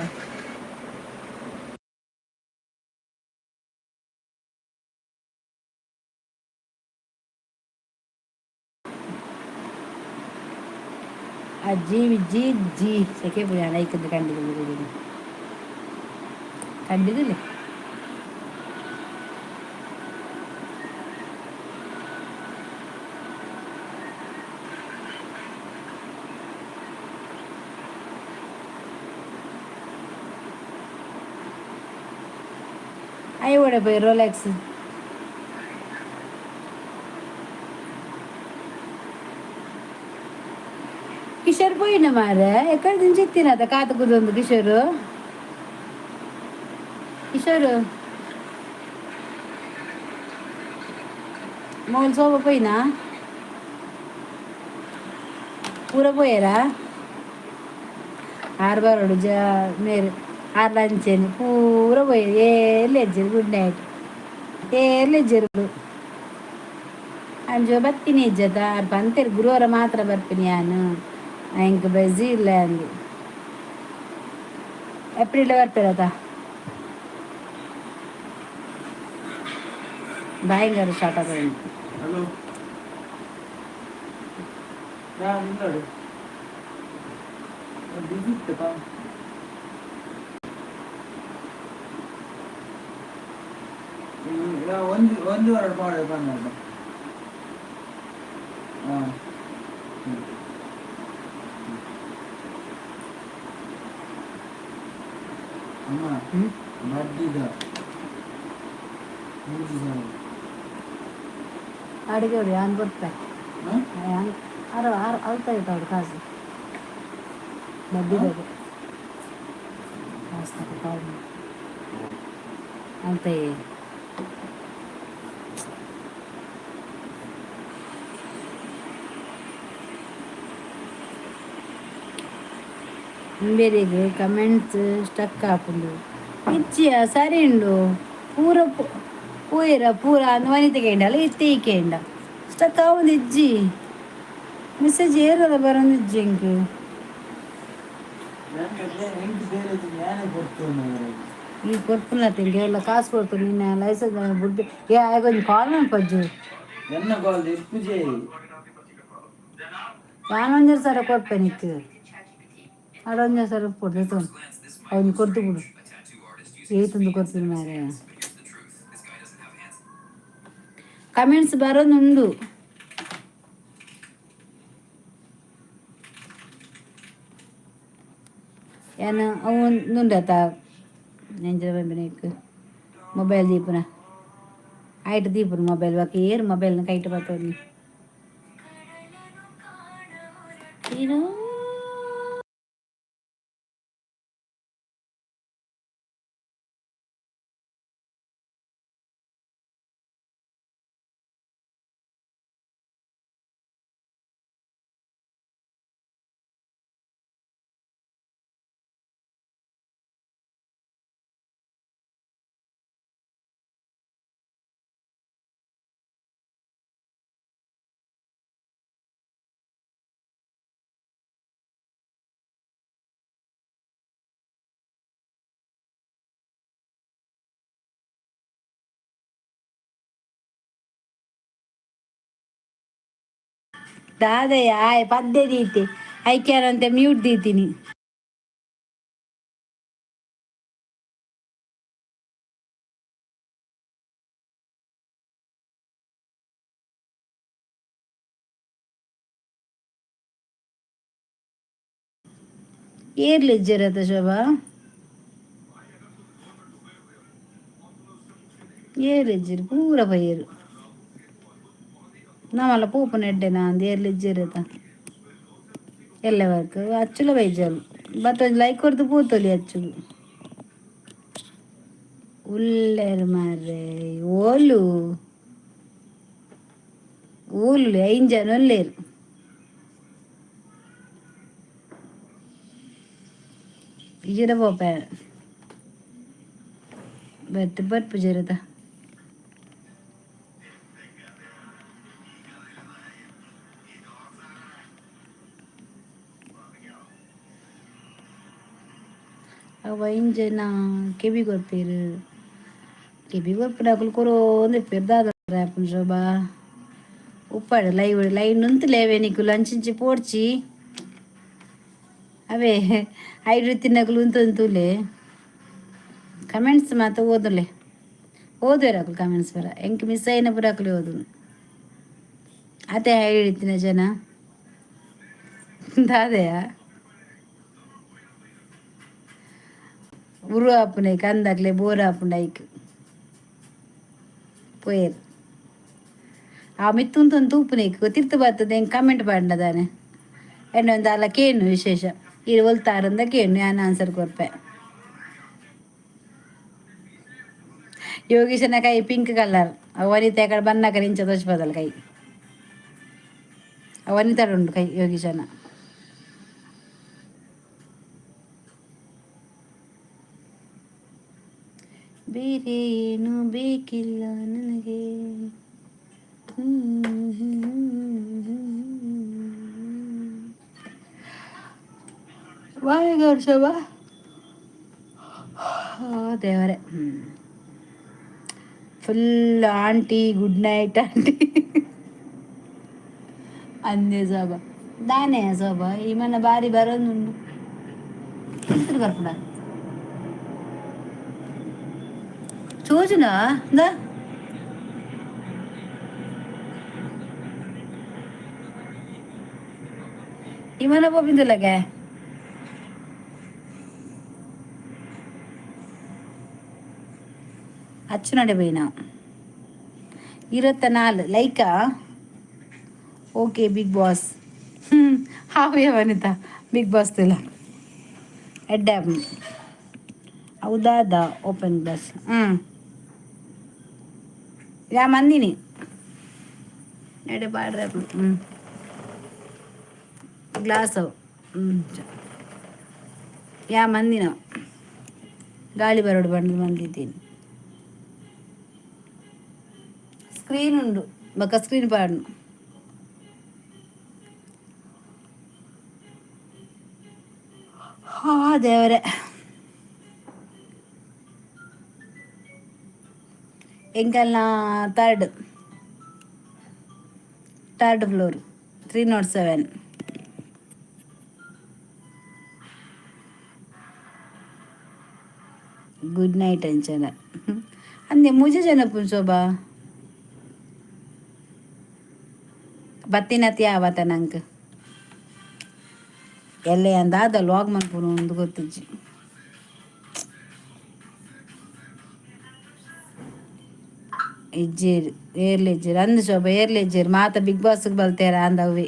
ಅಜ್ಜಿ ವಿಜ್ಜಿ ಜಿ ಸೆಕೆ ಪುರಾಣ ಐಕಂದು ಕಂಡಿದ್ದು ಕಂಡಿದ್ದಿಲ್ಲ. ಅಯ್ಯ పోయి ರೋಲೆಕ್ಸ್. ಕಿಶೋರ್ పోయిన ಮಾರೆ. ಎಕ್ಕಡ నుంచి ಎತ್ತಿನದ ಕಾತು ಕುದೊಂದು ಕಿಶೋರ್. ಕಿಶೋರ್ ಮೋಲ್ ಸೋಬ పోయినా? ಪೂರ ಪೋಯರಾ? ಆರು ಬರೋಡು ಜ ಮೇರು ಆರು ಲಂಚೇನು ಪೂರ ಪೋಯರು. ಏರ್ಲು ಎಜ್ಜರು. Good night. ಏರ್ಲು ಎಜ್ಜರು. ಅಂಚ ಬತ್ತಿನಿ ಇಜ್ಜತ. ಆರ್ ಪಂತೆರ್ ಗುರುವಾರ ಮಾತ್ರ ಬರ್ಪಿನಿ ಯಾನು, ಎಂಕ್ ಬಜಿ ಇಲ್ಲ ಅಂದು. ಏಪ್ರಿಲ್ ಬರ್ಪಿರತ. ಭಯಂಕರ ಸ್ಟಾರ್ಟ್ ಆಗೋದು. ಹಲೋ, ನಾನು ನಿನ್ನೋಡು ಬಿಸಿ ಇತ್ತಪ್ಪ. ಒಂದು ಒಂದು ವಾರ ಮಾಡಿ ಬಂದ. ಹಾಂ, ಅಮ್ಮ. ಹ್ಮ್. ಬಡ್ಡಿದ 3000. ಅಡುಗೆ ಯಾನ್ ಬರ್ಪೆ. ಹಾಂ. ಯಾನ್ ಆರು ಆರು ಅಲ್ತ ಇತ್ತು ಕಾಸು ಬಡ್ಡಿದದು ಕಾಸು ತಗೋ ಕಾಲ್ ಅಂತ. ಬೇರೆಗೆ ಕಮೆಂಟ್ಸ್ ಸ್ಟಕ್ ಆಪುಂಡು. ಇಚ್ಚಿಯ ಸರಿ ಉಂಡು. ಪೂರ ಪೂರ ಪೂರ ಅಂದ್ ವನಿತ ಕೇಂಡಲ್ಲ, ಇತ್ತೆ ಈ ಕೇಂಡ. ಸ್ಟಕ್ ಆವೊಂದಿಜ್ಜಿ. ಮೆಸೇಜ್ ಏರಲ್ಲ ಬರೋಂದಿಜ್ಜಿ ಎಂಕ್. ಎಂಕ್ ಬೇರೆ ಯಾನೆ ಕೊಡ್ತು. ಈ ಕೊರ್ಪುನ ತಿಂಗೆ ಕಾಸು ಕೊಡ್ತು ನಿನ್ನ ಲೈಸೆನ್ಸ್ ಬುಡ್ದು. ಏ, ಆಯ್ಕೊಂಜಿ ಕಾಲ್ ಮನ್ಪಜ್ಜು. ಎನ್ನ ಕಾಲ್ ಇಪ್ಪುಜೆ. ಯಾನೊಂಜಿ ಸರ ಕೊರ್ಪೆ ನಿಕ್ಕ್. ಅಡೊಂಜಿ ಸರ ಕೊಡ್ದು ಅವನು ಕೊರ್ದು ಬಿಡು. ಏತೊಂದು ಕೊರ್ಪಿನ ಮಾರೆ. ಕಮೆಂಟ್ಸ್ ಬರೋದುಂಡು. ಯಾನ್ ಅವು ಉಂಡತ ಎಂಚ ಪನ್ಪಿನ ಮೊಬೈಲ್ ದೀಪುನ ಐಟ್ ದೀಪುನ ಮೊಬೈಲ್ ಬೊಕ ಏರ್ ಮೊಬೈಲ್ನ ಕೈಟ್ ಪತ್ತೊಂದು. ದಾದಯ್ಯ ಆಯ್ ಪದ್ದೆ ದೀತೆ ಐಕ್ಯಾರಂತೆ ಮ್ಯೂಟ್ ದೀತೀನಿ. ಏರ್ಲಿಜ್ಜರತ ಶೋಭಾ? ಏರ್ಲಿಜ್ಜಿರು ಪೂರ ಪೈಯರು. ನಮಲ್ಲ ಪೂಪುನ ಎಡ್ಡೆನಾ ಅಂದ್ ಏರ್ಲಿಜ್ಜೆರತ. ಎಲ್ಲೆ ವರ್ಕ್ ಅಚ್ಚುಲ ಬೈಜಲ್ ಬಟ್ ಒಂಜಿ ಲೈಕ್ ಕೊರ್ದು ಪೂತೊಲಿ. ಅಚ್ಚುಲು ಉಲ್ಲೆರ್ ಮಾರ್ರೆ. ಓಲು ಓಲು ಐನ್ ಜನ ಉಲ್ಲೆರ್. ಇಜ್ಜಿಡ ಪೋಪೆ ಬತ್ ಬರ್ಪುಜೆರತ. ಅವು ಐನ್ ಜನ ಕೆಬಿ ಕೊರ್ಪೆರ್. ಕೆಬಿ ಕೊರ್ಪಿನಕುಲು ಕೊರೊಂದಿಪ್ಪೆರ್. ದಾದ ಆಪುಂಡು ಶೋಭಾ? ಉಪ್ಪಡ್ ಲೈವ್ ಲೈನ್ ಉಂತುಲೇವೆ ನಿಕುಲು. ಅಂಚಿಂಚಿ ಪೋಡ್ಚಿ. ಅವೇ ಐಡ್ ತಿನ್ನಕುಲು ಉಂತೊಂದು ಕಮೆಂಟ್ಸ್ ಮಾತ ಓದುಲೆ. ಓದುವೆರ್ ಅಕುಲು ಕಮೆಂಟ್ಸ್ ಪೂರ. ಎಂಕ್ ಮಿಸ್ ಆಯಿನ ಪೂರ ಅಕುಲು ಓದುನು. ಅತೆ ಐಡ್ ಇತ್ತಿನ ಜನ ದಾದೆಯ ಉರು ಆಪುನೆ ಕಂದಾಕ್ಲೆ ಬೋರ್ ಆಪುಂಡು ಐಕ್ ಪೋಯೆರ್. ಆ ಮಿತ್ತುಂತೊಂದು ತೂಪುನೈಕ್ ತಿರ್ತು ಬರ್ತದೆ. ಎಂಕ್ ಕಮೆಂಟ್ ಪಾಡ್ಂಡ ದಾನೆ ಎನ್ನ ಒಂದು ಅಲ್ಲ ಕೇನು ವಿಶೇಷ ಈರ್ ಒಲ್ತಾರಂದ ಕೇನು. ಯಾನ್ ಆನ್ಸರ್ ಕೊರ್ಪೆ. ಯೋಗೀಶನ ಕೈ ಪಿಂಕ್ ಕಲರ್. ವನಿತಾ ಕಡೆ ಬನ್ನಕ ಇಂಚ ತೋಚ್ಪದಲ್ ಕೈ. ವನಿತಾಡ ಉಂಡು ಕೈ ಯೋಗೀಶನ. ಬೇರೆ ಏನು ಬೇಕಿಲ್ಲ ನನಗೆ. ವಾಯ್ ಶೋಭಾ. ದೇವರೇ. Full aunty, good night aunty ಅಂದೆ ಶೋಭಾ. ದಾನೆ ಶೋಭಾ ಈ ಮನ ಬಾರಿ ಬರೋದುಂಡು. ತಿಂತರು ಬರ್ಪುಡ ಚೋಜುನಾ ಇಂದ. ಈ ಮನ ಪೋಪಿಂದುಲ್ಲಗೆ. ಅಚ್ಚುನಡೆ ಪೋಯಿನ. 24 Lyca. Okay big boss ಹಾವೇ ವನಿತಾ ಬಿಗ್ ಬಾಸ್ ತಿಲ್ಲ ಎಡ್ಡೆ. ಹೌದಾದ ಓಪನ್ ಗ್ಲಾಸ್. ಹ್ಞೂ ಯಾ ಮಂದಿನಿ ಎಡೆ ಪಾಡ್ರೆ. ಹ್ಞೂ ಗ್ಲಾಸ್ ಅವು. ಹ್ಞೂ ಯಾ ಮಂದಿನ ಗಾಳಿ ಬರೋಡು ಬಂದು ಬಂದಿದ್ದೀನಿ. ಸ್ಕ್ರೀನ್ ಉಂಡು ಬೊಕ್ಕ ಸ್ಕ್ರೀನ್ ಪಾಡ್ನು. ಹಾ ದೇವರೇ. ಎಂಕಲ್ನ third third floor, 307. Good night ಅಂಚನ ಅಂದೆ ಮೂಜೆ ಜನ ಪುನ್ಸೋಬಾ ಬತ್ತಿನತಿ ಆವತ ನಂಗೆ ಎಲ್ಲೆ ಅಂದಾದ ಲಾಗ್ ಮನ್ಪುನು ಒಂದು ಗೊತ್ತಿಜ್ಜಿ. ಇಜ್ಜೇರು ಏರ್ಲೆ ಇಜ್ಜೇರು ಅಂದು ಶೋಭ ಏರ್ಲೆ ಇಜ್ಜೇರು ಮಾತ ಬಿಗ್ ಬಾಸ್ಗೆ ಬಲ್ತೇರ ಅಂದವ್ವೆ.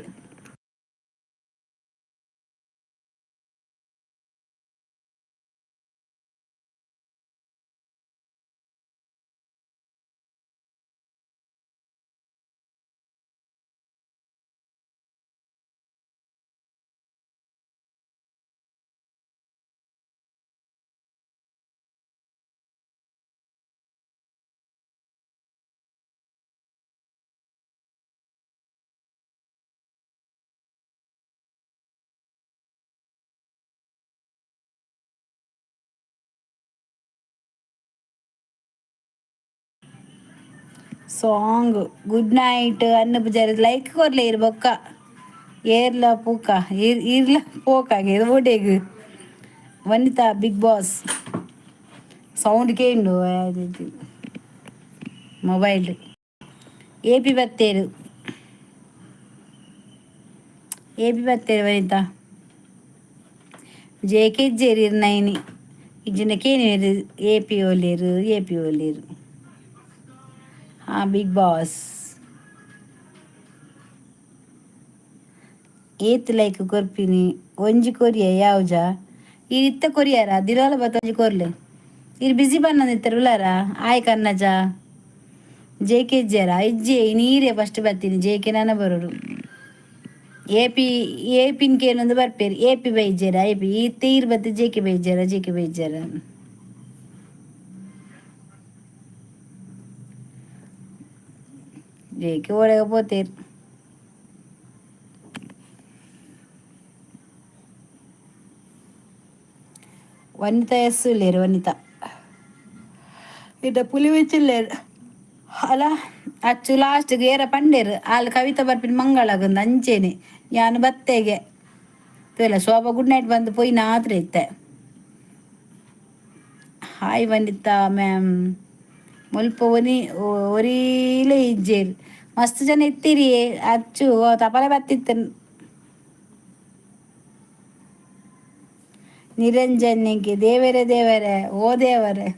ಸಾಂಗ್ ಗುಡ್ ನೈಟ್ ಅನ್ನ ಪೂಜಾರಿ ಲೈಕ್ ಕೊರ್ಲೆ ಇರ್ ಬೊಕ್ಕ ಏರ್ಲ ಪೂಕ ಇರ್ ಇರ್ಲ ಪೋಕಾಗೆ ಓಟೆಗ್ ವನಿತಾ ಬಿಗ್ ಬಾಸ್ ಸೌಂಡ್ ಕೇಂಡು ಮೊಬೈಲ್ ಎಪಿ ಬತ್ತೇರು ಎಪಿ ಬತ್ತೇರು ವನಿತಾ ಜೆ ಕೆ ಜೇರಿ ನೈನಿ ಇಜ್ಜಿನ ಕೇನಿವೇರು ಎಪಿ ಒಲ್ಲೇರು ಎಪಿ ಒಲ್ಲೇರು. ಹಾಂ ಬಿಗ್ ಬಾಸ್ ಏತ್ ಲೈಕ್ ಕೊರ್ಪಿನಿ ಒಂಜಿ ಕೊರಿಯ ಯಾವುಜ ಈ ಇತ್ತ ಕೊರಿಯಾರ ದಿರೋಲ ಬತ್ತ ಒಂಜಿ ಕೊರ್ಲೆ ಇರ್ ಬಿಸಿ ಬನ್ನಂದು ಇತ್ತರ ಉಲ್ಲಾರ ಆಯ್ ಕನ್ನಜ ಜೆ ಕೆ ಇಜ್ಜಾರ ಇಜ್ಜೆ ನೀರೇ ಫಸ್ಟ್ ಬರ್ತೀನಿ ಜೆ ಕೆ ನಾನ ಬರೋಡು ಎ ಪಿ ಎ ಪಿನ್ ಕೇನೊಂದು ಬರ್ಪೇರು ಎ ಪಿ ಬೈಜಾರ ಎ ಪಿ ಇತ್ತೆ ಇರ್ ಬತ್ತೆ ಜೆ ಕೆ ಬೈಜಾರ ಜೆ ಕೆ ಬೈಜಾರ. ಜೆ ಕೆ ಓಡೆಗ ಪೋತೇರು. ವನಿತಾ ಎಸ್ ಉಲ್ಲೇರು ವನಿತಾ ಇತ್ತ ಪುಲಿ ವೆಚ್ಚುಲ್ಲೇರು ಅಲ್ಲ ಅಚ್ಚು ಲಾಸ್ಟ್ಗೆ ಏರ ಪಂಡೇರು ಆಲ್ ಕವಿತಾ ಬರ್ಪಿನ ಮಂಗಳಾಗಂದು ಅಂಚೇನೆ ಯಾನು ಬತ್ತೆಗೆ ತೂಲ ಶೋಭಾ ಗುಡ್ ನೈಟ್ ಬಂದು ಪೋಯಿ ನಾತ್ರ ಇತ್ತೆ. ಹಾಯ್ ವನಿತಾ ಮ್ಯಾಮ್ ಮುಲ್ಪ ಒನಿ ಒರೀಲೆ ಇಜ್ಜೇರು ಮಸ್ತ್ ಜನ ಇತ್ತೀರಿ ಅಚ್ಚು ತಪಲೆ ಬತ್ತಿತ್ತು. ನಿರಂಜನ್ಗೆ ದೇವರೇ ದೇವರೇ ಓ ದೇವರೇ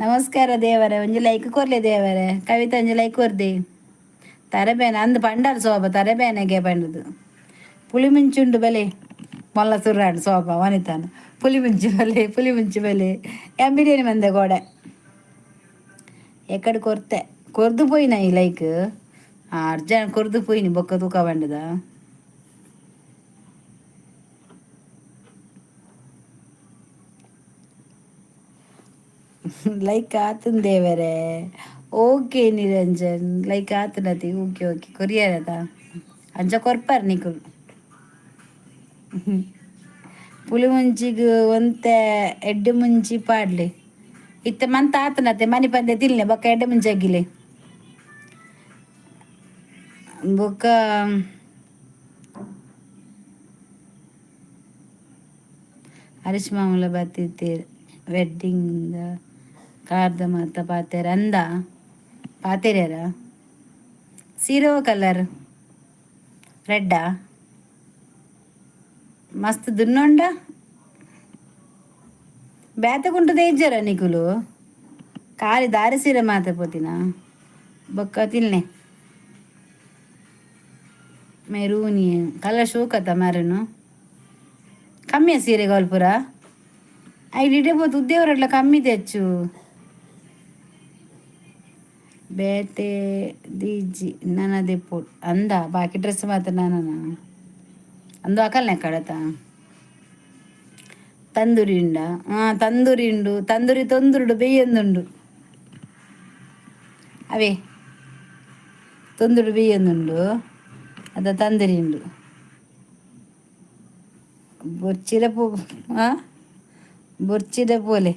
ನಮಸ್ಕಾರ ದೇವರೇ ಒಂಜಿ ಲೈಕ್ ಕೊರ್ಲೆ ದೇವರೇ ಕವಿತಾ ಒಂಜಿ ಲೈಕ್ ಕೊರ್ದೆ ತರೆಬೇನೆ ಅಂದು ಪಂಡಾರ್ ಸೋಬ ತರೆಬೇನೆಗೆ ಪಂಡದು ಪುಳಿ ಮುಂಚುಂಡು ಬಲೆ ಮೊಲ್ಲ ಸುರ್ರಾಡು ಸೋಬ ವನಿತಾನ ಪುಲಿ ಮುಂಚು ಬಲೆ ಪುಲಿ ಮುಂಚು ಬಲೆ ಎಂ ಬಿರಿಯಾನಿ ಮಂದೆ ಗೋಡೆ ಎಕ್ಕಡ ಕೊರ್ತೆ ಕೊರ್ದು ಪೋಯಿನ ಈ ಲೈಕ್ ಅರ್ಜೆಂಟ್ ಕೊರ್ದು ಪೋಯಿನಿ ಬೊಕ್ಕ ತೂಕ ಬಂಡದ. ಲೈಕ್ ಆತನ್ ದೇವರೇ ಓಕೆ ನಿರಂಜನ್ ಲೈಕ್ ಆತನತಿ ಓಕೆ ಓಕೆ ಕೊರಿಯರದ ಅಂಚ ಕೊರ್ಪಾರ್ ನಿಕುಲು ಪುಲಿ ಮುಂಚಿಗ್ ಒಂತೆ ಎಡ್ಡೆ ಮುಂಚಿ ಪಾಡ್ಲಿ ಇತ್ತೆ ಮಂತ ಆತನತೆ ಮನಿ ಪಂದೆ ತಿನ್ಲೆ ಬೊಕ್ಕ ಎಡ್ಡೆ ಮುಂಚಿ ಅಗಿಲೆ ಬೊಕ್ಕ ಹರೀಶ್ ಮಾಮೂಲ ಬತ್ತಿತ್ತೇರ್ ವೆಡ್ಡಿಂಗ್ ಕಾರ್ದ ಮಾತ ಪಾತೆರ ಅಂದ ಪಾತೆರ್ಯಾರ ಸೀರೋ ಕಲರ್ ರೆಡ್ಡಾ ಮಸ್ತ್ ದುನ್ನೊಂಡ ಬೇತೆ ಇಜ್ಜರ ನಿಕುಲು ಖಾಲಿ ದಾರಿ ಸೀರೆ ಮಾತ ಪೋತಿನ ಬೊಕ್ಕ ತಿನ್ಲೆ ಮೆರೂನಿ ಕಲರ್ ಶೋಕತ್ತ ಮೆರೂನು ಕಮ್ಮಿಯ ಸೀರೆ ಗೋಲ್ಪುರ ಐಡಿಡೆ ಪೋತು ಉದ್ಯೋಗರಡ್ಲ ಕಮ್ಮಿ ತೆಚ್ಚು ಬೇತೆ ದೀಜಿ ನನದೆ ಪೋ ಅಂದ ಬಾಕಿ ಡ್ರೆಸ್ ಮಾತ್ರ ನಾನನ ಅಂದು ಅಕಲ್ನೆ ಕಡತ ತಂದೂರಿ ಉಂಡ ಹಾಂ ತಂದೂರಿ ಉಂಡು ತಂದೂರಿ ತೊಂದುರುಡು ಬೆಯ್ಯೊಂದುಂಡು ಅವೇ ತೊಂದುರು ಬೆಯ್ಯೊಂದುಂಡು ಅದ ತಂದೂರಿ ಉಂಡು. ಬೊರ್ಚಿದ ಪೂ, ಆ ಬೊರ್ಚಿದ ಪೋಲೆ.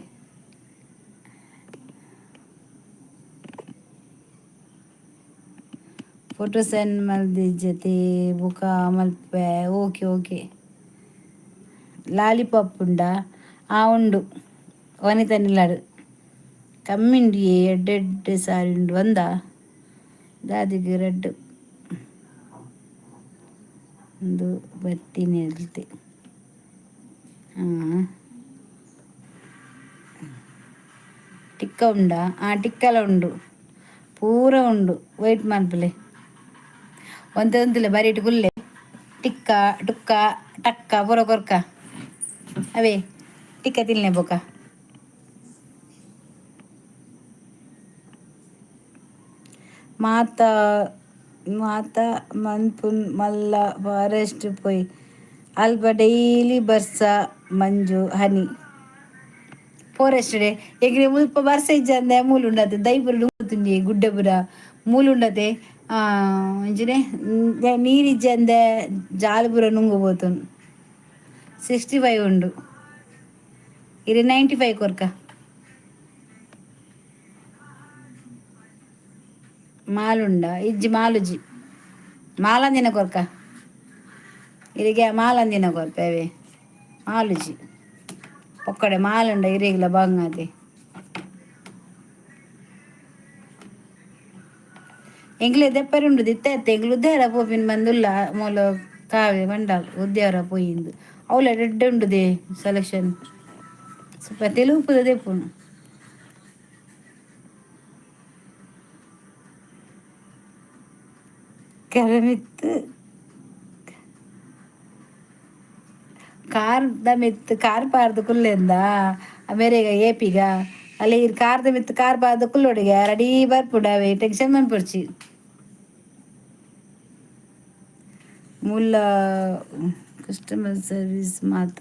ಫೋಟೋ ಸೆಂಡ್ ಮಲ್ದಿಜ್ಜತೆ ಬುಕ ಮಲ್ಪೆ. ಓಕೆ ಓಕೆ, ಲಾಲಿಪಾಪ್ ಉಂಡಾ? ಆ, ಉಂಡು. ವನಿತಾ ನಿಲಾಡು ಕಮ್ಮಿ ಉಂಡು. ಎಡ್ಡೆ ಎಡ್ಡೆ ಸಾರಿ ಉಂಡು. ಒಂದ ದಾದಿಗೆ ರೆಡ್ ಒಂದು ಬತ್ತೀನಿ ಹೇಳ್ತೆ. ಹಾಂ, ಟಿಕ್ಕ ಉಂಡಾ? ಆ, ಟಿಕ್ಕಲ ಉಂಡು, ಪೂರ ಉಂಡು. ವೈಟ್ ಮನ್ಪುಲೆ, ಒಂತೆ ಒಂತಿಲ್ಲ ಬರೀಟ್ ಕುಲ್ಲೆ. ಟಿಕ್ಕ ಟುಕ್ಕ ಟಕ್ಕ ಪೂರ ಕೊರ್ಕ. ಅವೇ ಟಿಕ್ಕ ತಿನ್ಲೆ ಬೊಕ. ಮಾತ ಮಾತ ಮನ್ಪುನ್ ಮಲ್ಲ ಫಾರೆಸ್ಟ್ ಪೋಯಿ, ಅಲ್ಪ ಡೈಲಿ ಬರ್ಸ ಮಂಜು ಹನಿ. ಫಾರೆಸ್ಟ್ ಡೇ ಎಂಕ್ಲೆ ಮುಲ್ಪ ಬರ್ಸ ಇಜ್ಜಂದೆ ಮೂಲು ಉಂಡತೆ ದೈಪುರ ತುಂಜಿ ಗುಡ್ಡೆಪುರ ಮೂಲು ಉಂಡತೆ. ಅಂಚನೆ ನೀರು ಇಜ್ಜಂದೆ ಜಾಲ್ ಪೂರ ನುಂಗು ಪೋತುಂಡು. 65 ಉಂಡು. ಇರೆ 95 ಕೊರ್ಕ. ಮಾಲುಂಡ? ಇಜ್ಜಿ, ಮಾಲುಜಿ. ಮಾಲಂದಿನ ಕೊರ್ಕ ಇರಿಗೆ, ಮಾಲಂದಿನ ಕೊರ್ಪೇವೆ. ಮಾಲುಜಿ ಪೊಕ್ಕಡೆ. ಮಾಲುಂಡ ಇರೆಗ್ಲ ಬಂಗಾತೆ. ಎಂಕ್ಲೆ ದೆಪ್ಪರೆ ಉಂಡು ದಿತ್ತ ಎಂಕ್ಲು ಉದ್ಯಾರ ಪೋಪಿನ ಬಂದುಲ್ಲ. ಮೂಲ ಕಾವೆ ಬಂಡಾಲ್ ಉದ್ಯಾರ ಪೋಯಿಂದು. ಅವಳ ಎಡ್ಡೆ ಉಂಡುದೆ ಸೆಲೆಕ್ಷನ್. ಸ್ವಲ್ಪ ತೆಲುಪುದ ದೆಪ್ಪುನು. ಕರಮಿತ್ತು ಕಾರ್ದ ಮಿತ್ತು ಕಾರ್ ಪಾರ್ದು ಕುಲ್ಲೆಂದ ಮೇರೆಗ ಏಪಿಗ ಅಲ್ಲಿ ಇರ್ ಕಾರ್ದ ಮಿತ್ತು ಕಾರ್ ಪಾರ್ದು ಕುಲ್ಲೊಡಿಗೆ ರೆಡಿ ಬರ್ಪುಡಾವೆ. ಟೆನ್ಷನ್ ಮನ್ಪೊಡ್ಚಿ. ಮೂಲ ಕಸ್ಟಮರ್ ಸರ್ವಿಸ್ ಮಾತ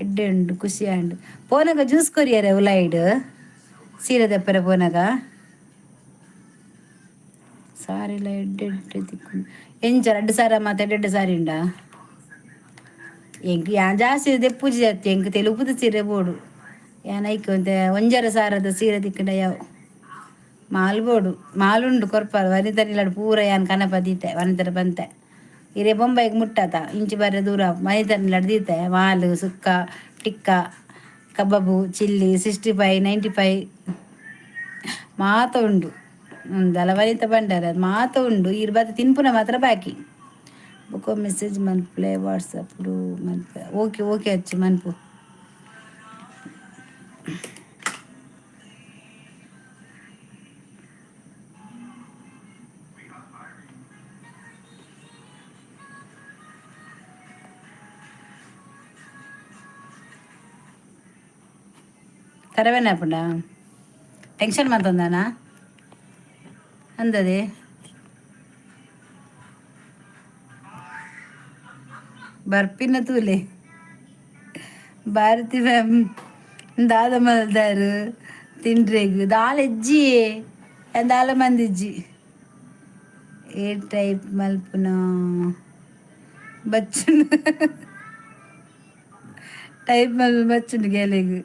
ಎಡ್ಡೆ ಉಂಡು, ಖುಷಿ ಆಂಡ್. ಪೋನಗ ಜ್ಯೂಸ್ ಕೊರಿಯರೆ ಉಲಾಯಿಡ್ ಸೀರೆ ದೆಪ್ಪರೆ ಪೋನಗ. ಸಾರಿಲ ಎಡ್ಡೆ ಎಡ್ಡೆ ತಿಕ್ಕು. ಎಂಚ ರಡ್ಡು ಸಾರ ಮಾತ ಎಡ್ಡೆ ಸಾರಿ ಉಂಡಾ? ಎಂಕ್ ಯಾನ್ ಜಾಸ್ತಿ ದೆಪ್ಪುಜಿ ಅತ್ತೆ. ಎಂಕ್ ತೆಲುಪುದ ಸೀರೆ ಬೋಡು. ಯಾನ್ ಐಕ್ ಒಂತೆ ಒಂಜರ ಸಾರದ ಸೀರೆ ತಿಕ್ಕಂಡ ಯಾವು. ಮಾಲ್ ಬೋಡು, ಮಾಲುಂಡು ಕೊರ್ಪಾರ. ವನಿತನಿಲಡ್ ಪೂರ ಯಾನ್ ಕನಪ ದೀತೆ. ವನಿತರ ಬಂತೆ ಇರೆ ಬೊಂಬೈಗೆ ಮುಟ್ಟಾತ ಇಂಚಿ ಬರ್ರೆ ದೂರ. ವನಿತನಿಲಡ್ ದೀತೆ ಮಾಲು, ಸುಕ್ಕ, ಟಿಕ್ಕ, ಕಬಾಬು, ಚಿಲ್ಲಿ, 65, 95 ಮಾತ ಉಂಡು. ಉಂದಲ ವನಿತ ಭಂಡಾರ ಮಾತ ಉಂಡು. ಇರ್ ಬತ್ತ ತಿನ್ಪುನ ಮಾತ್ರ ಬಾಕಿ. ಬೊಕ ಮೆಸೇಜ್ ಮನ್ಪುಲೆ ವಾಟ್ಸಪ್ ಮನ್ಪೆ. ಓಕೆ ಓಕೆ, ಅಚ್ಚಿ ಮನ್ಪು. ತರವೇನ ಪುಂಡ ಟೆನ್ಷನ್ ಮಂತೊಂದಾನ ಅಂದದೆ. ಬರ್ಪಿನ ತೂಲೆ. ಭಾರತಿ ಮ್ಯಾಮ್ ದಾದ ಮಲ್ದಾರು ತಿಂಡ್ರೆಗ್? ದಾಲ ಇಜ್ಜಿ, ದಾಲ ಮಂದಿಜ್ಜಿ. ಏ ಟೈಪ್ ಮಲ್ಪುನ ಬಚ್ಚುಂಡು, ಟೈಪ್ ಮಲ್ಪು ಬಚ್ಚುಂಡು ಗೆಲೆಗ್.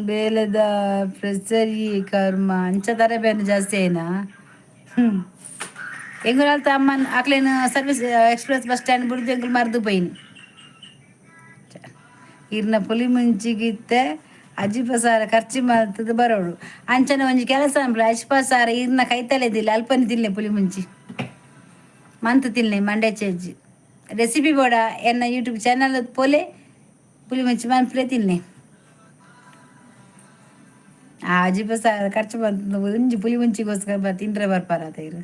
ಬೇಲೆದ ಪ್ರೆಷರ್ ಈ ಕರ್ಮ. ಅಂಚ ತರ ಬೇನೆ ಜಾಸ್ತಿ ಆಯ್ನಾ? ಎಂಗುಲಾಲ್ತ ಅಮ್ಮನ್ ಅಕ್ಲೇನ ಸರ್ವಿಸ್ ಎಕ್ಸ್ಪ್ರೆಸ್ ಬಸ್ ಸ್ಟ್ಯಾಂಡ್ ಬುಡ್ದು ಎಂಕುಲು ಮರ್ದು ಪೋಯಿನಿ. ಇರ್ನ ಪುಲಿ ಮುಂಚಿಗಿತ್ತೆ ಅಜಿಪ ಸಾರ ಖರ್ಚು ಮಲ್ತದ ಬರೋಡು. ಅಂಚನೆ ಒಂಜಿ ಕೆಲಸ ಅನ್ಪುಲೆ. ಅಜಿಪ ಸಾರ ಇರ್ನ ಕೈತಲೆದಿಲ್ಲ, ಅಲ್ಪನೆ ತಿನ್ಲೆ. ಪುಲಿ ಮುಂಚಿ ಮಂತ್ ತಿನ್ಲೆ. ಮಂಡೆ ಚೇಜ್ ರೆಸಿಪಿ ಬೋಡ ಎನ್ನ ಯೂಟ್ಯೂಬ್ ಚಾನಲ್ ಪೋಲೆ, ಪುಲಿ ಮುಂಚಿ ಮನ್ಪುಲೆ, ತಿನ್ಲೆ. ಆ ಅಜಿಪ ಸಾರ ಖರ್ಚು ಬಂತು ಒಂಜಿ ಪುಲಿ ಮುಂಚಿಗೋಸ್ಕರ ತಿಂದ್ರೆ ಬರ್ಪಾರ ಇರು.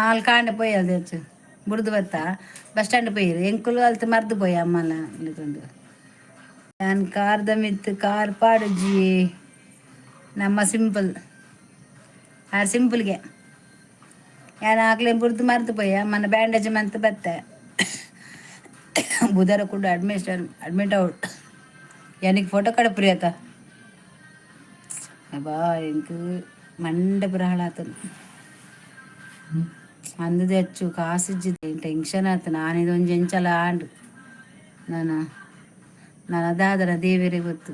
ಅಲ್ಲಿ ಕಾಂಡೆ ಪೋಯಿ ಅದು ಬುಡ್ದು ಬತ್ತ ಬಸ್ ಸ್ಟ್ಯಾಂಡ್ ಪೋಯಿರು. ಎಂಕುಲು ಅಲ್ತ ಮರ್ದು ಪೋಯಿ ಅಮ್ಮನ ಕೊಂಡು. ಯಾನ್ ಕಾರ್ದ ಮಿತ್ತು ಕಾರ್ ಪಾಡುಜಿ. ನಮ್ಮ ಸಿಂಪಲ್ ಆರ್ ಸಿಂಪಲ್ಗೆ. ಯಾನ್ ಆಕ್ಲೆ ಬುಡ್ದು ಮರ್ದು ಪೋಯಿ ಅಮ್ಮನ ಬ್ಯಾಂಡೇಜ್ ಮಂತ್ ಬತ್ತೆ. ಬುಧಾರ ಕೂಡ ಅಡ್ಮಿಷನ್ ಅಡ್ಮಿಟ್ ಅವಡು. ಯಾನಿಗೆ ಫೋಟೋ ಕಡಪುರಿ ಆತ. ಅಬ್ಬಾ, ಎಂಕ್ ಮಂಡೆ ಪೂರ ಹಾಳಾತನ. ಅಂದದೆ ಅಚ್ಚು ಕಾಸಿಜ್ಜಿದೆ, ಟೆನ್ಷನ್ ಆತು. ನಾನು ಇದೊಂಜಿ ಎಂಚಲ ಆಂಡ್. ನಾನ ನಾನು ಅದಾದರ ದೇವರೇ ಗೊತ್ತು.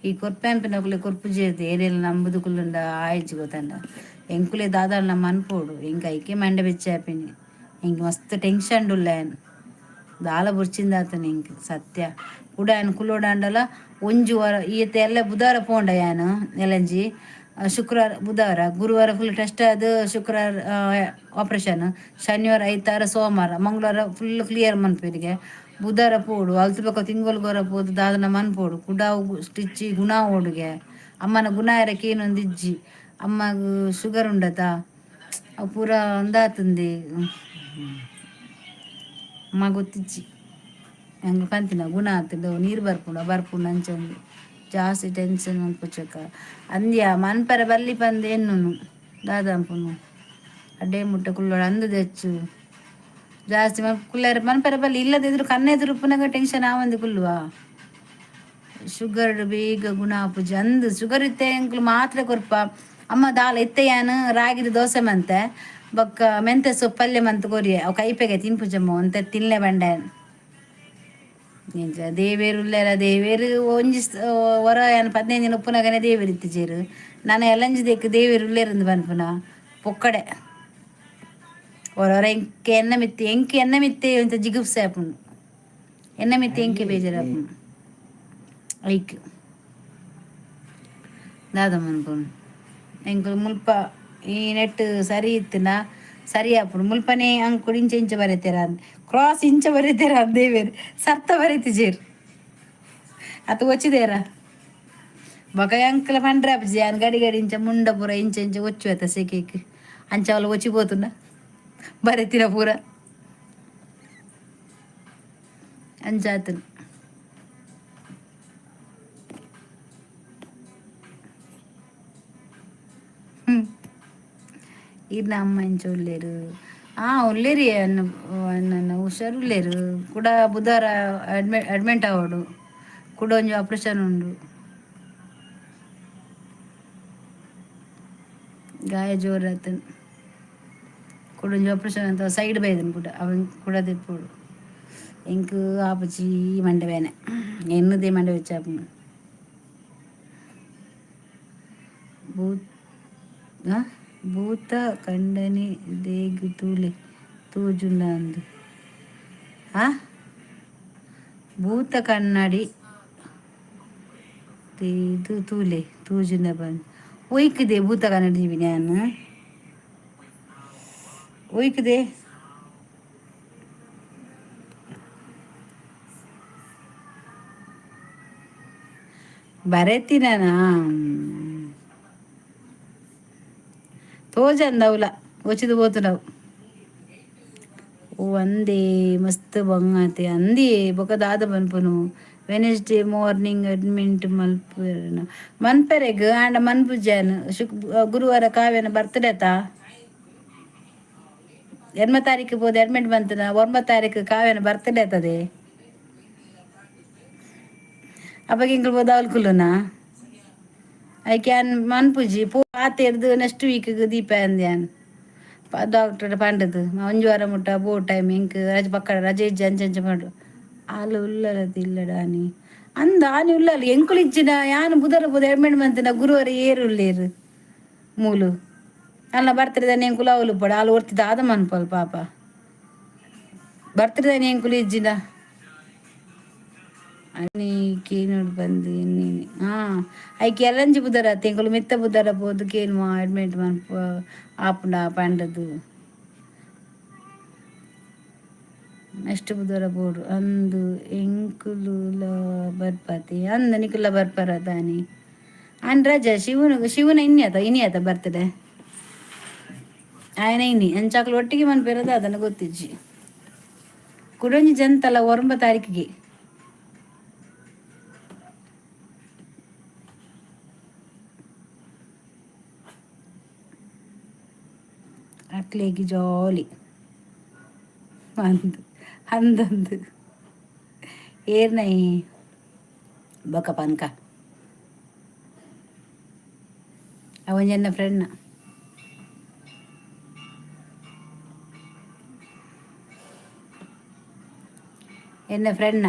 ಈ ಕೊರ್ಪೆಂಪಿನಕುಲೆ ಕೊರ್ಪುಜೇರ್ದು ಏರೆಲ್ಲ ನಂಬುದು ಕುಲ್ಲುಂಡ ಆಯ್ಜಿ ಗೊತ್ತಂಡ. ಎಂಕುಲೆ ದಾದಾಳ ನಮ್ಮ ಅನ್ಪೋಡು. ಎಂಕ್ ಐಕೆ ಮಂಡೆ ಬೆಚ್ಚ ಆಪಿನಿ. ಎಂಕ್ ಮಸ್ತ್ ಟೆನ್ಷನ್ ಉಲ್ಲ. ದಾಲ ಬುರ್ಚಿಂದಾತನ ಎಂಕ್ ಸತ್ಯ. ಕುಡ ಯಾನ್ ಕುಲ್ಲೋಡಾಂಡಲ ಒಂಜಿ ವಾರ ಈತ ಎಲ್ಲ. ಬುಧವಾರ ಪೋಂಡ ಯಾನು ಎಲ್ಲಂಜಿ, ಶುಕ್ರವಾರ, ಬುಧವಾರ, ಗುರುವಾರ ಫುಲ್ ಟೆಸ್ಟ್ ಆದ್, ಶುಕ್ರವಾರ ಆಪರೇಷನ್, ಶನಿವಾರ, ಐತಾರ, ಸೋಮವಾರ, ಮಂಗಳವಾರ ಫುಲ್ ಕ್ಲಿಯರ್ ಮನ್ಪೆರಿಗೆ. ಬುಧವಾರ ಪೋಡು, ಅಲ್ತು ಬೊಕ ತಿಂಗೊಲ್ಗೊರ ಪೋದು ದಾದನ ಮನ್ಪೋಡು. ಕುಡ ಸ್ಟಿಚ್ ಗುಣ ಓಡುಗೆ. ಅಮ್ಮನ ಗುಣ ಎರಕ್ಕೆ ಏನೊಂದು ಇಜ್ಜಿ. ಅಮ್ಮಗ್ ಶುಗರ್ ಉಂಡತ, ಅವು ಪೂರ ಒಂದಾತುಂದಿ. ಅಮ್ಮ ಗೊತ್ತಿಜ್ಜಿ. ಎಂಕ್ ಪಂತಿನ ಗುಣ ಆತುಂಡು, ನೀರು ಬರ್ಪುಂಡು, ಬರ್ಪುಂಡು. ಅಂಚ ಉಂಡು. ಜಾಸ್ತಿ ಟೆನ್ಷನ್ ಮನ್ಪುಚಕ ಅಂದ್ಯ. ಮನ್ಪರೆ ಬಲ್ಲಿ ಪಂದ್ ಎನ್ನುನು. ದಾದಂಪುನು ಅಡ್ಡೆ ಮುಟ್ಟ ಕುಲ್ಲೋಡು ಅಂದು ದೆಚ್ಚು. ಜಾಸ್ತಿ ಮನ್ಪ್ ಕುಲ್ಲರೆ ಮನ್ಪರೆ ಬಲ್ಲಿ. ಇಲ್ಲದಿದ್ರು ಕಣ್ಣೆದುರು ಉಪ್ಪುನಗ ಟೆನ್ಷನ್ ಆವಂದು ಕುಲ್ಲುವ. ಶುಗರ್ ಬೇಗ ಗುಣ ಆಪುಜಿ ಅಂದ್. ಶುಗರ್ ಇತ್ತೆ ಎಂಕ್ಲು ಮಾತ್ರೆ ಕೊರ್ಪ. ಅಮ್ಮ ದಾಲ ಇತ್ತೆ ಯಾನ್ ರಾಗಿದ ದೋಸೆ ಮಂತೆ, ಬೊಕ್ಕ ಮೆಂತೆ ಸೊಪ್ಪು ಪಲ್ಯ ಮಂತ್ ಕೊರಿಯೆ. ಅವು ಕೈಪೆಗೆ ತಿನ್ಪುಜಮ್ಮ ಒಂತೆ ತಿನ್ಲೆ ಬಂಡೆ. ನಿಜ ದೇವೇರು ಉಲ್ಲೆರ. ದೇವೇರು ಒಂಜಿ ವರ ಯಾನ್ 15 ದಿನ ಉಪ್ಪುನಗನೆ ದೇವೇರು ಇತ್ತಿಜೆರ್. ನನ ಎಲ್ಲಂಜಿ ದೇಕ್ ದೇವೇರು ಉಲ್ಲೆರಂದು ಪನ್ಪುನ ಪೊಕ್ಕಡೆ. ಒರ ಎಂಕ್ ಎನ್ನ ಮಿತ್ತ್, ಎಂಕ್ ಎನ್ನ ಮಿತ್ತೆ ಒಂತೆ ಜಿಗುಪ್ಸೆ ಆಪುಂಡು. ಎನ್ನ ಮಿತ್ತೆ ಎಂಕೆ ಬೇಜಾರಾಪುಂಡು. ಐಕ್ ದಾದ ಮನ್ಪುನು? ಎಂಕುಲು ಮುಲ್ಪ ಈ ನೆಟ್ ಸರಿ ಇತ್ತಿನ ಸರಿ ಆಪುಂಡು. ಮುಲ್ಪನೆ ಅಂಕುಡು ಇಂಚ ಇಂಚ ಬರೆತೆರ, ಕ್ರಾಸ್ ಇಂಚ ಬರೆತೆರ. ದೇವೇರು ಸರ್ತ ಬರೆತಿಜೇರು ಅತ್ ಒಚ್ಚಿದೇರ. ಬೊಕ ಎಂಕ್ಲ ಪಂಡ್ರೆ ಆಪುಜಿ. ಯಾನ್ ಗಡಿ ಗಡಿ ಇಂಚ ಮುಂಡ ಪೂರ ಇಂಚ ಇಂಚ ಒಚ್ಚು ಸೆಕೆಕ್. ಅಂಚ ಅವಳು ಒಚ್ಚಿ ಪೋತುಂಡ ಬರೆತಿನ ಪೂರ ಅಂಚಾತುಂಡು. ಈರ್ನ ಅಮ್ಮ ಇಂಚ ಉಲ್ಲೇರು? ಆ ಉಲ್ಲೇರಿ ಅನ್ನ ಹುಷಾರುಲ್ಲೇರು. ಕುಡ ಬುಧವಾರ ಅಡ್ಮಿಟ್ ಆವಡು. ಕುಡ ಒಂಜಿ ಆಪರೇಷನ್ ಉಂಡು. ಗಾಯ ಜೋರಾತುಂಡು. ಕುಡ ಒಂಜಿ ಆಪರೇಷನ್ ಅಂತ ಸೈಡ್ ಬೈದನ್. ಕುಡ ಅವನ್ ಕುಡ ದೆಪ್ಪೊಡು. ಎಂಕ್ ಆಪುಜಿ, ಮಂಡೆ ಬೇನೆ. ಎನ್ನುದೇ ಮಂಡೆ ಬೆಚ್ಚ ಆಪುಂಡು. ಭೂತ್ ಭೂತ ಕಂಡನಿ ದೇಗ್ ತೂಲೆ ತೋಜುಂಡ ಅಂದ್. ಆ ಭೂತ ಕನ್ನಡಿ ಇದು ತೂಲೆ ತೋಜುಂಡ ಬಂದ್. ಒಯ್ಕದೆ ಭೂತ ಕನ್ನಡಿ ಯಾನ್ ಒಯ್ಕದೆ. ಬರೆತಿನನಾ? ತೋಜಂದ ಅವ್ಲ ಒಚಿದು ಪೋತುನವು. ಓ ಅಂದೇ, ಮಸ್ತ್ ಬಂಗಾತೆ ಅಂದಿ. ಬೊಕ ದಾದ ಪನ್ಪುನು? ವೆನೆಸ್ಡೇ ಮಾರ್ನಿಂಗ್ ಅಡ್ಮಿಟ್ ಮಲ್ಪುವೆರ್ ಮನ್ಪೆರೆಗ್ ಆಂಡ ಮನ್ಪುಜಾನ್. ಶುಕ್ ಗುರುವಾರ ಕಾವ್ಯನ ಬರ್ತ್ಡೇ ತಾ. 8 ತಾರೀಕು ಪೋದು ಅಡ್ಮಿಟ್ ಮಂತುನ 9 ತಾರೀಕು ಕಾವ್ಯನ ಬರ್ತ್ಡೇ ಆತದೆ. ಅಪಗ ಎಂಕುಲು ಪೋದು ಅವ್ಲು ಕುಲ್ಲುನ. ಐಕ್ ಯಾನ್ ಮನ್ಪುಜಿ. ಪೋ ಆತೆರ್ದು ನೆಕ್ಸ್ಟ್ ವೀಕ್ ದೀಪ ಅಂದ್ಯಾನ್. ಡಾಕ್ಟರ್ ಪಂಡದು ಒಂಜಿ ವಾರ ಮುಟ್ಟ ಬೋ ಟೈಮ್ ಎಂಕ್ ರಜೆ ಪಕ್ಕಡ ರಜೆ ಇಜ್ಜಿ. ಅಂಚ ಅಂಚ ಪಂಡು. ಆಲು ಉಲ್ಲಲದ ಇಲ್ಲಡ ಆನಿ ಅಂದ. ಆನಿ ಉಲ್ಲಲ್ಲ, ಎಂಕುಲು ಇಜ್ಜಿನ. ಯಾನ್ ಬುಧವಾರ ಪೋದು ಅಡ್ಮಿಟ್ ಮಂತಿನ ಗುರುವಾರ ಏರು ಉಲ್ಲೇರು ಮೂಲು. ಅಲ್ಲ ಬರ್ತದೆ ಎಂಕುಲು ಅವ್ಲು ಉಪ್ಪಡು. ಆಲು ಒರ್ತಿ ದಾದ ಮನ್ಪಲ್ ಪಾಪ. ಬರ್ತದೆ ಎಂಕುಲು ಇಜ್ಜಿನ. ಅನಿ ಕೇನೋಡು ಬಂದು ಎನ್ನಿನಿ. ಹಾ, ಐಕ್ ಎಲ್ಲಂಜಿ ಬುಧರ ಎಂಕುಲು ಮಿತ್ತ ಬುಧರ ಪೋದು ಕೇನುವ ಅಡ್ಮಿಟ್ ಮನ್ಪ ಆಪುಂಡ ಪಂಡದು. ನೆಕ್ಸ್ಟ್ ಬುಧವಾರ ಬೋಡು ಅಂದು. ಎಂಕುಲುಲ ಬರ್ಪತಿ ಅಂದ. ನಿಕುಲ ಬರ್ಪರ ತಾನಿ? ಆಂಡ್ ರಜಾ ಶಿವನ ಶಿವನ ಇನ್ನಿ ಆತ, ಇನಿ ಆತ ಬರ್ತಡೆ ಆಯನ ಇನಿ. ಅಂಚಾಕ್ಲು ಒಟ್ಟಿಗೆ ಮನ್ಪೆರದ ಅದನ್ನು ಗೊತ್ತಿಜ್ಜಿ. ಕುಡೊಂಜಿ ಜಂತಲ 9 ತಾರೀಕಿಗೆ. ಅಕ್ಲೆಗ್ ಜಾಲಿ ಅಂದ್ ಅಂದಂದು. ಏರ್ನೈ ಬೊಕ ಪನ್ಕ ಅವೊಂಜಿ ಎನ್ನ ಫ್ರೆಂಡ್ನ. ಎನ್ನ ಫ್ರೆಂಡ್ನ.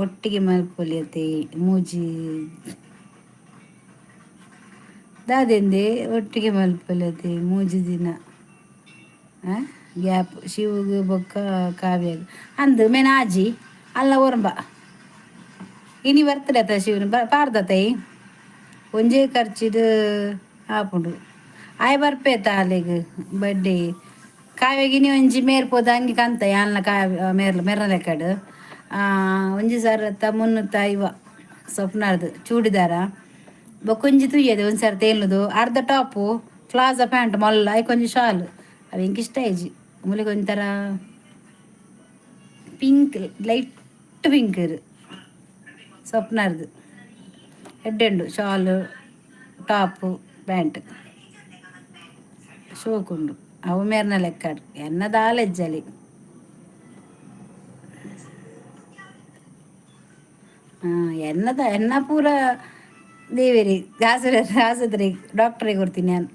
ಒಟ್ಟಿಗೆ ಮಲ್ಪೊಲಿಯತೆ ಮೂಜಿ ದಾದೆಂದೆ ಒಟ್ಟಿಗೆ ಮಲ್ಪೊಲಿಯತೆ ಮೂಜಿ ದಿನ ಗ್ಯಾಪ್ ಶಿವಗ್ ಬೊಕ್ಕ ಕಾವ್ಯಗ್ ಅಂದ್ ಮೇನಾಜಿ ಅಲ್ಲ ಒರಂಬ ಇನಿ ಬರ್ತಡೆ ಅತ ಶಿವನ ಪಾರ್ದತೈ ಒಂಜೇ ಖರ್ಚಿಡ್ ಆಪುಂಡು ಆಯ್ ಬರ್ಪೇತ ಅಲೆಗ್ ಬರ್ಡೇ ಕಾವ್ಯಗ್ ಇನಿ ಒಂಜಿ ಮೇರ್ ಪೋದು ಅಂಗಿ ಕಂತ ಯಾನ್ಲ ಕಾವ್ಯ ಮೇರ್ಲ ಮೆರ್ನ ಲೆಕ್ಕಡ್ ಒಂಜಿ ಸರತ್ತ ಮುನ್ನೂತ್ತ ಐವ ಸ್ವಪ್ನಾರ್ದು ಚೂಡಿದಾರ ಬೊಕ್ಕೊಂಜಿ ತೂಯದೆ ಒಂದು ಸರ್ತಿ ತೇಲುದು ಅರ್ಧ ಟಾಪು ಪ್ಲಾಜಾ ಪ್ಯಾಂಟ್ ಮಲ್ಲ ಐಕೊಂಜಿ ಶಾಲ್ ಅವು ಎಂಕ್ ಇಷ್ಟ ಆಯ್ಜಿ ಮೂಲಿಗೆ ಒಂಥರ ಪಿಂಕ್ ಲೈಟ್ ಪಿಂಕ್ ಸ್ವಪ್ನಾರ್ದು ಎಡ್ಡೆ ಶಾಲ್ ಟಾಪು ಪ್ಯಾಂಟ್ ಶೋಕುಂಡು ಅವು ಮೇರ್ನ ಲೆಕ್ಕಡ್ ಎನ್ನ ದಾಲೆಜ್ಜಲಿ. ಎನ್ನದ ಎನ್ನ ಪೂರ ದೇವೇರಿ ಆಸ್ಪತ್ರೆ ಆಸ್ಪತ್ರೆಗೆ ಡಾಕ್ಟ್ರಿಗೆ ಕೊಡ್ತೀನಿ ನಾನು.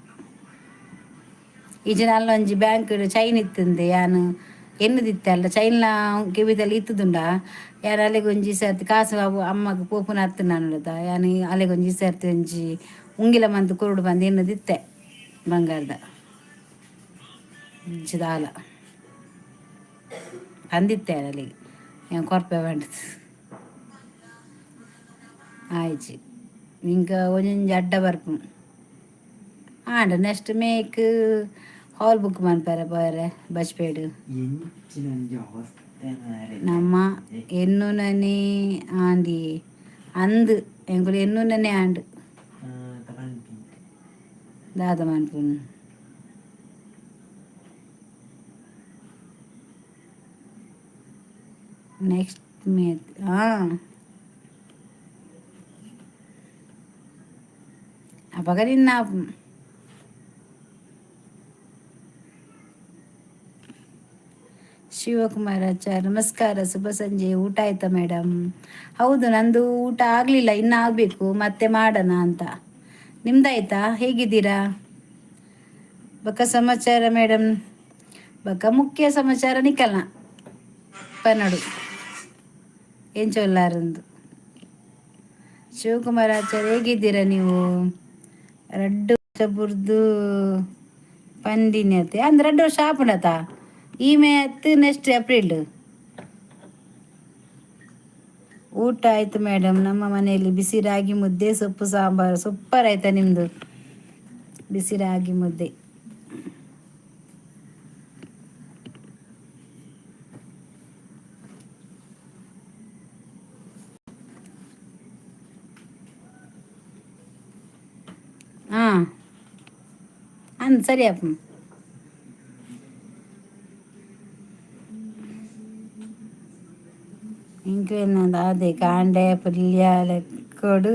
ಈಜ ಒಂಜಿ ಬ್ಯಾಂಕ್ ಚೈನ್ ಇತ್ತಂದೆ ಯಾನ್ ಎನ್ನುದಿತ್ತೆ ಅಲ್ಲ ಚೈನ್ಲ ಕೆಬಿದಲ್ಲಿ ಇತ್ತುದುಂಡ ಯಾನ್ ಅಲೆಗ್ ಒಂಜಿ ಸರ್ತಿ ಕಾಸು ಅವು ಅಮ್ಮಗ್ ಪೋಪುನ ಅತ್ತು ನಾನುಲತ ಯಾನ್ ಅಲೆಗ್ ಒಂಜಿ ಸರ್ತಿ ಒಂಜಿ ಉಂಗಿಲ ಮಂತ್ ಕೊರೊಡು ಪಂದ್ ಎನ್ನುದಿತ್ತೆ ಬಂಗಾರದ ಇಂಚ ದಾಲ ಪಂದಿತ್ತೆ ಅಲೆಗ್ ಯಾನ್ ಕೊರ್ಪೆ ಪಂಡುದು ಆಯ್ಜಿ ಇಂಕ ಒಂಜೊಂಜಿ ಅಡ್ಡ ಬರ್ಪುಂಡು ಆಂಡ ನೆಕ್ಸ್ಟ್ ಮೇಕ್ ಹಾಲ್ ಬುಕ್ ಮನ್ಪೆರೆ ಪೋಯೆರೆ ಬಜ್ಪೇಡ್. ಎಂಚಿನ ಒಂಜಿ ಅವಸ್ಥೆ ಮಾರ್ರೆ. ನಮ್ಮ ಎನ್ನುನನೇ ಆಂಡಿ ಅಂದ್ ಎಂಕುಲು ಎನ್ನುನನೇ ಆಂಡ್. ಪನ್ಪಿ. ದಾದ ಮನ್ಪುನು ನೆಕ್ಸ್ಟ್ ಮೇ ಹಾಂ ಅಪಗ ನಿನ್ನ ಶಿವಕುಮಾರ್ ಆಚಾರ್ ನಮಸ್ಕಾರ, ಶುಭ ಸಂಜೆ. ಊಟ ಆಯ್ತಾ ಮೇಡಮ್? ಹೌದು, ನಂದು ಊಟ ಆಗಲಿಲ್ಲ, ಇನ್ನೂ ಆಗಬೇಕು, ಮತ್ತೆ ಮಾಡೋಣ ಅಂತ. ನಿಮ್ದಾಯ್ತಾ? ಹೇಗಿದ್ದೀರಾ? ಬಕ್ಕ ಸಮಾಚಾರ ಮೇಡಮ್? ಬಕ್ಕ ಮುಖ್ಯ ಸಮಾಚಾರ ನಿಕ್ಕಲ್ನ ಪನ್ನಡು ಎಂಚೊಲ್ಲಾರಂದು. ಶಿವಕುಮಾರ್ ಆಚಾರ್ ಹೇಗಿದ್ದೀರಾ ನೀವು? ರಡ್ಡು ವರ್ಷ ಬುರ್ದು ಪಂದಿನತೆ ಅಂದ್ರೆ ರಡ್ಡು ವರ್ಷ ಆಪುಂಡತ ಈ ಮೇ ಅತ್ತು ನೆಕ್ಸ್ಟ್ ಏಪ್ರಿಲ್. ಊಟ ಆಯ್ತು ಮೇಡಮ್. ನಮ್ಮ ಮನೆಯಲ್ಲಿ ಬಿಸಿ ರಾಗಿ ಮುದ್ದೆ, ಸೊಪ್ಪು ಸಾಂಬಾರು. ಸೂಪರ್ ಆಯ್ತಾ ನಿಮ್ಮದು ಬಿಸಿ ರಾಗಿ ಮುದ್ದೆ? ಹಾಂ ಅಂದ್ ಸರಿ ಅಪ್ಪ. ಇಂಕೇನದ ಅದೇ ಕಾಂಡೆ ಪುಲ್ಯ ಲೆಕ್ಕೊಡು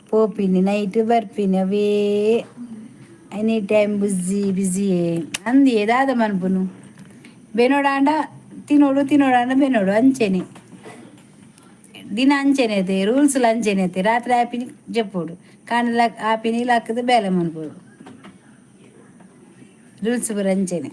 ಪೋಪಿನಿ ನೈಟ್ ಬರ್ಪಿನಿ ಅವೇ ಎನಿ ಟೈಮ್ ಬುಝಿ ಬಿಝಿ ಅಂದು ದಾದ ಮನ್ಪುನು ಬೆನೋಡಾಂಡ ತಿನ್ನೋಡು ತಿನ್ನೋಡಾಂಡ ಬೆನೋಡು ಅಂಚೆನೆ ದಿನ ಅಂಚೆನೆ ಐತೆ ರೂಲ್ಸ್ ಅಂಚೆನೆ ಐತೆ. ರಾತ್ರಿ ಆಪಿನಿ ಜಪ್ಪೋಡು ಕಾಂಡೆ ಲಕ್ ಆಪಿನಿ ಲಕ್ಕದು ಬೇಲೆ ಮನ್ಪೋಡು ರೂಲ್ಸ್ ಪೂರ ಅಂಚೆನೆ.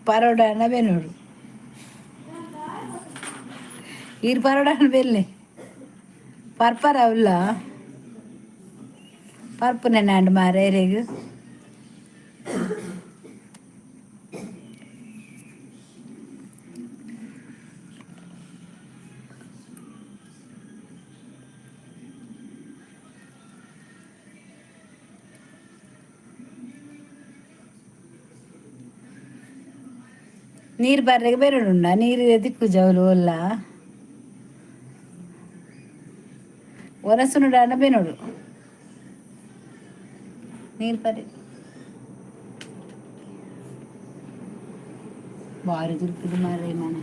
ಪರೋಡಾನ ಬೆನೋಡು ಈರ್ ಪರೋಡಾನ ಬೆಲ್ಲೆ ಪರ್ಪರ ಅವಲ್ಲ ಪರ್ಪುನೆ ನಾಂಡ್ ಮಾರೇರೆಗ್. ನೀರು ಬರ್ರೆಗೆ ಬೇರೆ ಉಂಡ ನೀರು ದಿಕ್ಕು ಜೌಲು ಅಲ್ಲ. ಒನಸುನುಡಾಂಡ ಬೆನೋಡು ನೀರು ಪರಿ ಬಾರಿ ದುರ್ಪಿದು ಮಾರ್ರೆ ಮನ.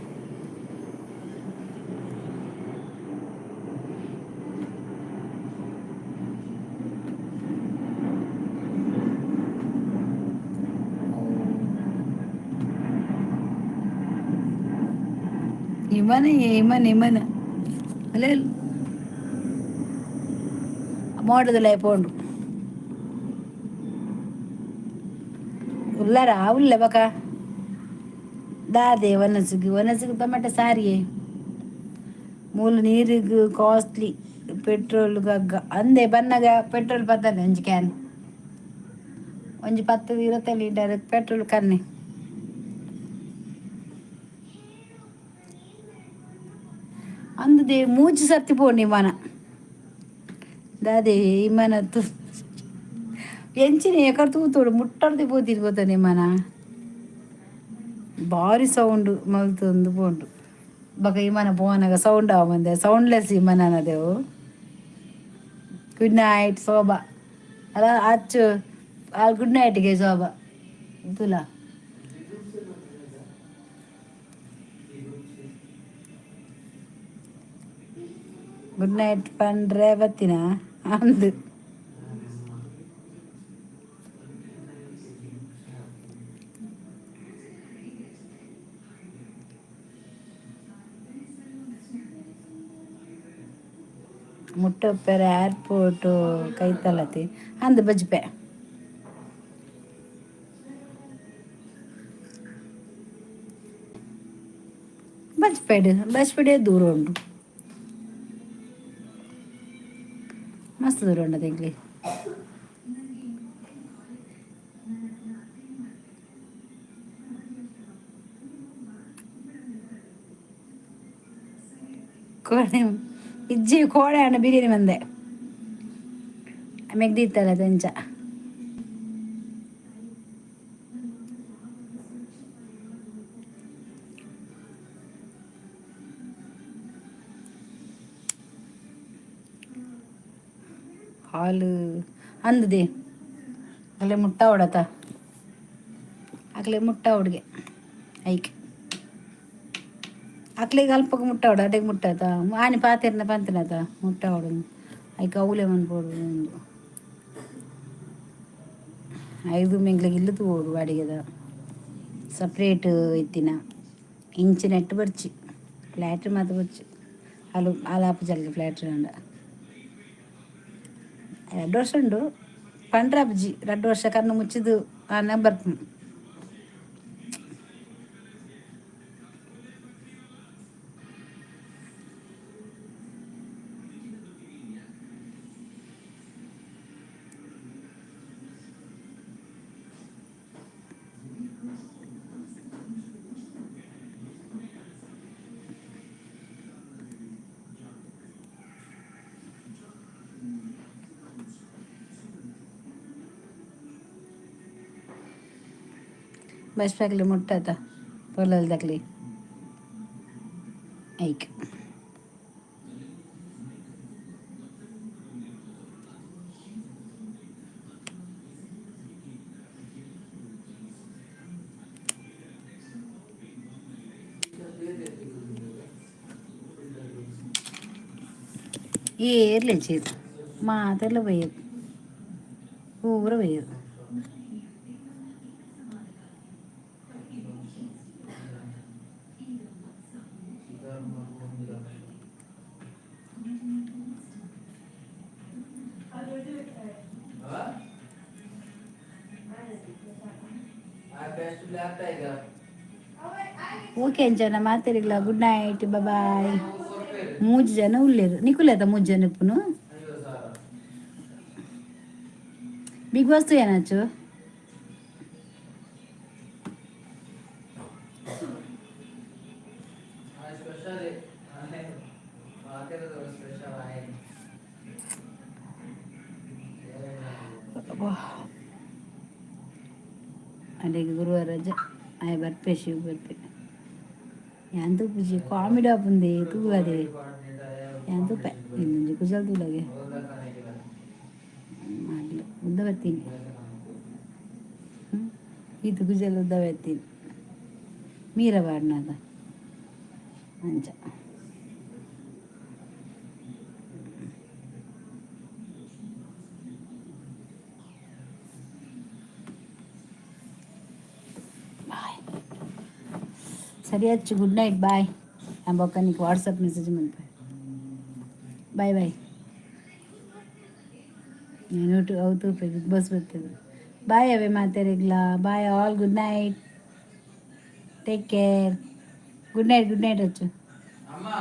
ಇಮನ ಇಮನ ಇಮನ ಅಲ್ಲ ಮೋಡದಲ್ಲ ಪೋಂಡು ಉಲ್ಲರ ಉಲ್ಲೆ ಬಕ ದಾದೆ ಒನಸುಗು ಒನಸುಗು ಟೊಮೆಟೊ ಸಾರಿಯೇ ಮೂಲು ನೀರಿಗೆ ಕಾಸ್ಟ್ಲಿ, ಪೆಟ್ರೋಲ್ ಗಗ್ಗ ಅಂದೆ. ಬನ್ನಗ ಪೆಟ್ರೋಲ್ ಪತ್ತನೆ ಒಂಜಿ can, ಒಂಜಿ 10 20 ಲೀಟರ್ ಪೆಟ್ರೋಲ್ ಕನ್ನೆ. ಅಂದದೆ ಮೂಜಿ ಸರ್ತಿ ಪೋಂಡು ಇಮಾನ. ದಾದೆ ಇಮಾನ ತು ಎಂಚಿನ ಎಕರ್ ತೂತೋಡು ಮುಟ್ಟರ್ದಿ ಪೋತಿರ್ ಗೊತ್ತಾನೆ ಇಮಾನ. ಬಾರಿ ಸೌಂಡ್ ಮಲ್ತೊಂದು ಪೋಂಡು. ಬೊಕ ಇಮಾನ ಪೋನಗ ಸೌಂಡ್ ಆವಂದೆ, ಸೌಂಡ್ಲೆಸ್ ಇಮಾನ ದೇವು. ಗುಡ್ ನೈಟ್ ಶೋಭಾ ಅಲ್ಲ ಅಚ್ಚು ಗುಡ್ ನೈಟ್ಗೆ ಶೋಭಾ ತುಲಾ. ಗುಡ್ ನೈಟ್ ಪಂಡ್ರೆ ಬತ್ತಿನ ಅಂದು. ಮುಟ್ಟಪ್ಪೆರೆ ಏರ್ಪೋರ್ಟ್ ಕೈತಲತಿ ಅಂದು ಬಜ್ಪೆ. ಬಜ್ಪೆಡ್ ಬಜ್ಪೆಡೆ ದೂರ ಉಂಟು, ಮಸ್ತ್ ದೂರ ಉಂಟು ಎಂಕ್ಲೆ. ಕೋಡೆ ಇಜ್ಜಿ, ಕೋಡೆ ಅಣ್ಣ ಬಿರಿಯಾನಿ ಬಂದೆ ಮೆಗ್ದಿತ್ತಲ್ಲ ತಂಚ. ಹಾಲು ಅಂದದೆ ಅಲ್ಲೇ ಮುಟ್ಟ ಹೊಡತ ಅಕ್ಲೆ ಮುಟ್ಟ ಹುಡುಗೆ ಐಕ್ ಅಕ್ಲೆಗ್ ಅಲ್ಪಗ ಮುಟ್ಟ ಹೊಡ ಅಡೆಗೆ ಮುಟ್ಟಾತ ಆನಿ ಪಾತೆರ್ನ ಪಂತಿನತ ಮುಟ್ಟ ಹೊಡು ಐಕ್ ಅವಲೆ ಮನ್ಪೊಡು. ಒಂದು ಐದು ಮೆಂಗ್ಲಿಗೆ ಇಲ್ಲು ತೂವೊಡು. ಬಾಡಿಗೆದ ಸಪ್ರೇಟ್ ಇತ್ತಿನ ಇಂಚಿ ನೆಟ್ ಬರ್ಚಿ, ಫ್ಲ್ಯಾಟ್ ಮಾತ ಬರ್ಚಿ. ಅಲು ಆಲಾಪು ಜಲ್ಗೆ ಫ್ಲ್ಯಾಟ್ ಅಂಡ 2 ವರ್ಷ ಉಂಡು ಪಂಡ್ರಾಬ್ಜಿ. 2 ವರ್ಷ ಕಣ್ಣು ಮುಚ್ಚಿದು ಆ ನಂಬರ್. ಬಸ್ ಪ್ಯಾಕ್ಲಿ ಮುಟ್ಟಾತ ಪೊಲಲ್ದಕ್ಲಿ ಐಕ್. ಏರ್ಲೆ ಚೀರ್ ಮಾತೆಲ್ಲ ಬೈಯದು, ಪೂರ ಬೈಯದು. ಓಕೆ ಜನ ಮಾತೆರಿಗ್ಲ ಗುಡ್ ನೈಟ್, ಬಾಯ್. ಮೂಜಿ ಜನ ಉಲ್ಲೇರು ನಿಕುಲೇತ ಮೂಜಿ ಜನ ಇಪ್ಪುನು. Big boss ಏನಾಚು? ಅಲ್ಲಿಗೆ ಗುರುವಾರ ರಜೆ. ಆಯ್ ಬರ್ಪೆ, ಶಿವ ಬರ್ಪೆ. ಯಾನ್ ತೂಪುಜಿ, ಕಾಮಿಡಿ ಆಪುಂದೆ ತೂವದೆ. ಯಾನ್ ತೂಪೆ. ಇನ್ನೊಂಜಿ ಕುಜಲ್ ತೂಲಗೆ ಮಾಡ್ಲು ಉದ್ದ ಬತ್ತೀನಿ. ಈತ್ ಕುಜಲ್ ಉದ್ದ ಬತ್ತೀನಿ. ಮೀರ ಬಾಡ್ನಾಗ ಅಂಚ. ಬಾಯ್. ಸರಿ ಅಚ್ಚು, ಗುಡ್ ನೈಟ್, ಬಾಯ್. ಬೊಕ್ಕ ನಿಕ್ ವಾಟ್ಸಪ್ ಮೆಸೇಜ್ ಮನ್ಪೆ. Bye bye. ನಾನು ಅವು ತೂಪೆ, ಬಿಗ್ ಬಾಸ್ ಬರ್ತದೆ. ಬಾಯ್ ಅವೇ ಮಾತೆರೆಗ್ಲಾ. Bye all, good night, take care, good night, good night Achchu.